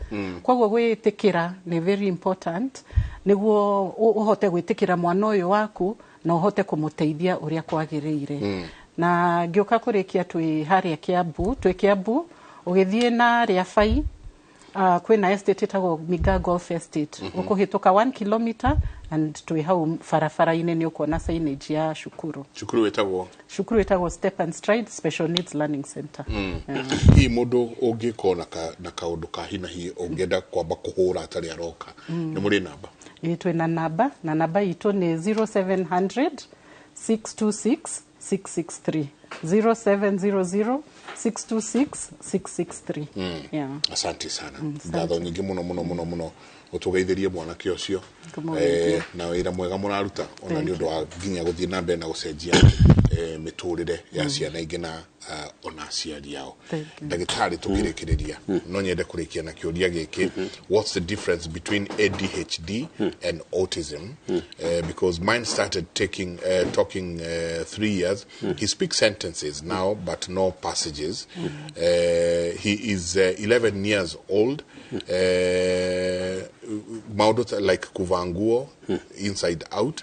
Koguo gwĩtĩkĩra nĩ very important nĩguo ũhote gwĩtĩkĩra mwana ũyũ waku na ũhote kũmũteithia ũrĩa kwagĩrĩire. Na ngĩũka kũrĩkia, twĩ harĩa Kiambu, twĩ Kiambu ũgĩthiĩ na Rĩabai, kwĩna estate ĩtagwo Miga Golf Estate. Ũkũhĩtũka 1 kilometer and twĩ hau barabara-inĩ, nĩ ũkuona signage ya cukuru. Cukuru wĩtagwo? Cukuru ĩtagwo Step and Stride Special Needs Learning Center. Yeah. Hihi mũndũ ũngĩkorwo na kaũndũ ka hinahi ũngĩenda kwamba kũhũra atarĩ aroka, nĩ mũrĩ namba? Ĩĩ, twĩna namba, na namba itũ nĩ 0700 626 663, 0700 626 663. Yeah. Asante sana. Asante. Ngatho nyingĩ mũno mũno mũno mũno, ũtũgeithĩrie mwanake ũcio. Ngũmũgeithia. Na wĩra mwega mũraruta ona Thank nĩ ũndũ wa nginya gũthiĩ na mbere na gũcenjia mĩtũrĩre ya ciana ingĩ na ona aciari ao. Thank you. Ndagĩtarĩ, tũkĩrĩkĩrĩria, no nyende kũrĩkia na kĩũria gĩkĩ: what's the difference between ADHD and autism? Because mine started taking talking 3 years. He speaks sentences now but no passages. He is 11 years old. Maũndũ like kuvaa nguo inside out,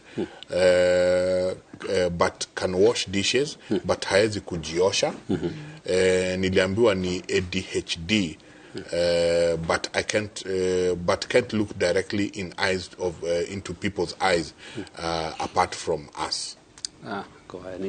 but can wash dishes, but haezi kujiosha. Niliambiwa ni ADHD, but I can't but can't look directly in eyes of into people's eyes apart from us. Ah, go ahead.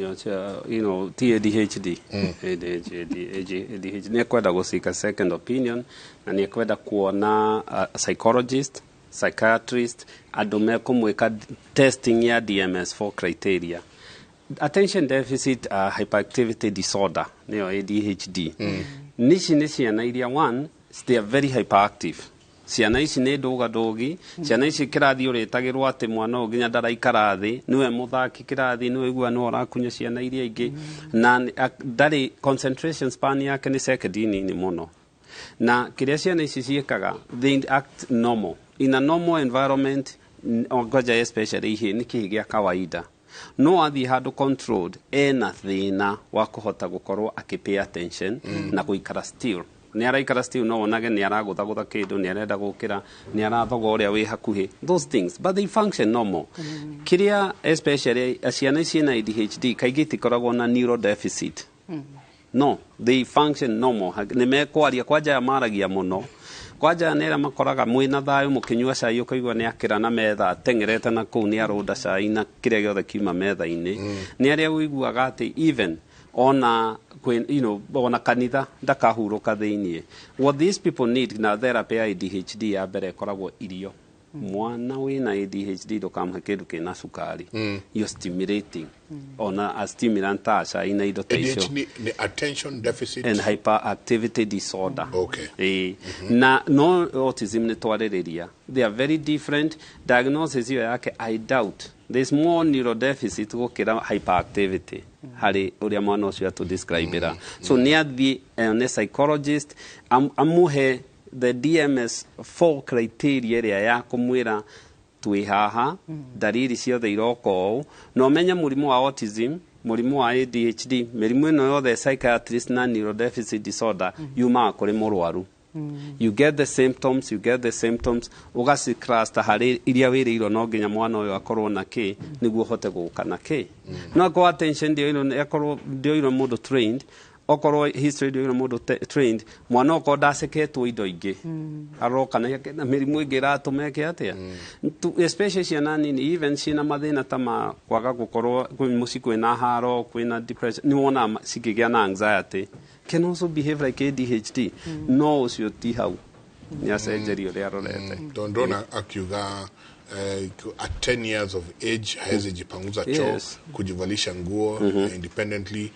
Ti ADHD. ADHD. Nĩ ekwenda gũcika second opinion na nĩ ekwenda kuona psychologist, psychiatrist, andũ mekũmwĩka testing ya DMS4 criteria. Attention deficit hyperactivity disorder nĩyo ADHD. Nici nĩ ciana iria, one, they are very hyperactive. Ciana ici nĩ ndũga ndũgi, ciana ici kĩrathi ũrĩtagĩrwo atĩ mwana ũyũ nginya ndaraikara thĩ, nĩwe mũthaki kĩrathi, nĩwe igua nĩwe ũrakunya ciana iria ingĩ, na ndarĩ concentration span yake nĩ second nini mũno. Na kĩrĩa ciana ici ciĩkaga, they act normal in a normal environment. Ngoja especially ihĩ nĩ kĩhĩ gĩa kawaida, no athiĩ handũ controlled ena thĩna wa kũhota gũkorwo akĩ pay attention na gũikara still. Nĩ araikara still, no wonage nĩ aragũthagũtha kĩndũ, nĩ arenda gũkĩra, nĩ arathoga ũrĩa wĩ hakuhĩ, those things, but they function normal. Kĩrĩa especially ciana ici ciĩna ADHD kaingĩ itikoragwo na neurodeficit. No they function normal. Nĩ mekwaria kwanja aya maragia mũno, kwanja nĩ arĩa makoraga mwĩna thayũ mũkĩnyua cai, ũkaigua nĩ akĩra na metha ateng'erete na kũu, nĩ arũnda cai na kĩrĩa gĩothe kiuma metha-inĩ. Nĩ arĩa ũiguaga atĩ even ona ona kanitha ndakahurũka thĩiniĩ. What these people need na therapy ya ADHD ya mbere ĩkoragwo irio. Mwana wĩna ADHD ndũkamũhe kĩndũ kĩna cukari. You're stimulating ona a stimulant ta cai na indo ta icio. ADHD ni attention deficit and hyperactivity disorder. Okay. Ĩĩ. Na no autism nĩ twarĩrĩria, they are very different. Diagnosis ĩyo yake, I doubt there's more neurodeficit gũkĩra hyperactivity harĩ ũrĩa mwana ũcio atũdescribĩra. So nĩ athiĩ nĩ psychologist amũhe the DMS4 criteria ĩrĩa ya kũmwĩra twĩ haha, ndariri ciothe iroka ũũ, na ũmenye mũrimũ wa autism. Mũrimũ wa ADHD, mĩrimũ ĩno yothe, psychiatrist na neurodeficit disorder, yumaga kũrĩ mũrwaru. You get the symptoms, you get the symptoms, ũgacicluster harĩ iria wĩrĩirwo no nginya mwana ũyũ akorwo na kĩ nĩguo ũhote gũka na kĩ. No akorwo attention ndĩoirwo, akorwo ndĩoirwo mũndũ trained, okorwo history ndĩoirwo mũndũ trained, mwana okorwo ndaceketwo indo ingĩ, aroka na na mĩrimũ ĩngĩ ĩratũma eke atĩa. Especially ciana nini, even ciĩna mathĩna ta ma kwaga gũkorwo kwĩ mũciĩ, kwĩna haro, kwĩna depression, nĩ wonaga cikĩgĩa na anxiety, can also behave like ADHD. No ũcio ti hau nĩ acenjerio ũrĩa arorete. Tondũ ndona akiuga at 10 years of age hawezi jipanguza choo, kujivalisha nguo independently,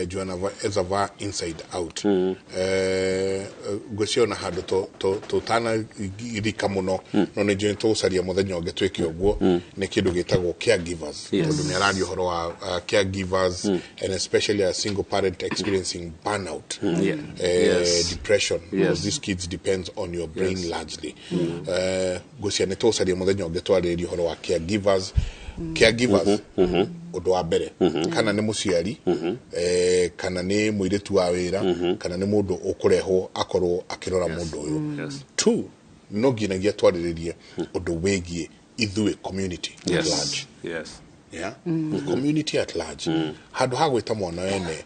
juu anaweza vaa inside out. Ngwĩciria ona handũ tũtanarika mũno, no nĩ njũĩ tũgũcaria mũthenya ũngĩ twĩke ũguo, nĩ kĩndũ gĩtagwo caregivers, tondũ nĩ araria ũhoro wa caregivers and especially a single parent experiencing burnout, depression, because these kids depends on your brain largely. Ngwĩciria nĩ tũgũcaria mũthenya ũngĩ twarĩrĩria ũhoro wa caregivers. Caregivers, ũndũ wa mbere, kana nĩ mũciari, kana nĩ mũirĩtu wa wĩra, kana nĩ mũndũ ũkũrehwo akorwo akĩrora mũndũ ũyũ. Two, no nginyagia twarĩrĩrie ũndũ wĩgiĩ ithuĩ community at large. Yeah? Community at large, handũ ha gwĩta mwana wene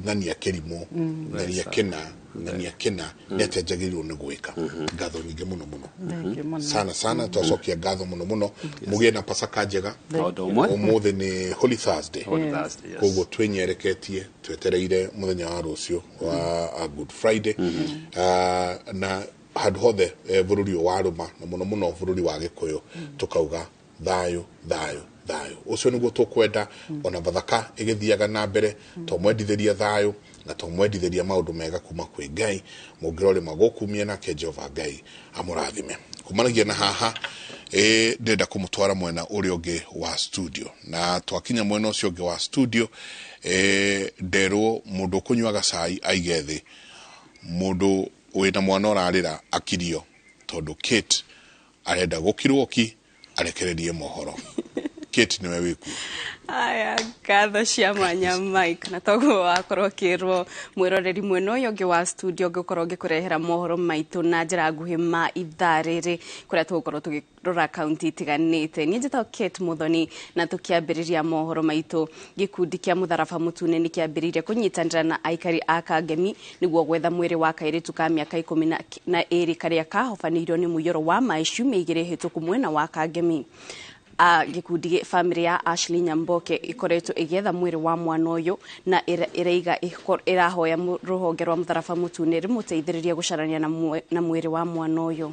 ng'ania kĩrimũ, ng'ania kĩna, ng'ania kĩna, nĩ atĩa njagĩrĩirwo nĩ gwĩka? Ngatho nyingĩ mũno mũno. Thank you mũno. Sana sana, twacokia ngatho mũno mũno. Mũgĩe na Pasaka njega. Ũndũ ũmwe. Ũmũthĩ nĩ Holy Thursday. Holy Thursday, yes. Koguo twĩnyereketie twetereire mũthenya wa rũciũ wa Good Friday. Na handũ hothe bũrũri ũyũ wa rũma, na mũno mũno bũrũri wa Gĩkũyũ, tũkauga thayũ, thayũ, thayũ. Ũcio nĩguo tũkwenda ona Bathaka ĩgĩthiaga na mbere, twamwendithĩria thayũ na twamwendithĩria maũndũ mega kuma kwĩ Ngai. Mũngĩrorĩma gũkumia nake Jehova Ngai amũrathime. Kumanagia na haha, ndĩrenda kũmũtwara mwena ũrĩa ũngĩ wa studio, na twakinya mwena ũcio ũngĩ wa studio, nderwo mũndũ ũkũnyuaga cai aige thĩ, mũndũ wĩna mwana ũrarĩra akirio, tondũ Kate arenda gũkirwo ki arekererie mohoro. Kate, nĩwe wĩkuo. Aya, ngatho cia mwanya, Mike, na toguo wakorwo ũkĩrwo mwĩroreri, mwena ũyũ ũngĩ wa studio ngũkorwo ngĩkũrehera mohoro maitũ na njĩra nguhĩ ma ithaa rĩrĩ, kũrĩa tũgũkorwo tũkĩrora kaunti itiganĩte. Niĩ njĩtagwo Kate Muthoni, na tũkĩambĩrĩria mohoro maitũ, gĩkundi kĩa Mũtharaba Mũtune nĩ kĩambĩrĩirie kũnyitanĩra na aikari a Kangemi nĩguo gwetha mwĩrĩ wa kairĩtu ka mĩaka 12 karĩa kahobanĩirio nĩ mũiyũro wa maĩ ciumia 2 hĩtũku mwena wa Kangemi. Gĩkundi bamĩrĩ ya Ashley Nyamboke ĩkoretwo ĩgĩetha mwĩrĩ wa mwana ũyũ na ĩraiga ĩrahoya rũhonge rwa Mũtharaba Mũtune rĩmũteithĩrĩrie gũcarania na mwĩrĩ wa mwana ũyũ.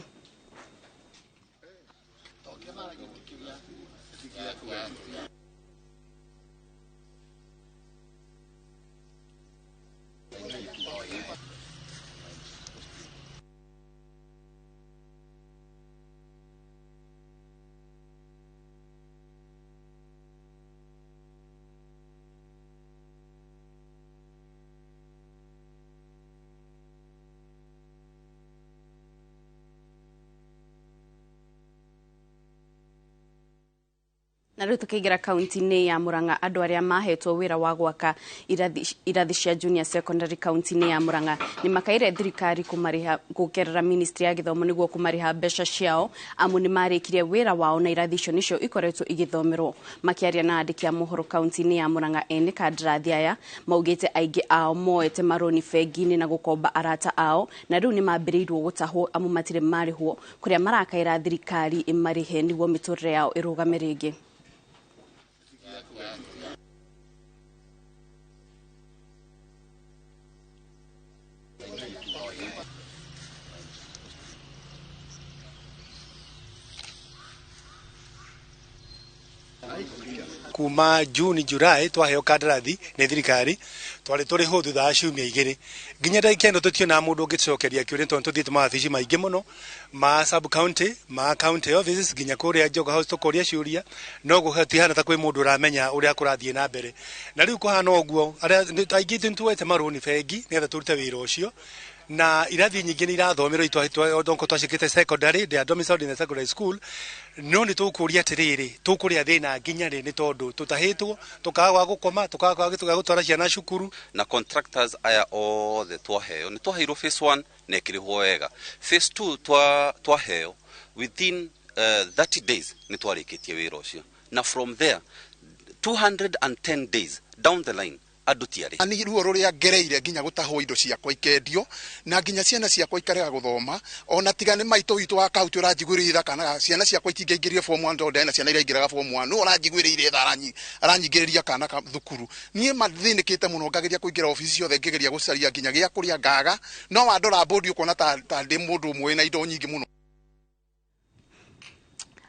Na rĩu tũkĩingĩra kaunti-inĩ ya Murang'a, andũ arĩa mahetwo wĩra wa gwaka irathi cia junior secondary kaunti-inĩ ya Murang'a nĩ makaire thirikari kũmarĩha gũkerera ministry ya gĩthomo nĩguo kũmarĩha mbeca ciao, amu nĩ marĩkirie wĩra wao na irathi icio nĩcio ikoretwo igĩthomerwo. Makĩaria na andĩki a mohoro kaunti-inĩ ya Murang'a, ene kandarathi aya maugĩte aingĩ ao moete marũni bengi-inĩ na gũkomba arata ao, na rĩu nĩ mambĩrĩirio gũtahwo amu matirĩ marĩhwo, kũrĩa marakaĩra thirikari ĩmarĩhe nĩguo mĩtũrĩre yao ĩrũgame rĩngĩ. Kuma June, July twaheo kandarathi nĩ thirikari, twarĩ tũrĩhwo thutha wa ciumia 2. Nginya ndagĩka ĩno tũtiona mũndũ ũngĩtũcokeria kĩũria, tondũ tũthiĩte mawabici maingĩ mũno ma sub county, ma county offices, nginya kũrĩa Jogoo House tũkoria ciũria, no gũtihana ta kwĩ mũndũ ũramenya ũrĩa kũrathiĩ na mbere. Na rĩu kũhana ũguo, arĩa aingĩ nĩ tuoete marũni bengi nĩgetha tũrute wĩra ũcio. Na irathi nyingĩ nĩ irathomerwo itwa twacikĩte secondary, they are domiciled in the secondary school. No nĩ tũkũria atĩrĩrĩ, tũkũrĩa thĩna nginya rĩ? Nĩ tondũ tũtahĩtwo, tũkaga gwa gũkoma, tũkaga gwa gũtwara ciana cukuru. Na contractors aya othe twaheo, nĩ twaheirwo phase 1 na ĩkĩrĩhwo wega. Phase 2 twaheo within 30 days nĩ twarĩkĩtie wĩra ũcio, na from there 210 days down the line andũ tiarĩ. Ni ruo rũrĩa ngereire nginya gũtahwo indo ciakwa ikendio na nginya ciana ciakwa ikarega gũthoma, ona tiga nĩ maitũ witũ wa kaunti ũranjiguĩrĩire kana ciana ciakwa itingĩingĩrio form 1, tondũ ndena ciana iraingĩraga form 1, no ũranjiguĩrĩire tha, aranyingĩrĩria kana ka thukuru. Niĩ mathĩnĩkĩte mũno, ngageria kũingĩra obici ciothe, ngĩgeria gũcaria nginya gĩa kũrĩa ngaga, no wandora mbũndi ũkona ta ndĩ mũndũ ũmwe wĩna indo nyingĩ mũno.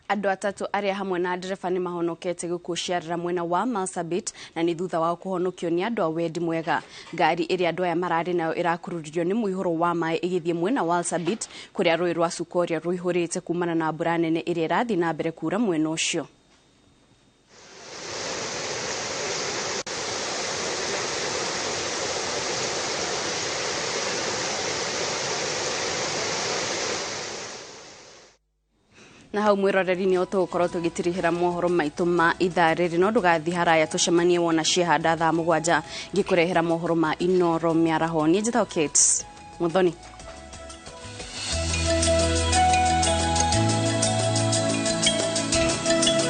Andũ atatũ arĩa hamwe na ndereba nĩ mahonokete gĩkuũ ciarĩra mwena wa Marsabit, na nĩ thutha wao kũhonokio nĩ andũ a wendi mwega. Ngari ĩrĩa andũ aya mararĩ nayo ĩrakururirio nĩ mũihũro wa maĩ ĩgĩthiĩ mwena wa Marsabit, kũrĩa rũĩ rwa Sukoria rũihũrĩte kumana na mbura nene ĩrĩa ĩrathiĩ na mbere kura mwena ũcio. Na hau mwiroreri nĩ tũgũkorwo tũgĩtirihĩra mohoro maitũ ma ithaa rĩrĩ, no ndũgathiĩ haraya, tũcemanie wona ciehanda thaa 7 ngĩkũrehera mohoro ma Inoro mĩaraho. Niĩ njĩtagwo Kate Muthoni.